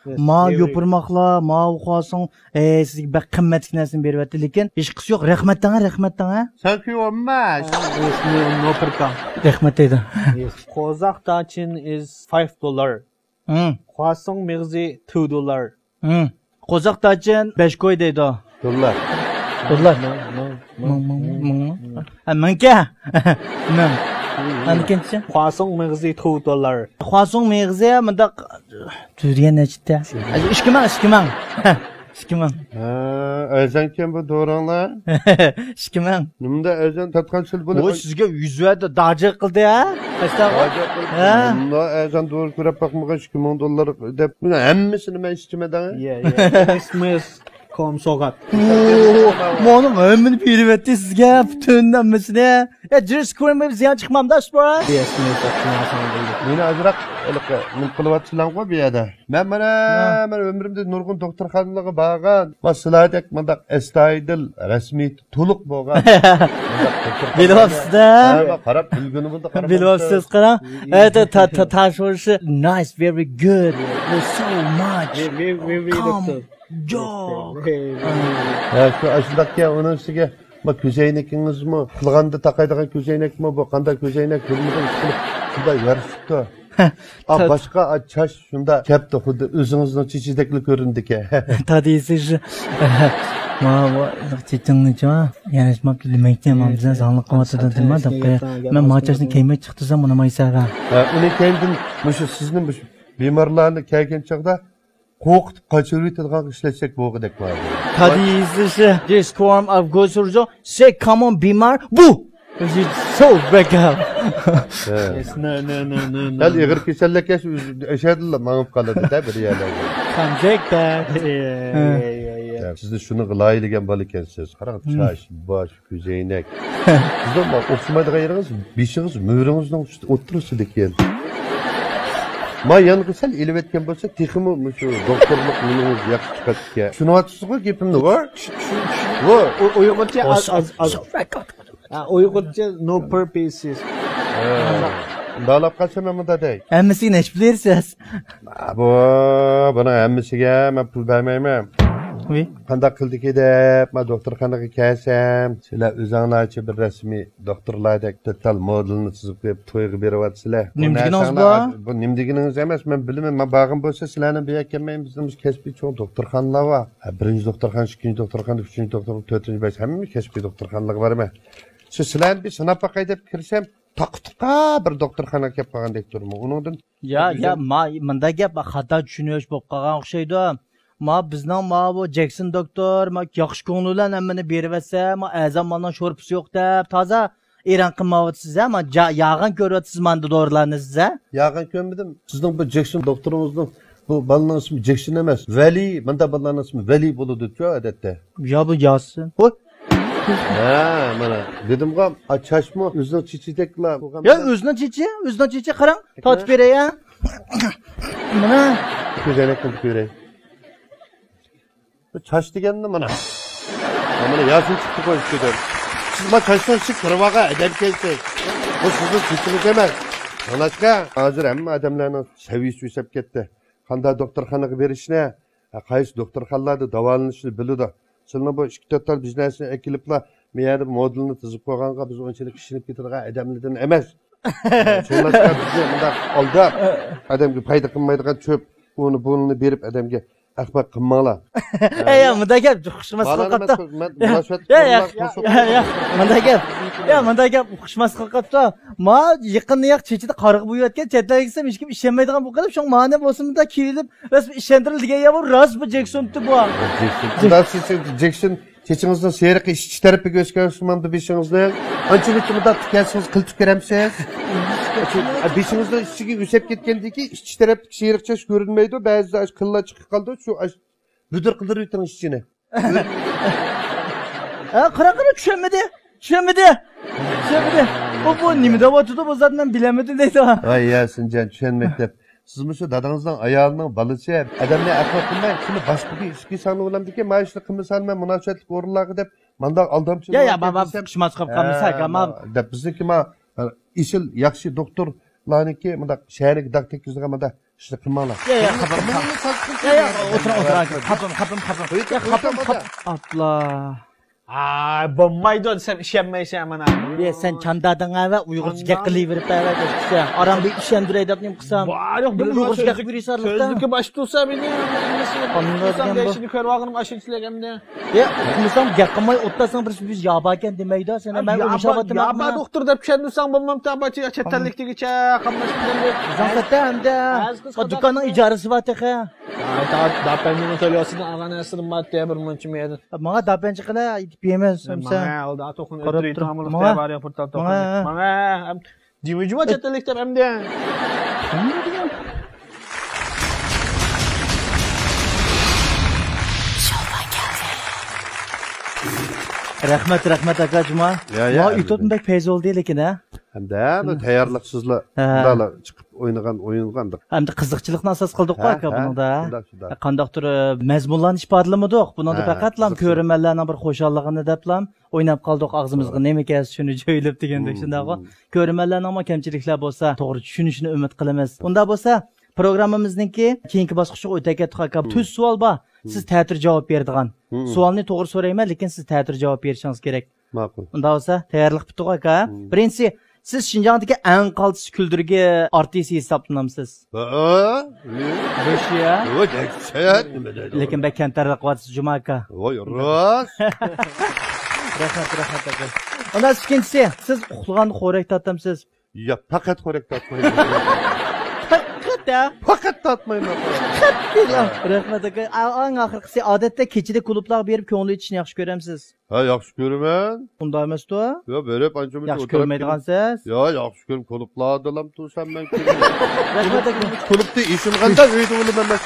Yes, ما very. يوپۇرماقلار، ماۋۇ خۇاسۇڭ، ئەي، سىزگە بەك قىممەتلىك نەرسىنى بېرىۋەتتى، لېكىن ھېچقىسى يوق. رەھمەت دەڭە، رەھمەت دەڭە. Thank you very much. Yes, no, no problem. رەھمەت دەيدۇ. Yes. قوزاق تاچىن is five dollar. ھىم. خۇاسۇڭ مېغىزى two dollar. ھىم. قوزاق تاچىن بەش كوي دەيدۇ. دوللار. دوللار. مىڭ، مىڭ، مىڭ، مىڭ. مىڭ، مىڭ، مىڭ. ھە، مىڭكە. مىڭ. ئاندىن كېيىنچە؟ خۇاسۇڭ مېغىزى two dollar. خۇاسۇڭ مېغىزى مۇنداق تۈزگەن نەچچە؟ ئىككى مىڭ، ئىككى مىڭ. ئىككى مىڭ. ھە، ئەرزانكەن بۇ دورىڭلار. ئىككى مىڭ. نېمىندە ئەرزان تارتقان چىل بۇنى؟ بۇ سىزگە يۈز بەردى، داجىق قىلدى، ھە؟ ئەستەغپۇرۇللا. داجىق قىلدى. ھە؟ مۇنداق ئەرزان دورا كۆرۈپ باقمىغان ئىككى مىڭ دوللار دەپ، بۇنى ھەممىسىنى مەن ئىچىمەن دەڭ. Yeah, yeah. Christmas كوم سوغات. مانا ھەممىنى بېرىۋەتتى سىزگە، پۈتۈن ھەممىسىنى. يا، جېرسى كوينمۇ زىيان چىقمامدا، شۇ بۇرا؟ Yes, yes. مېنى ئازراق ھېلىقى نېمە قىلىۋاتىسىلەرغۇ بۇ يەردە. مەن مانا، ھە. مەن ئۆمرۈمدە نۇرغۇن دوختۇرخانىلارغا بارغان. ما سىلاردەك مۇنداق ئەستايىدىل، رەسمىي، تولۇق بولغان. مۇنداق دوختۇرخانىلارنى بىلىۋاپسىز-دە. ھە، ما قاراپ بىلگىنىمىزنى قاراپ بىلىۋاپسىز، قاراڭ. ھە، تا، تا، تا، تاشۋۇرۇشى nice, very good, so much. Very, very, very calm. Doctor. Joke. Very, very. ھە، شۇ ئاشۇنداقكەن ئۇنىڭ ئۈستىگە ما كۆزەينىكىڭىزمۇ، قىلغاندا تاقايدىغان كۆزەينەكمۇ بۇ؟ قانداق كۆزەينەك بىلمىدىم، ئىشقىلىپ شۇنداق يارىشىپتۇ. ئا، تا-، باشقا، ئا، چاچ شۇنداق كەپتۇ، خۇددى ئۆزىڭىزنىڭ چېچىدەكلا كۆرۈنىدىكەن. تادىسىش. ما، ما، چېچىڭنىچۇ؟ ياراشماپتۇ دېمەكچى، ما بىزنى زاڭلىق قىلىۋاتىدۇ دېمە، دەپ قويا. مەن ما چاچنى كەيمەي چىقتۇرسام، ئۇنىمايسەن. ھە، ئۇنى كەينىدىن مۇشۇ سىزنى مۇشۇ بىمارلارنى كەلگەن چاغدا قورقۇتۇپ قاچۇرۇۋېتىدىغانغا ئىشلەتسەك بولغۇدەك بار. تادىسىش. This form of gosurujo، سەي كامون بىمار، بۇ! So bad. ھە. Yes, no, no, no, no, no. دەل ئېغىر كېسەللەر كەلسە ئۆشەدىلا ماڭىپ قالىدۇ-دە بىر يەرلەرگە. خەنجەكتە. ھە. يا، سىزنى شۇنىڭغا لايىھەلىگەن بالا ئىكەنسىز. قاراڭ، ھىم. چاچ، باش، كۆزەينەك. سىزنىڭ ئوخشىمايدىغان يېرىڭىز بېشىڭىز مۈرىڭىزنىڭ ئوتتۇرىسىدىكەن. ما يانغا سەل ئېلىۋەتكەن بولسا، تېخىمۇ مۇشۇ دوختۇرلۇق نېمىڭىز ياخشى چىقاتتىكەن. چۈشىنىۋاتىسىزغۇ گېپىمنى، ۋو؟ چۈ-، چۈ-، چۈ-، ۋو. ئۇ-، ئۇيغۇرچە ئاز، ئاز، ئاز. ھە، ئۇيغۇرچە no purposes. ھە. ئۇنداقلاپ قالسا مەن مۇنداق دەي. ھەممىسىگە نەچچە پۇل بېرىسىز؟ بۇ، بۇنىڭ ھەممىسىگە مەن پۇل بەرمەيمەن. ۋىي. قانداق قىلدىكى دەپ، مەن دوختۇرخانىغا كەلسەم، سىلەر ئۆزۈڭلارچە بىر رەسمىي دوختۇرلاردەك دېتال مودېلنى تىزىپ قويۇپ تويغا بېرىۋاتىسىلەر. نېمە دېگىنىڭىز بۇ؟ بۇ نېمە دېگىنىڭىز ئەمەس، مەن بىلىمەن، مەن بارغان بولسا سىلەرنى بۇ يەرگە كەلمەي، بىزنىڭ مۇشۇ كەسپىي چوڭ دوختۇرخانىلار بار. ھە، بىرىنچى دوختۇرخانا، ئىككىنچى دوختۇرخانا، ئۈچىنچى دوختۇرخانا، تۆتىنچى، بەش، ھەممە كەسپىي دوختۇرخانىلارغا بارىمەن. شۇ سىلەرنى بىر سىناپ باقاي دەپ كىرسەم، تاقا تۇقا بىر دوختۇرخانىغا كەپ قالغاندەك تۇرىمەن. ئۇنىڭدىن يا، يا، ما، مۇنداق گەپ، خاتا چۈشىنىش بولۇپ قالغان ئوخشايدۇ. ما، بىزنىڭ ماۋۇ جەكسون دوختۇر، ما، ياخشى كۆڭلى بىلەن ھەممىنى بېرىۋەتسە، ما، ئەزان مالنىڭ شورپىسى يوق دەپ، تازا ئېرەن قىلماۋاتىسىز، ھە؟ ما، جا-، ياغان كۆرۈۋاتىسىز ما، ئەمدى دورىلارنى سىز، ھە؟ ياغان كۆرمىدىم. سىزنىڭ بۇ جەكسون دوختۇرىڭىزنىڭ بۇ بالىنىڭ ئىسمى جەكسون ئەمەس، ۋەلى، مۇنداق بالىلارنىڭ ئىسمى ۋەلى بولىدۇچۇ، ئادەتتە. يا بۇ ياسىن. ھوي. ھە، مانا، دېدىمغۇ، ئا، چاچمۇ ئۆزىنىڭ چېچىدەكلا بولغان يا، بىلەن. ئۆزىنىڭ چېچى، ئۆزىنىڭ چېچى، قاراڭ، تارتىپ بېرەي، ھە. مانا. كۆزەينەكنى تىكىپ بېرەي. بۇ چاچ دېگەننى مانا. مانا ياسىن چىقتى قويۇپ كېتىپ. سىز ما چاچنىڭ ئىچىگە كىرىۋالغان ئادەمكەنسىز. بۇ سىزنىڭ چېچىڭىز ئەمەس. ئاڭلاشقا، ھازىر ھەممە ئادەملەرنىڭ سەۋىيىسى ئۆسۈپ كەتتى. قانداق دوختۇرخانىغا بېرىشنى، ھە، قايسى دوختۇرخانىلاردا داۋالىنىشنى بىلىدۇ. سىلىنىڭ بۇ ئىككى تۆت تال بىر نەرسىنى ئەكېلىپلا، بۇ يەردە مودېلنى تىزىپ قويغانغا بىز ئۇنچىلىك ئىشىنىپ كېتىدىغان ئادەملەردىن ئەمەس. شۇڭلاشقا بىزنى مۇنداق ئالداپ، ئادەمگە پايدا قىلمايدىغان چۆپ، ئۇنى بۇنى بېرىپ ئادەمگە ئەخمەق قىلماڭلار. ئەي، يا، مۇنداق گەپ، ئۇقۇشماس قىلىپ قاپتۇ. مەن مۇناسىۋەتلىك يا، يا، يا، مۇنداق گەپ. يا، مۇنداق گەپ، ئۇقۇشماس قىلىپ قاپتۇ. ما يېقىندا ياق چېچىدا قارىغا بويىۋەتكەن، چەت ئەلگە كەتسەم ھېچكىم ئىشەنمەيدىغان بولۇپ قالىپ، شۇڭا مانا بولسىمدا كېلىپ، راست ئىشەندۈرۈل دېگەن يا، بۇ راست بۇ جېكسونتى بۇ. جېكسون. جېكسون. چېچىڭىزنىڭ سېرىقى ئىچكى تەرىپىگە ئۆسكەن ئوخشىمامدۇ بېشىڭىزنىڭ؟ ئانچە مۇنچە مۇنداق تىكەنسىڭىز قىلتىپ كۆرەمسىز؟ بېشىڭىزنىڭ ئىچىگە ئۆسۈپ كەتكەندىكى ئىچكى تەرەپتىكى سېرىق چاچ كۆرۈنمەيدۇ، بەزىدە ئاشۇ قىللا چىقىپ قالىدۇ، شۇ ئاش-، بۈدۈر قىلدۇرۇۋېتىڭ ئىچىنى. ھە، قارا، قارا، چۈشەنمىدى، چۈشەنمىدى، چۈشەنمىدى. بۇ، بۇ نېمە دەۋاتىدۇ، بۇ زات مەن بىلەلمىدىم دەيدۇ. ۋاي ياسىنجان، چۈشەنمەك دەپ. سىزمۇ شۇ دادىڭىزنىڭ ئايالىنىڭ بالىسى، ئادەمنى ئەخمەق قىلماي، شۇنى باشقا بىر ئىككى ساننى بىلەمدىكىن، مانا شۇنى قىلمىسا مەن مۇناسىۋەتلىك ئورۇنلارغا دەپ، مانداق ئالدامچىلىق يا، يا، قىلىپ ما، ما، دېسەم، قىشماس قىلىپ قالمىسا، ھە، ئاكا، ما. دەپ بىزنىڭكى ما، ئېسىل ياخشى دوختۇرلارنىڭكى مۇنداق شەھەرگە داغ تەگكۈزىدىغان مانداق ئىشلار قىلماڭلار. يا، يا، خاپام، خاپام. يا، يا، ئولتۇرۇڭ، ئولتۇرۇڭ، ئاكا. خاپام، خاپام، خاپام. يا، خاپام، خاپام. ئاپلا. ئاي، بولمايدۇ دېسەم ئىشەنمەيسەن مانا. يا، سەن چاندادىڭ ئەۋە، ئۇيغۇرچە گەپ قىلىۋېرىپ ئەۋە، كەچكىچە. ئاران بىر ئىشەندۈرەي دەپ نېمە قىلسام؟ بار يوق، نېمە بىلىدىغان ئۇيغۇرچە گەپ سۆزلۈك، قىلىۋېرىسەن، سۆزلۈككە باش تۇرسا مېنى. ئاندىن دېگەن بۇ. كۆرۈۋالغىنىم ئاشۇنچىلىك ئەمدى. يا، ئۇقمىسام گەپ قىلماي ئولتۇرساڭ، بىر بىز يابا ئىكەن دېمەيدۇ سەن. مەن يابا، يابا دوختۇر دەپ چۈشەندۈرسەڭ بولمامتى، ئاپا، چەت ئەللىك دېگۈچە، قاملاشقىندىن بىر. زاڭسەتتە ئەمدى. ھە، دۇكاننىڭ ئىجارىسى بار تېخى. داپەنجىنىڭ تۆلىۋالسىدىن ئالغان نەرسىلىرىم بار، بىر مۇنچە مېيەدىن. ماڭا داپەنجى قىلە، ئېيتىپ بېرىمىز. ماڭا ئالدى ئاتوقنى ئۆتتۈرۈپ تۇرۇڭ. ماڭا. ماڭا. دىۋىجۇما چەت ئەللىك دەپ ئەمدى. رەھمەت، رەھمەت، ئاكا جۇما. يا، يا، ما ئەمدى. يۇتۇپ بەك پەيزى بولدى لېكىن، ھە؟ ھەمدە بۇ تەييارلىقسىزلا، ھە. مۇنداقلا چىقىپ ئوينىغان ئويۇنغا ئانداق. ھەمدە قىزىقچىلىقنى ئاساس قىلدۇققۇ، ھە، ئاكا، ھە، بۇنىڭدا. شۇنداق، شۇنداق. قانداقتۇر، ئە، مەزمۇنلارنى ئىپادىلىمىدۇق. بۇنىڭدا ھە، پەقەتلا قىزىقچىلىق. كۆرۈرمەنلەرنىڭ بىر خۇشاللىقىنى دەپلا ئويناپ قالدۇق، ئاغزىمىزغا ھە. نېمە كەلسە شۇنى جۆيلۈپ دېگەندەك، ھىم، شۇنداققۇ. ھىم. كۆرۈرمەنلەرنىڭمۇ كەمچىلىكلەر بولسا، توغرا چۈشىنىشىنى ئۈمىد قىلىمىز. ئۇنداق بولسا، پروگراممىمىزنىڭكى كېيىنكى باسقۇچىغا ئۆتەي كەتتۇق، ئاكا. ھىم. تۆت سوئال بار. ھىم. سىز تەتۈر جاۋاب بېرىدىغان. ھىم. سوئالنى توغرا سورايمەن، لېكىن سىز تەتۈر جاۋاب بېرىشىڭىز كېرەك. ماقۇل. ئۇنداق بولسا، تەييارلىق پۈتتىغۇ، ئاكا. ھىم. بىرىنچىسى، سىز شىنجاڭدىكى ئەڭ قالتىس كۈلدۈرگى ئارتىسى ھېسابلىنامسىز؟ ھە؟ بۇ شۇ يا. بۇ دەھشەت، نېمە دەيدۇ؟ لېكىن بەك كەمتەرلىق قىلىۋاتىسىز، جۇما ئاكا. ۋاي، راست. رەھمەت، رەھمەت، ئاكا. ئاندىن ئىككىنچىسى، سىز ئۇخلىغاندا خورەك تارتامسىز؟ ياق، پەقەت خورەك تارتمايمەن. پەقەت ھە؟ پەقەت تارتمايمەن. قەتئىيلا. رەھمەت، ئاكا. ئەڭ ئاخىرقىسى، ئادەتتە كېچىدە كۇلۇبلارغا بېرىپ كۆڭۈل ئېچىشنى ياخشى كۆرەمسىز؟ ھە، ياخشى كۆرىمەن. ئۇنداق ئەمەستۇ؟ يا، بېرىپ ئانچە مۇنچە ياخشى ئولتۇرۇپ كۆرمەيدىغانسىز؟ يا، ياخشى كۆرۈپ، كۇلۇبلاردىلا تۇرسام مەن كۆرىمەن. رەھمەت، ئاكا. كۇلۇبتا ئېسىلغاندا ئۆيدە بولىمەن مەن.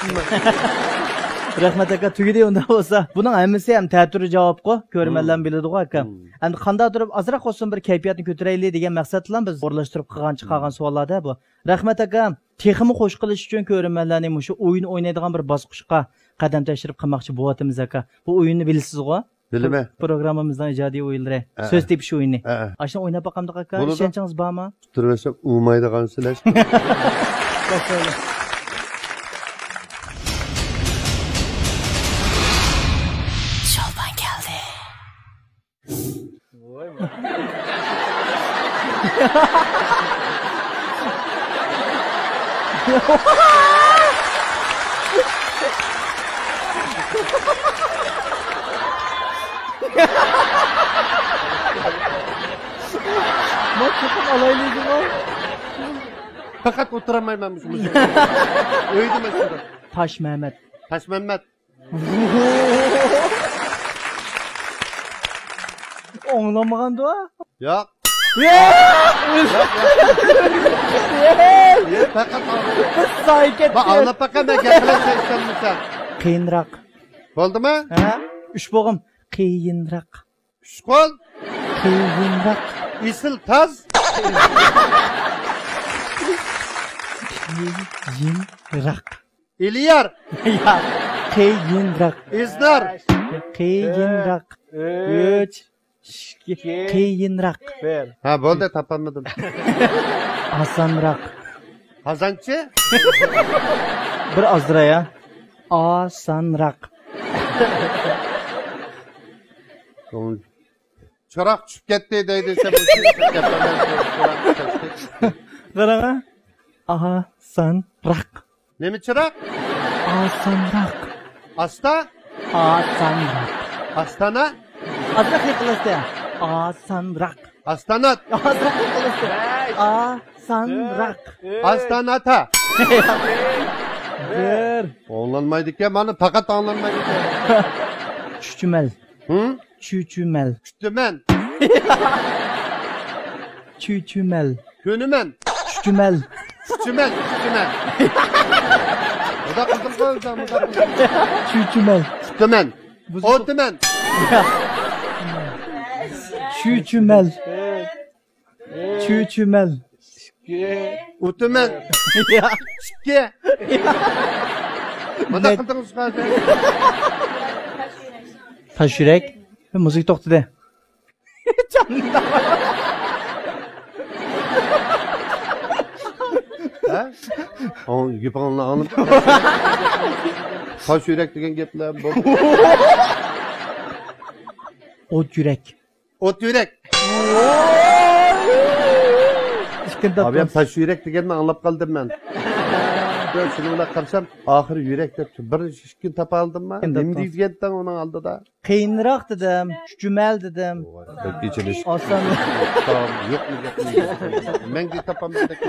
رەھمەت، ئاكا، تۈگىدى ئۇنداق بولسا. بۇنىڭ ھەممىسى ھەم تەتۈر جاۋابقۇ، كۆرۈرمەنلەرمۇ بىلىدىغۇ، ئاكا. ھىم. ئەمدى قانداقتۇر ئازراق بولسۇن بىر كەيپىياتنى كۆتۈرەيلى دېگەن مەقسەت بىلەن بىز ئورۇنلاشتۇرۇپ قىلغان، چىقارغان سوئاللار-دە بۇ. رەھمەت، ئاكا. تېخىمۇ خوش قىلىش ئۈچۈن كۆرۈرمەنلەرنى مۇشۇ ئويۇن ئوينايدىغان بىر باسقۇچقا قەدەم تەشرىپ قىلماقچى بولۇۋاتىمىز، ئاكا. بۇ ئويۇننى بىلىسىزغۇ؟ بىلىمەن. پروگراممىمىزنىڭ ئىجادىي ئويۇنلىرى. ھە. سۆز تېپىش ئويۇنى. ھە. ئاشۇنى ئويناپ باقامدۇق، ئاكا؟ بولىدۇ. ئىشەنچىڭىز بارمۇ؟ ئۇتتۇرۇۋەرسەم ئۇمايدىغانسىلەر. شولپان كەلدى. ما چوقۇم ئالايلىدىمۇ؟ پەقەت ئولتۇرالمايمەن مۇشۇ مۇزىكىدا. ئۆيدە مەن شۇنداق. تاش مەمەت. تاش مەمەت. ئوڭلانمىغاندۇ؟ ياق. ياق، ياق. ياق، پەقەت ئاڭلاپ. بىز سايە كەتتى. ما ئاڭلاپ باققان مەن گەپ قىلىپ سەن ئىشەنمىسەڭ. قىيىنراق. بولدىمۇ؟ ھە؟ ئۈچ بوغۇم. قىيىنراق. ئۈچ قول. قىيىنراق. ئېسىل تاز. قىيىنراق. ئېلىيار. ياق. قىيىنراق. ئىزنار. قىيىنراق. ئۈچ. ئۈچ. ئىككى. قىيىنراق. بىر. ھە، بولدى، تاپالمىدىم. ئاسانراق. قازانچى؟ بىر ئازدۇراي، ھە. ئاسانراق. چوڭ، چىراغ چۈشۈپ كەتتى دەيدۇ، سەن بۇ چىراغ چۈشۈپ كەتتى. قاراڭا. ئاسانراق. نېمە چىراغ؟ ئاسانراق. ئاستا؟ ئاسانراق. ئاستانا؟ ئازراق يېقىنلاشتى. ئاسانراق. ئاستانات. ئازراق يېقىنلاشتى. ئاسانراق. ئاستاناتا. بىر. ئاڭلانمايدىكەن، مانا پەقەت ئاڭلانمايدىكەن. چۈچۈمەل. ھىم؟ چۈچۈمەل. كۈتىمەن. چۈچۈمەل. كۆنىمەن. چۈچۈمەل. كۈتىمەن، كۈتىمەن. مۇنداق قىلدىم قوي، مۇنداق قىلدىم. چۈچۈمەل. كۈتىمەن. ئوتىمەن. چۈچۈمەل. چۈچۈمەل. ئۇتىمەن. ئىككى. مۇنداق قىلدىڭىز ھازىر. تاش يۈرەك. مۇزىكا توختىدى. ھە؟ ئاڭ-، گېپىڭنى ئاڭلىدىم. تاش يۈرەك دېگەن گەپلەر بۇ. ئوت يۈرەك. ئوت يۈرەك. ئىككىنچى ئابىيام تاپتىڭىز. تاش يۈرەك دېگەننى ئاڭلاپ قالدىم مەن. شۇنىڭ بىلەن قارىسام، ئاخىرى يۈرەك دەپتۇ. بىر ئىككىنى تاپالدىممەن. ئىككىنچى نېمە تاپتىڭىز. دېگەنتىڭ ئۇنىڭ ئالدىدا؟ قىيىنراق دېدىم، چۈچۈمەل دېدىم. بەك ئېچىنىش. ئاسان. يوق، يوق، يوق. مەڭگۈ تاپالمىدىم.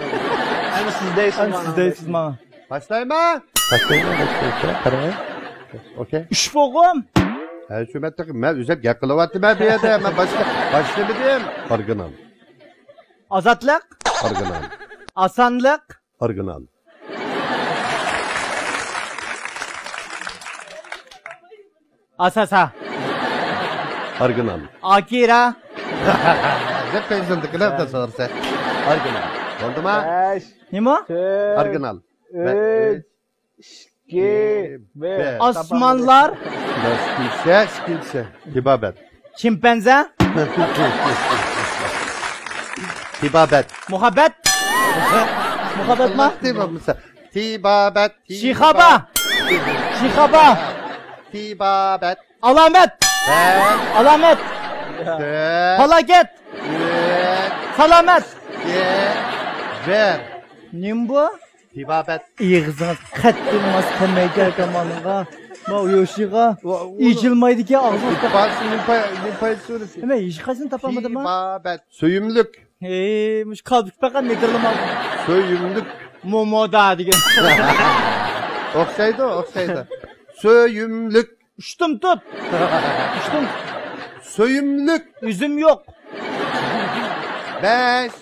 ئەمدى سىز دەيسىز ئەمدى ماڭا. سىز دەيسىز ماڭا. باشلايمەن. باشلايمەن، باشلايمەن. قاراڭ. ئوكەي. ئۈچ بوغۇم. ھە، شۇ مەتتە مەن ئۆزەك گەپ قىلىۋاتىمەن بۇ يەردە. مەن باشقا، باشلىمىدىم. ئارگىنال. ئازادلىق. ئارگىنال. ئاسانلىق. ئارگىنال. ئاساسا. ئارگىنال. ئاكىرا. دەپ قويسۇن، دىكىلەپ سورىسا. ئارگىنال. بولدىما؟ بەش. نېمە؟ تۆت. ئارگىنال. ئۈچ. ئىككى، بىر. ئاسمانلار. ئىككىنچىسى، ئىككىنچىسى. تېبابەت. شىمپەنزە. تېبابەت. مۇھەببەت. مۇھەببەتما؟ تېبابەت. شىخابا. شىخابا. تېبابەت. ئالامەت. بەش. ئالامەت. تۆت. پالاكەت. ئۈچ. سالامەت. ئىككى. بىر. نېمە بۇ؟ تېبابەت. ئېغىزىڭىز قەتئىي ماس كەلمەيدۇ ئاكام ئانىغا. ما يوشىغا. ئېچىلمايدىكەن ئاغزىڭىز. نېمە، ھېچقايسىنى تاپالمىدىم. تېبابەت. سۆيۈملۈك. ھېي، مۇشۇ كالپۇك پەقەت مىدىرلىماق. سۆيۈملۈك. مومودا دېگەن. ئوخشايدۇ، ئوخشايدۇ. سۆيۈملۈك. ئۇشتۇمتۇت. ئۇشتۇم. سۆيۈملۈك. ئۈزۈم يوق. بەش.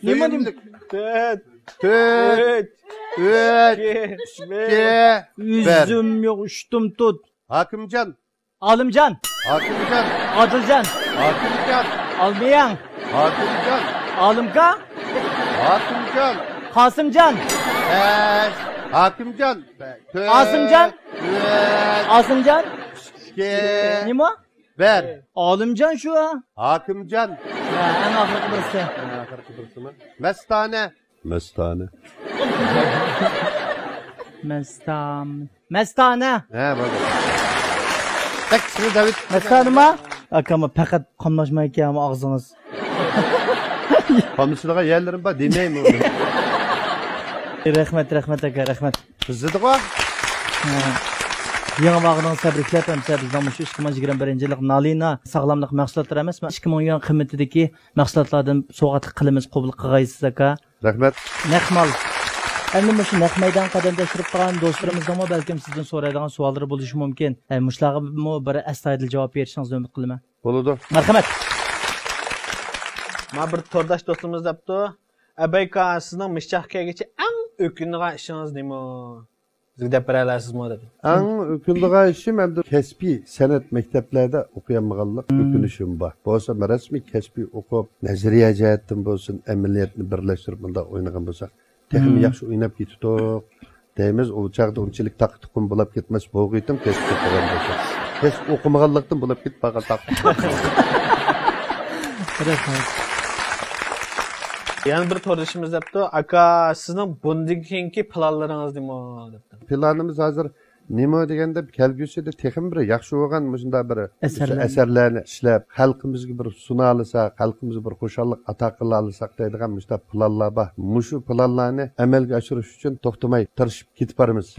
نېمە دېدىم؟ سۆيۈملۈك. تۆت. تۆت. ئۈچ. ئۈچ. ئىككى. بىر. ئۈزۈم يوق، ئۇشتۇمتۇت. ھاكىمجان. ئالىمجان. ھاكىمجان. ئادىلجان. ھاكىمجان. ئالمىياڭ. ھاكىمجان. ئالىمكا. ھاكىمجان. قاسىمجان. بەش. ھاكىمجان. تۆت. ئاسىمجان. ئۈچ. ئاسىمجان. ئىككى. نېمە؟ بىر. ئالىمجان شۇ. ھاكىمجان. ھە، ئەڭ ئاخىرقى بىرسى. ئەڭ ئاخىرقى بىرسىمۇ؟ مەستانە. مەستانە. مەستان-، مەستانە. ھە، بولدى. بەك چىڭ دەۋېتىپسىز. مەستانىما؟ ئاكام، پەقەت قاملاشمايكەن ئاغزىڭىز. قاملىشىدىغان يەرلىرىم بار، دېمەيمەن ئۇنى. رەھمەت، رەھمەت ئاكا، رەھمەت. بىزدىغۇ. ھە. يېڭى بارغىنىڭىزنى تەبرىكلەپ، ئەمسە بىزنىڭ مۇشۇ ئىككى مىڭ يىگىرمە بىرىنچى يىللىق نالىنا ساغلاملىق مەھسۇلاتلىرى ئەمەسمۇ، ئىككى مىڭ يۈەن قىممىتىدىكى مەھسۇلاتلاردىن سوۋغاتلىق قىلىمىز، قوبۇل قىلغايسىز ئاكا. رەھمەت. نەق مال. ئەمدى مۇشۇ نەق مەيدانغا قەدەم تەشرىپ قىلغان دوستلىرىمىزنىڭمۇ بەلكىم سىزدىن سورايدىغان سوئاللىرى بولۇشى مۇمكىن. ئە، مۇشۇلارغىمۇ بىر ئەستايىدىل جاۋاب بېرىشىڭىزنى ئۈمىد قىلىمەن. بولىدۇ. مەرھەمەت. مانا بىر تورداش دوستىمىز دەپتۇ، ئەبەي ئاكا، سىزنىڭ مىششاققا كەلگۈچە ئەڭ ئۆكۈنىدىغان ئىشىڭىز نېمە؟ بىزگە دەپ بېرەلەيسىزمۇ؟ دەپ. ئەڭ ئۆكۈنىدىغان ئىشىم ئەمدى كەسپىي سەنئەت مەكتەپلەردە ئوقۇيالمىغانلىق ئۆكۈنۈشۈم بار. بولسا رەسمىي كەسپىي ئوقۇپ، نەزەرىيە جەھەتتىن بولسۇن، ئەمەلىيەتنى بىرلەشتۈرۈپ مۇنداق ئوينىغان بولساق، تېخىمۇ ياخشى ئويناپ كېتىتتۇق دەيمىز. ئۇ چاغدا ئۇنچىلىك تاققا تۇقۇم بولاپ كەتمەس، بوغۇيتتۇم كەسىپ ئوقۇغان بولسا. كەسىپ ئوقۇمىغانلىقتىن بولاپ كېتىپ قالغان تاققا تۇقۇم. رەھمەت. يەنە بىر توردىشىمىز دەپتۇ، ئاكا، سىزنىڭ بۇندىن كېيىنكى پىلانلىرىڭىز نېمە؟ دەپتۇ. پىلانىمىز ھازىر نېمە دېگەندە، كەلگۈسىدە تېخىمۇ بىر ياخشى بولغان مۇشۇنداق بىر ئەسەرلەرنى. ئەسەرلەرنى ئىشلەپ، خەلقىمىزگە بىر سۇنالىساق، خەلقىمىزگە بىر خۇشاللىق ئاتا قىلالىساق دەيدىغان مۇشۇنداق پىلانلار بار. مۇشۇ پىلانلارنى ئەمەلگە ئاشۇرۇش ئۈچۈن توختىماي تىرىشىپ كېتىپ بارىمىز.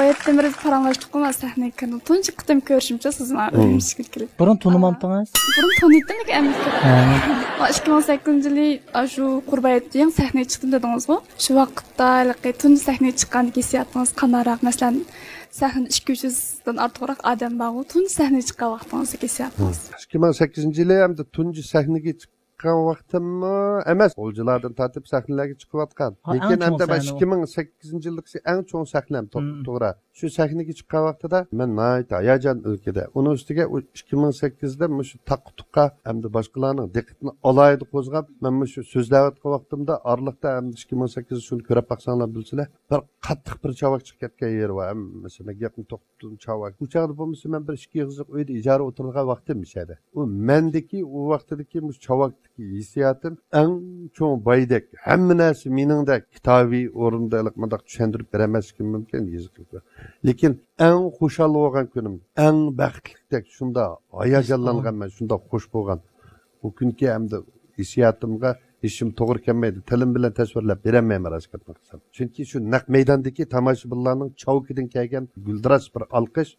باياتتىن بىر پاراڭلاشتۇققۇ، مەن سەھنىگە كىردىم. تۇنجى قېتىم كۆرۈشۈمچە سىزنى ئۈرۈمچىگە كېلىپ. بۇرۇن تونۇمامتىڭىز؟ بۇرۇن تونۇيتتىم، لېكىن ئەمدى ھە. ئىككى مىڭ سەككىزىنچى يىلى شۇ قۇربان ھېيتتا يېڭى سەھنىگە چىقتىم دېدىڭىزغۇ؟ شۇ ۋاقىتتا ھېلىقى تۇنجى سەھنىگە چىققاندىكى ھېسسىياتىڭىز قانداقراق؟ مەسىلەن، سەھنىدە ئىككى يۈز يۈز دىن ئارتۇقراق ئادەم بارغۇ، تۇنجى سەھنىگە چىققان ۋاقتىڭىزدىكى ھېسسىياتىڭىز؟ ئىككى مىڭ سەككىزىنچى يىلى ھەمدە تۇنجى سەھنىگە چىققان ۋاقتىممۇ ئەمەس، غۇلجىلاردىن تارتىپ سەھنىلەرگە چىقىۋاتقان. ھا، ئەڭ لېكىن چوڭ ھەمدە مەن سەھنە ئۇ. ئىككى مىڭ سەككىزىنچى يىلدىكىسى ئەڭ چوڭ سەھنەم، تو-، مم. توغرا. شۇ سەھنىگە چىققان ۋاقتىدا مەن ناھايىتى ھاياجان ئىلكىدە. ئۇنىڭ ئۈستىگە ئۇ ئىككى مىڭ سەككىزدە مۇشۇ تاققا تۇققا ھەمدە باشقىلارنىڭ دىققىتىنى ئالاھىدە قوزغاپ، مەن مۇشۇ سۆزلەۋاتقان ۋاقتىمدا ئارىلىقتا ھەمدە ئىككى مىڭ سەككىز شۇنى كۆرۈپ باقساڭلار بىلىسىلەر، بىر قاتتىق بىر چاۋاك چىقىپ كەتكەن يېرى بار. ھەممىسى مەن گەپنى توختىتىپ چاۋاك. ئۇ چاغدا بولمىسا مەن بىر ئىككى ئېغىزلىق ئۆيدە ئىجارە ئولتۇرىدىغان ۋاقتىم ئىش ئىدى. ئۇ مەندىكى ئۇ ۋاقتىدىكى مۇشۇ چاۋاكتىكى ھېسسىياتىم ئەڭ چوڭ بايدەك، ھەممە نەرسە مېنىڭدەك كىتابىي ئورۇندا ھېلىقى مۇنداق چۈشەندۈرۈپ بېرەلمەسلىكىم مۇمكىن، يېزىق. لېكىن ئەڭ خۇشال بولغان كۈنۈم، ئەڭ بەختلىكتەك، شۇنداق ھاياجانلانغانمەن، شۇنداق خۇش بولغان. ئۇ كۈنكى ئەمدى ھېسسىياتىمغا ھېچنېمە توغرا كەلمەيدۇ. تىلىم بىلەن تەسۋىرلەپ بېرەلمەيمەن، راست گەپنى قىلسام. چۈنكى شۇ نەق مەيداندىكى تاماشىبىنلارنىڭ چاۋىكىدىن كەلگەن گۈلدۈراس بىر ئالقىش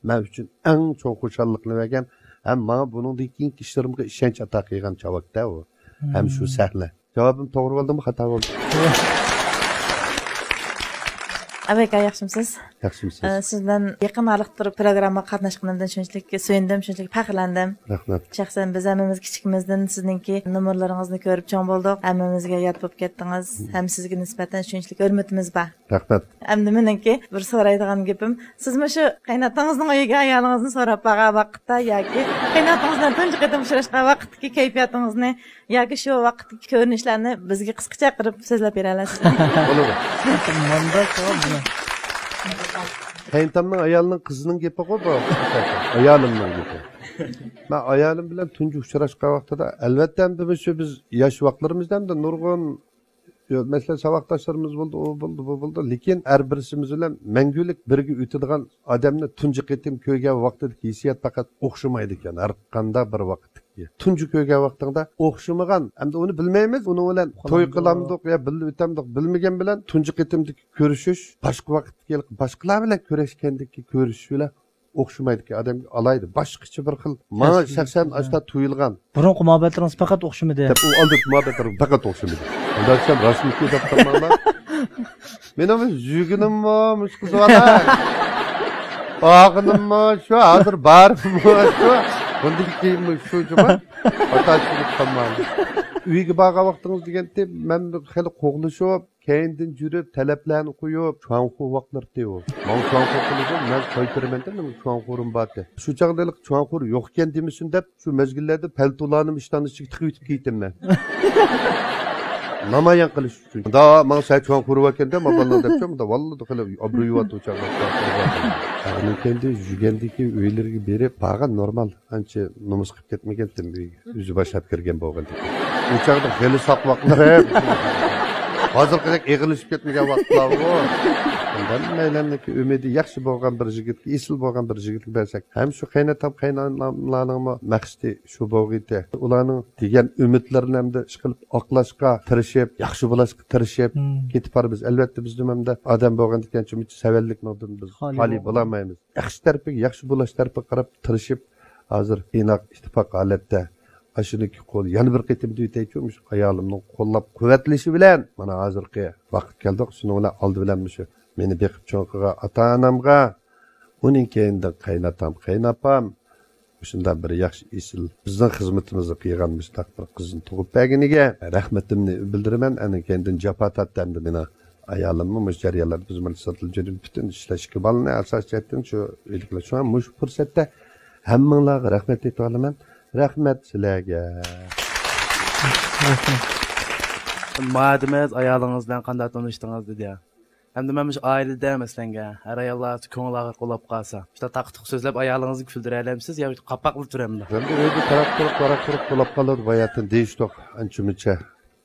مەن ئۈچۈن ئەڭ چوڭ خۇشاللىقنى بەرگەن ھەم ماڭا بۇنىڭدىن كېيىنكى ئىشلىرىمغا ئىشەنچ ئاتا قىلغان چاۋاكتە ئۇ. ھەم شۇ سەھنە. جاۋابىم توغرا بولدىمۇ، خاتا بولدى؟ ئاباي ئاكا، ياخشىمۇسىز؟ ياخشىمۇسىز؟ ئە، سىز بىلەن يېقىن ئارىلىقتا بىر پروگراممىغا قاتناشقىنىمدىن شۇنچىلىك سۆيۈندۈم، شۇنچىلىك پەخىرلەندىم. رەھمەت. شەخسەن بىز ھەممىمىز كىچىكىمىزدىن سىزنىڭكى نومۇرلىرىڭىزنى كۆرۈپ چوڭ بولدۇق. ھەممىمىزگە يات بولۇپ كەتتىڭىز. ھەم سىزگە نىسبەتەن شۇنچىلىك ھۆرمىتىمىز بار. رەھمەت. ئەمدى مېنىڭكى بىر سورايدىغان گېپىم، سىزمۇ شۇ قېيىنئاتىڭىزنىڭ ئۆيىگە ئايالىڭىزنى سوراپ بارغان ۋاقىتتا ياكى قېيىنئاتىڭىز بىلەن تۇنجى قېتىم ئۇچراشقان ۋاقىتتىكى كەيپىياتىڭىزنى ياكى شۇ ۋاقىتتىكى كۆرۈنۈشلەرنى بىزگە قىسقىچە قىلىپ سۆزلەپ بېرەلەيسىزمۇ؟ بولىدۇ. مۇنداق سوئال بۇ. قېيىنتامنىڭ ئايالىنىڭ قىزىنىڭ گېپىغۇ بۇ. ئايالىمنىڭ گېپى. مەن ئايالىم بىلەن تۇنجى ئۇچراشقان ۋاقتىدا، ئەلۋەتتە، ئەمدى مۇشۇ بىز ياش ۋاقىتلىرىمىزدا ئەمدى نۇرغۇن، مەسىلەن، ساۋاقداشلىرىمىز بولدى، ئۇ بولدى، بۇ بولدى. لېكىن ھەر بىرسىمىز بىلەن مەڭگۈلۈك بىرگە ئۆتىدىغان ئادەمنى تۇنجى قېتىم كۆرگەن ۋاقتىدىكى ھېسسىيات پەقەت ئوخشىمايدىكەن، ھەر قانداق بىر ۋاقىتتىكى. تۇنجى كۆرگەن ۋاقتىڭدا ئوخشىمىغان، ئەمدى ئۇنى بىلمەيمىز، ئۇنىڭ بىلەن توي قىلامدۇق يا بىللە ئۆتەمدۇق بىلمىگەن بىلەن تۇنجى قېتىمدىكى كۆرۈشۈش باشقا ۋاقىتتىكى، باشقىلار بىلەن كۆرۈشكەندىكى كۆرۈشۈش بىلەن ئوخشىمايدىكەن، ئادەمگە ئالاھىدە باشقىچە بىر خىل، ماڭا شەخسەن ئاشتا تۇيۇلغان. بۇرۇنقى مۇھەببەتلىرىڭىز پەقەت ئوخشىمىدى. دەپ، ئۇ ئالدىنقى مۇھەببەتلىرىم پەقەت ئوخشىمىدى. ئۇنداق دېسەم راستمىكى دەپ قالماڭلار. مېنىڭ يۈگىنىممۇ مۇشۇ قىز بالا. ئاغىنىممۇ شۇ، ھازىر بارىممۇ شۇ. بۇندىن كېيىنمۇ شۇ جۇما. ئاتاشىپ قالماڭلار. ئۆيگە بارغان ۋاقتىڭىز دېگەنتى، مەن خېلى قوغلىشىپ، كەينىدىن يۈرۈپ، تەلەپلەرنى قويۇپ، چۇڭخۇ ۋاقلىرىتى ئۇ. ماڭا چۇڭخۇ قىلىدۇ، مەن قايتۇرىمەن دەپ، مېنىڭ چۇڭخۇرۇم بارتى. شۇ چاغدا ھېلىقى چۇڭخۇر يوقكەن دېمىسۇن دەپ، شۇ مەزگىللەردە پەلتولارنىمۇ ئىشتاننىڭ ئىچىگە تىقىۋېتىپ كىيىتىمەن. نامايان قىلىش ئۈچۈن. مۇنداق، ماڭا سەن چۇڭخۇر باركەن دە، ماڭا بالىلار دەپچۇ، مۇنداق، ۋاللا خېلى ئابرۇي يۇۋاتتى ئۇ چاغدا. ئاغىنىم كەينىدىن يۈرگەندىكى ئۆيلىرىگە بېرىپ، بارغان نورمال. ئانچە نومۇس قىلىپ كەتمىگەنتىم ئۆيگە. ئۆزى باشلاپ كىرگەن بولغىنى. ئۇ چاغدا خېلى ساق ۋاقىتلار ھەم. ھازىرقىدەك ئېغىرلىشىپ كەتمىگەن ۋاقىتلارغۇ. ھەممەيلەننىڭكى ئۈمىدى ياخشى بولغان بىر يىگىتكە، ئېسىل بولغان بىر يىگىتكە بەرسەك، ھەم شۇ قېيناتام، قېيناناملارنىڭمۇ مەقسىتى شۇ بولغىيتى. ئۇلارنىڭ دېگەن ئۈمىدلىرىنى ئەمدى ئىشقىلىپ ئاقلاشقا تىرىشىپ، ياخشى بولاشقا تىرىشىپ كېتىپ بارىمىز. ئەلۋەتتە، بىزدىمۇ ئەمدى ئادەم بولغاندىكىن شۇنچە سەۋەنلىكنىڭدىن بىز خالىي بولالمايمىز. ياخشى تەرىپىگە، ياخشى بولاش تەرىپىگە قاراپ تىرىشىپ، ھازىر ئىناق، ئىتتىپاق ھالەتتە ئاشۇنىڭكى قول، يەنە بىر قېتىم دېيىتەيچۇ، مۇشۇ ئايالىمنىڭ قوللاپ قۇۋۋەتلىشى بىلەن مانا ھازىرقى ۋاقىت كەلدۇق. شۇنىڭ بىلەن ئالدى بىلەن مۇشۇ مېنى بېقىپ چوڭ قىلغان ئاتا-ئانامغا، ئۇنىڭ كەينىدىن قايناتام، قايناپام، مۇشۇنداق بىر ياخشى ئېسىل بىزنىڭ خىزمىتىمىزنى قىلغان مۇشۇنداق بىر قىزنى تۇغۇپ بەرگىنىگە رەھمىتىمنى بىلدۈرىمەن. ئاندىن كەينىدىن جاپا تارتتى ئەمدى مېنىڭ ئايالىممۇ مۇشۇ جەريانلاردا بىز مۇناسىۋەتلەر جۈرۈپ پۈتۈن ئىشلەر ئىككى بالىنى ئاساسىي جەھەتتىن شۇ ئۆيدىكىلەر. شۇڭا مۇشۇ پۇرسەتتە ھەممىڭلارغا رەھمەت ئېيتىۋالىمەن. رەھمەت سىلەرگە. مادىمىز ئايالىڭىز بىلەن قانداق تونۇشتىڭىز دېدى. ئەمدى مەن مۇشۇ ئائىلىدە مەسىلەنگە ھەر ئاياللار كۆڭۈل ئاغرىق بولاپ قالسا، مۇشۇنداق تاقا-تۇقا سۆزلەپ ئايالىڭىزنى كۈلدۈرەلەمسىز يا قاپاقلا تۇرامدۇ؟ ئەمدى ئۆيدە تاراق-تۇرۇق، ۋاراق-پۇرۇق بولاپ قالىدۇ، باياتىن دېيىشتۇق ئانچە-مۇنچە.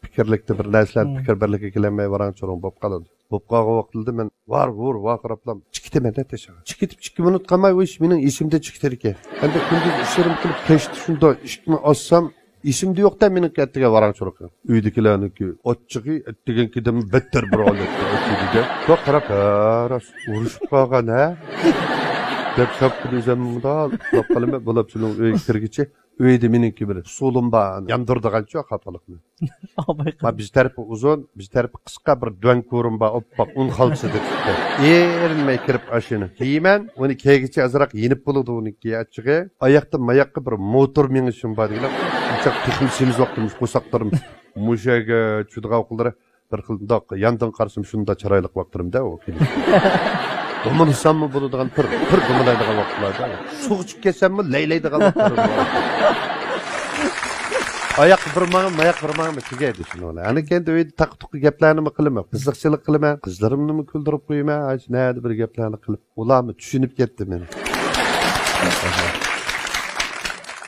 پىكىرلىكتە بىر نەرسىلەرنى پىكىر بىرلىكىگە كېلەلمەي ۋاراڭ-چۇرۇڭ بولۇپ قالىدۇ. بولۇپ قالغان ۋاقتىدا مەن ۋار ۋۇر ۋارقىراپلا چىقىتىمەن-دە تېشىغا. چىقىتىپ ئىككى مىنۇت قالماي ئۇ ئىش مېنىڭ ئېسىمدە چىقىتىدىكەن. ئەمدى كۈندۈز ئىشلىرىمنى قىلىپ، كەچتە شۇنداق ئىشىكنى ئاچسام، ئېسىمدە يوق-دە مېنىڭكى ئەتىگەن ۋاراڭ-چۇرۇقى. ئۆيدىكىلەرنىڭكى ئاچچىقى ئەتىگەنكىدىن بەتتەر بىر ھالەتتە ئەتىگىدە. شۇ قاراپ، ھە، راست ئۇرۇشۇپ قالغان، ھە؟ دەپ شاپپىدە ئۆزۈمنى مۇنداق ئۇخلاپ قالىمەن، بولۇپ شۇنىڭ ئۆيگە كىرگۈچە. ئۆيدە مېنىڭكى بىر ئۇسۇلۇم بار، ياندۇرىدىغانچۇ قاپىقىنى. ما بىز تەرىپى ئۇزۇن، بىز تەرىپى قىسقا بىر دۆڭكورۇم بار، ئوپپاق ئۇن خالتىسىدا تۇتقان. ئېرىنمەي كىرىپ ئاشۇنى كىيىمەن، ئۇنى كىيگىچە ئازراق يېنىپ بولىدۇ ئۇنىڭكى ئاچچىقى. ئاياقتىن ماياققا بىر موتور مېڭىشىم بار دېگىنە، ئۇنچاق تېخىمۇ سېمىز ۋاقتىم قورساقلىرىم مۇشۇ يەرگە چۈشىدىغان ۋاقىتلىرى بىر خىل مۇنداق ياندىن قارىسام شۇنداق چىرايلىق ۋاقىتلىرىمدە ئۇ كېلىش. دومىلىساممۇ بولىدىغان بىر، بىر دومىلايدىغان ۋاقىتلاردا. سۇغا چۈشۈپ كەتسەممۇ لەيلەيدىغان ۋاقىتلىرىم بار. ئاياق بىر ماڭىم، ماياق بىر ماڭىم تۈگەيدۇ شۇنىڭ بىلەن. ئانا كەينىدە ئۆيدە تاقا-تۇقا گەپلەرنىمۇ قىلىمەن. قىزىقچىلىق قىلىمەن. قىزلىرىمنىمۇ كۈلدۈرۈپ قويىمەن. ئاشۇ نەدە بىر گەپلەرنى قىلىپ. ئۇلارمۇ چۈشىنىپ كەتتى مېنى.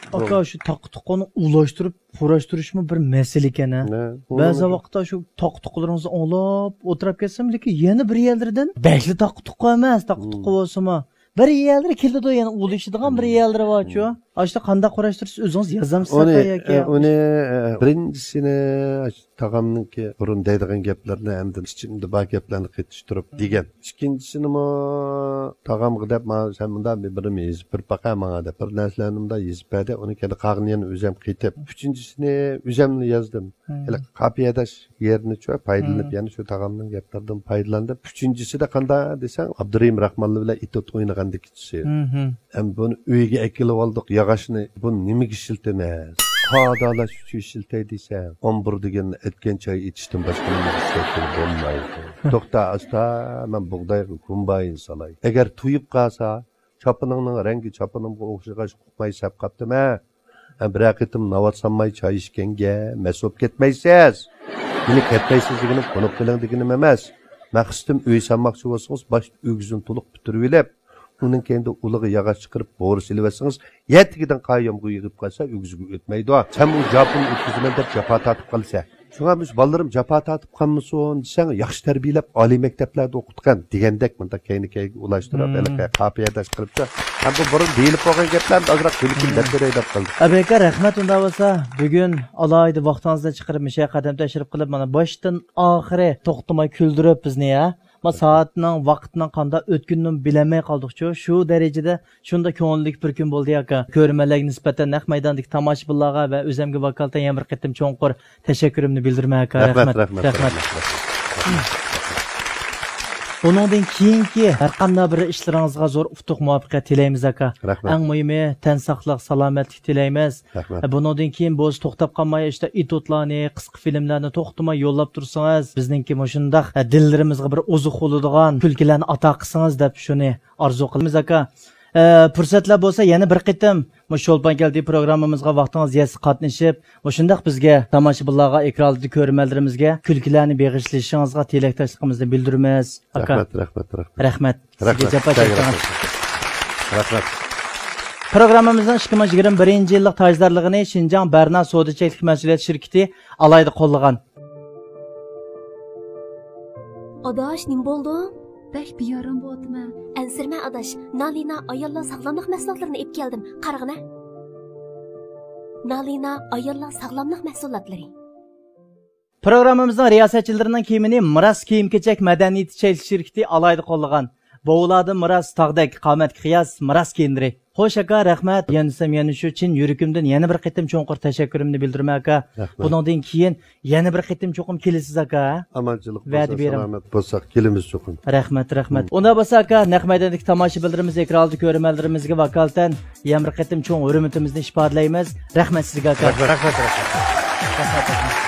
ئاكا، شۇ تاقا-تۇقىنى ئۇلاشتۇرۇپ، قۇراشتۇرۇشمۇ بىر مەسىلە ئىكەن، ھە؟ نە، بەزى ئۇنىڭ ۋاقىتتا شۇ تاقا-تۇقىلىرىڭىزنى ئاڭلاپ ئولتۇرۇپ كەتسەم، لېكىن يەنە بىر يەرلىرىدىن بەكلا تاقا-تۇقا ئەمەس، تاقا-تۇقا مم. بولسىمۇ، بىر يەرلىرى كېلىدۇ، يەنە ئۇلىشىدىغان بىر مم. يەرلىرى بارچۇ. مم. ئاشۇنداق قانداق قۇراشتۇرىسىز، ئۆزىڭىز يازامسىز ئۇنى، ئاكا ياكى؟ ئۇنى، بىرىنچىسىنى، تاغامنىڭكى بۇرۇن دەيدىغان گەپلىرىنى ئەمدى ئىچىمدە بار گەپلەرنى قېتىشتۇرۇپ دېگەن. ئىككىنچىسىنىمۇ تاغامغا دەپ، مانا سەن مۇنداق بىر بىرنى يېزىپ بېرىپ باقە ماڭا دەپ بىر نەرسىلەرنى مۇنداق يېزىپ بەردى. ئۇنى كەينىدە قالغىنىنى يەنە ئۆزۈم قېتىپ. ئۈچىنچىسىنى ئۆزۈملا يازدىم. مم. ھېلىقى قاپىيە ئاداش يېرىنىچۇ پايدىلىنىپ مم. يەنە شۇ تاغامنىڭ گەپلىرىدىن پايدىلاندىم. ئۈچىنچىسىدە قانداق دېسەڭ، ئابدۇرېھىم راخمانلار بىلەن ئېتوت ئوينىغاندىكى مم. ئەمدى بۇنى ئۆيگە ئەكېلىۋالدۇق، ياغاچنى. بۇنى نېمىگە ئىشلىتىمىز؟ قادالاش ئۈچۈن ئىشلىتەي دېسەڭ، ئون بىر دېگەن ئەتكەن چاي ئېتىشتىن باشقا نېمىگە ئىشلەتكىلى بولمايدۇ. توختا، ئاستا، مەن بۇغدايغا كومباين سالاي. ئەگەر تويۇپ قالسا، چاپىنىڭنىڭ رەڭگى چاپىنىمغا ئوخشىغاچ، ئۇقماي سەپ قاپتىمەن. ھە، بىرەر قېتىم ناۋات سالماي چاي ئىچكەنگە مەست بولۇپ كەتمەيسىز. مېنى كەتمەيسىز دېگىنىم قونۇپ قېلىڭ دېگىنىم ئەمەس. مەقسىتىم ئۆي سالماقچى بولسىڭىز، باشتا ئۆگزىنى تولۇق پۈتتۈرۈۋېلىپ، ئۇنىڭ كەينىدە ئۇلىغا ياغاچ چىقىرىپ، بورا سېلىۋەتسىڭىز، يەتىگىدىن قايامغا يىغىپ قالسا، ئۆگزىگە ئۆتمەيدۇ. سەن ئۇ جاپىنى ئۆتكۈزىمەن دەپ جاپا تارتىپ قالىسەن. شۇڭا مۇشۇ بالىلىرىم جاپا تارتىپ قالمىسۇن دېسەڭ، ياخشى تەربىيەلەپ، ئالىي مەكتەپلەردە ئوقۇتقان دېگەندەك، مۇنداق كەينى-كەينىگە ئۇلاشتۇرۇپ، مم. ھېلىقى قاپىيە ئاداش قىلىپچۇ. ھەم بۇ بۇرۇن دېيىلىپ بولغان گەپلەرنى ئازراق بىلكىم مم. دەپ بېرەي دەپ قىلدىم. ئەبەكە، رەھمەت. ئۇنداق بولسا، بۈگۈن ئالاھىدە ۋاقتىڭىزنى چىقىرىپ، مۇشۇ يەرگە قەدەم تەشرىپ قىلىپ، مانا باشتىن ئاخىرى توختىماي كۈلدۈرۈپ بىزنى، ھە؟ ما سائەتنىڭ، ۋاقىتنىڭ قانداق ئۆتكىنىنىمۇ بىلەلمەي قالدۇقچۇ. شۇ دەرىجىدە شۇنداق كۆڭۈللۈك بىر كۈن بولدى، ئاكا. كۆرۈرمەنلەرگە نىسبەتەن نەق مەيداندىكى تاماشىبىنلارغا ۋە ئۆزەمگە ۋاكالىتەن يەنە بىر قېتىم چوڭقۇر تەشەككۈرۈمنى بىلدۈرىمەن، ئاكا. رەھمەت، رەھمەت، رەھمەت، رەھمەت. رەھمەت. بۇنىڭدىن كېيىنكى ھەر قانداق بىر ئىشلىرىڭىزغا زور ئۇتۇق، مۇۋەپپەقىيەت تىلەيمىز، ئاكا. رەھمەت. ئەڭ مۇھىمى، تەن ساقلىق، سالامەتلىك تىلەيمىز. رەھمەت. بۇنىڭدىن كېيىن بولسا توختاپ قالماي، ئىشتا ئېتيۇدلارنى، قىسقا فىلىملەرنى توختىماي يوللاپ تۇرسىڭىز، بىزنىڭكى مۇشۇنداق، ئە، دىللىرىمىزغا بىر ئوزۇق بولىدىغان كۈلكىلەرنى ئاتا قىلسىڭىز دەپ شۇنى ئارزۇ قىلىمىز، ئاكا. ئە، پۇرسەتلەر بولسا يەنە بىر قېتىم مۇشۇ چولپان كەلدى پروگراممىمىزغا ۋاقتىڭىز يەتسە قاتنىشىپ، مۇشۇنداق بىزگە، تاماشىبىنلارغا، ئېكران ئالدىدىكى كۆرۈرمەنلىرىمىزگە كۈلكىلەرنى بېغىشلىشىڭىزغا تىلەكداشلىقىمىزنى بىلدۈرىمىز، ئاكا. رەھمەت، رەھمەت، رەھمەت. رەھمەت. سىزگە رەھمەت. جاپا چەكتىڭىز. رەھمەت. پروگراممىمىزنىڭ ئىككى مىڭ يىگىرمە بىرىنچى يىللىق تاجدارلىقىنى شىنجاڭ بەرنا سودا چەكلىك مەسئۇلىيەت شىركىتى ئالاھىدە قوللىغان. ئاداش، نېمە بولدۇڭ؟ بەك بىئارام بولۇۋاتىمەن. ئەنسىرىمە ئاداش، نالىنا ئاياللار ساغلاملىق مەھسۇلاتلىرىنى ئېلىپ كەلدىم، قارىغىنە. نالىنا ئاياللار ساغلاملىق مەھسۇلاتلىرى. پروگراممىمىزنىڭ رىياسەتچىلىرىنىڭ كىيىمىنى مىراس كىيىم-كېچەك مەدەنىيىتى چەكلىك شىركىتى ئالاھىدە قوللىغان. بوۋىلاردىن مىراس، تاغدەك قامەتكە قىياس، مىراس كىيىملىرى. خوش ئاكا، رەھمەت. يەنىسەم يەنە شۇ چىن يۈرىكىمدىن يەنە بىر قېتىم چوڭقۇر تەشەككۈرۈمنى بىلدۈرىمەن، ئاكا. رەھمەت. بۇنىڭدىن كېيىن يەنە بىر قېتىم چوقۇم كېلىسىز، ئاكا. ئامانچىلىق ۋەدە بولسا، بېرىڭ. سالامەت بولساق، كېلىمىز چوقۇم. رەھمەت، رەھمەت. مم. ئۇنداق بولسا، ئاكا، نەق مەيداندىكى تاماشىبىنلىرىمىز، ئېكران ئالدىدىكى كۆرۈرمەنلىرىمىزگە ۋاكالىتەن يەنە بىر قېتىم چوڭ ھۆرمىتىمىزنى ئىپادىلەيمىز. رەھمەت سىزگە، ئاكا. رەھمەت، رەھمەت، رەھمەت. رەھمەت، رەھمەت.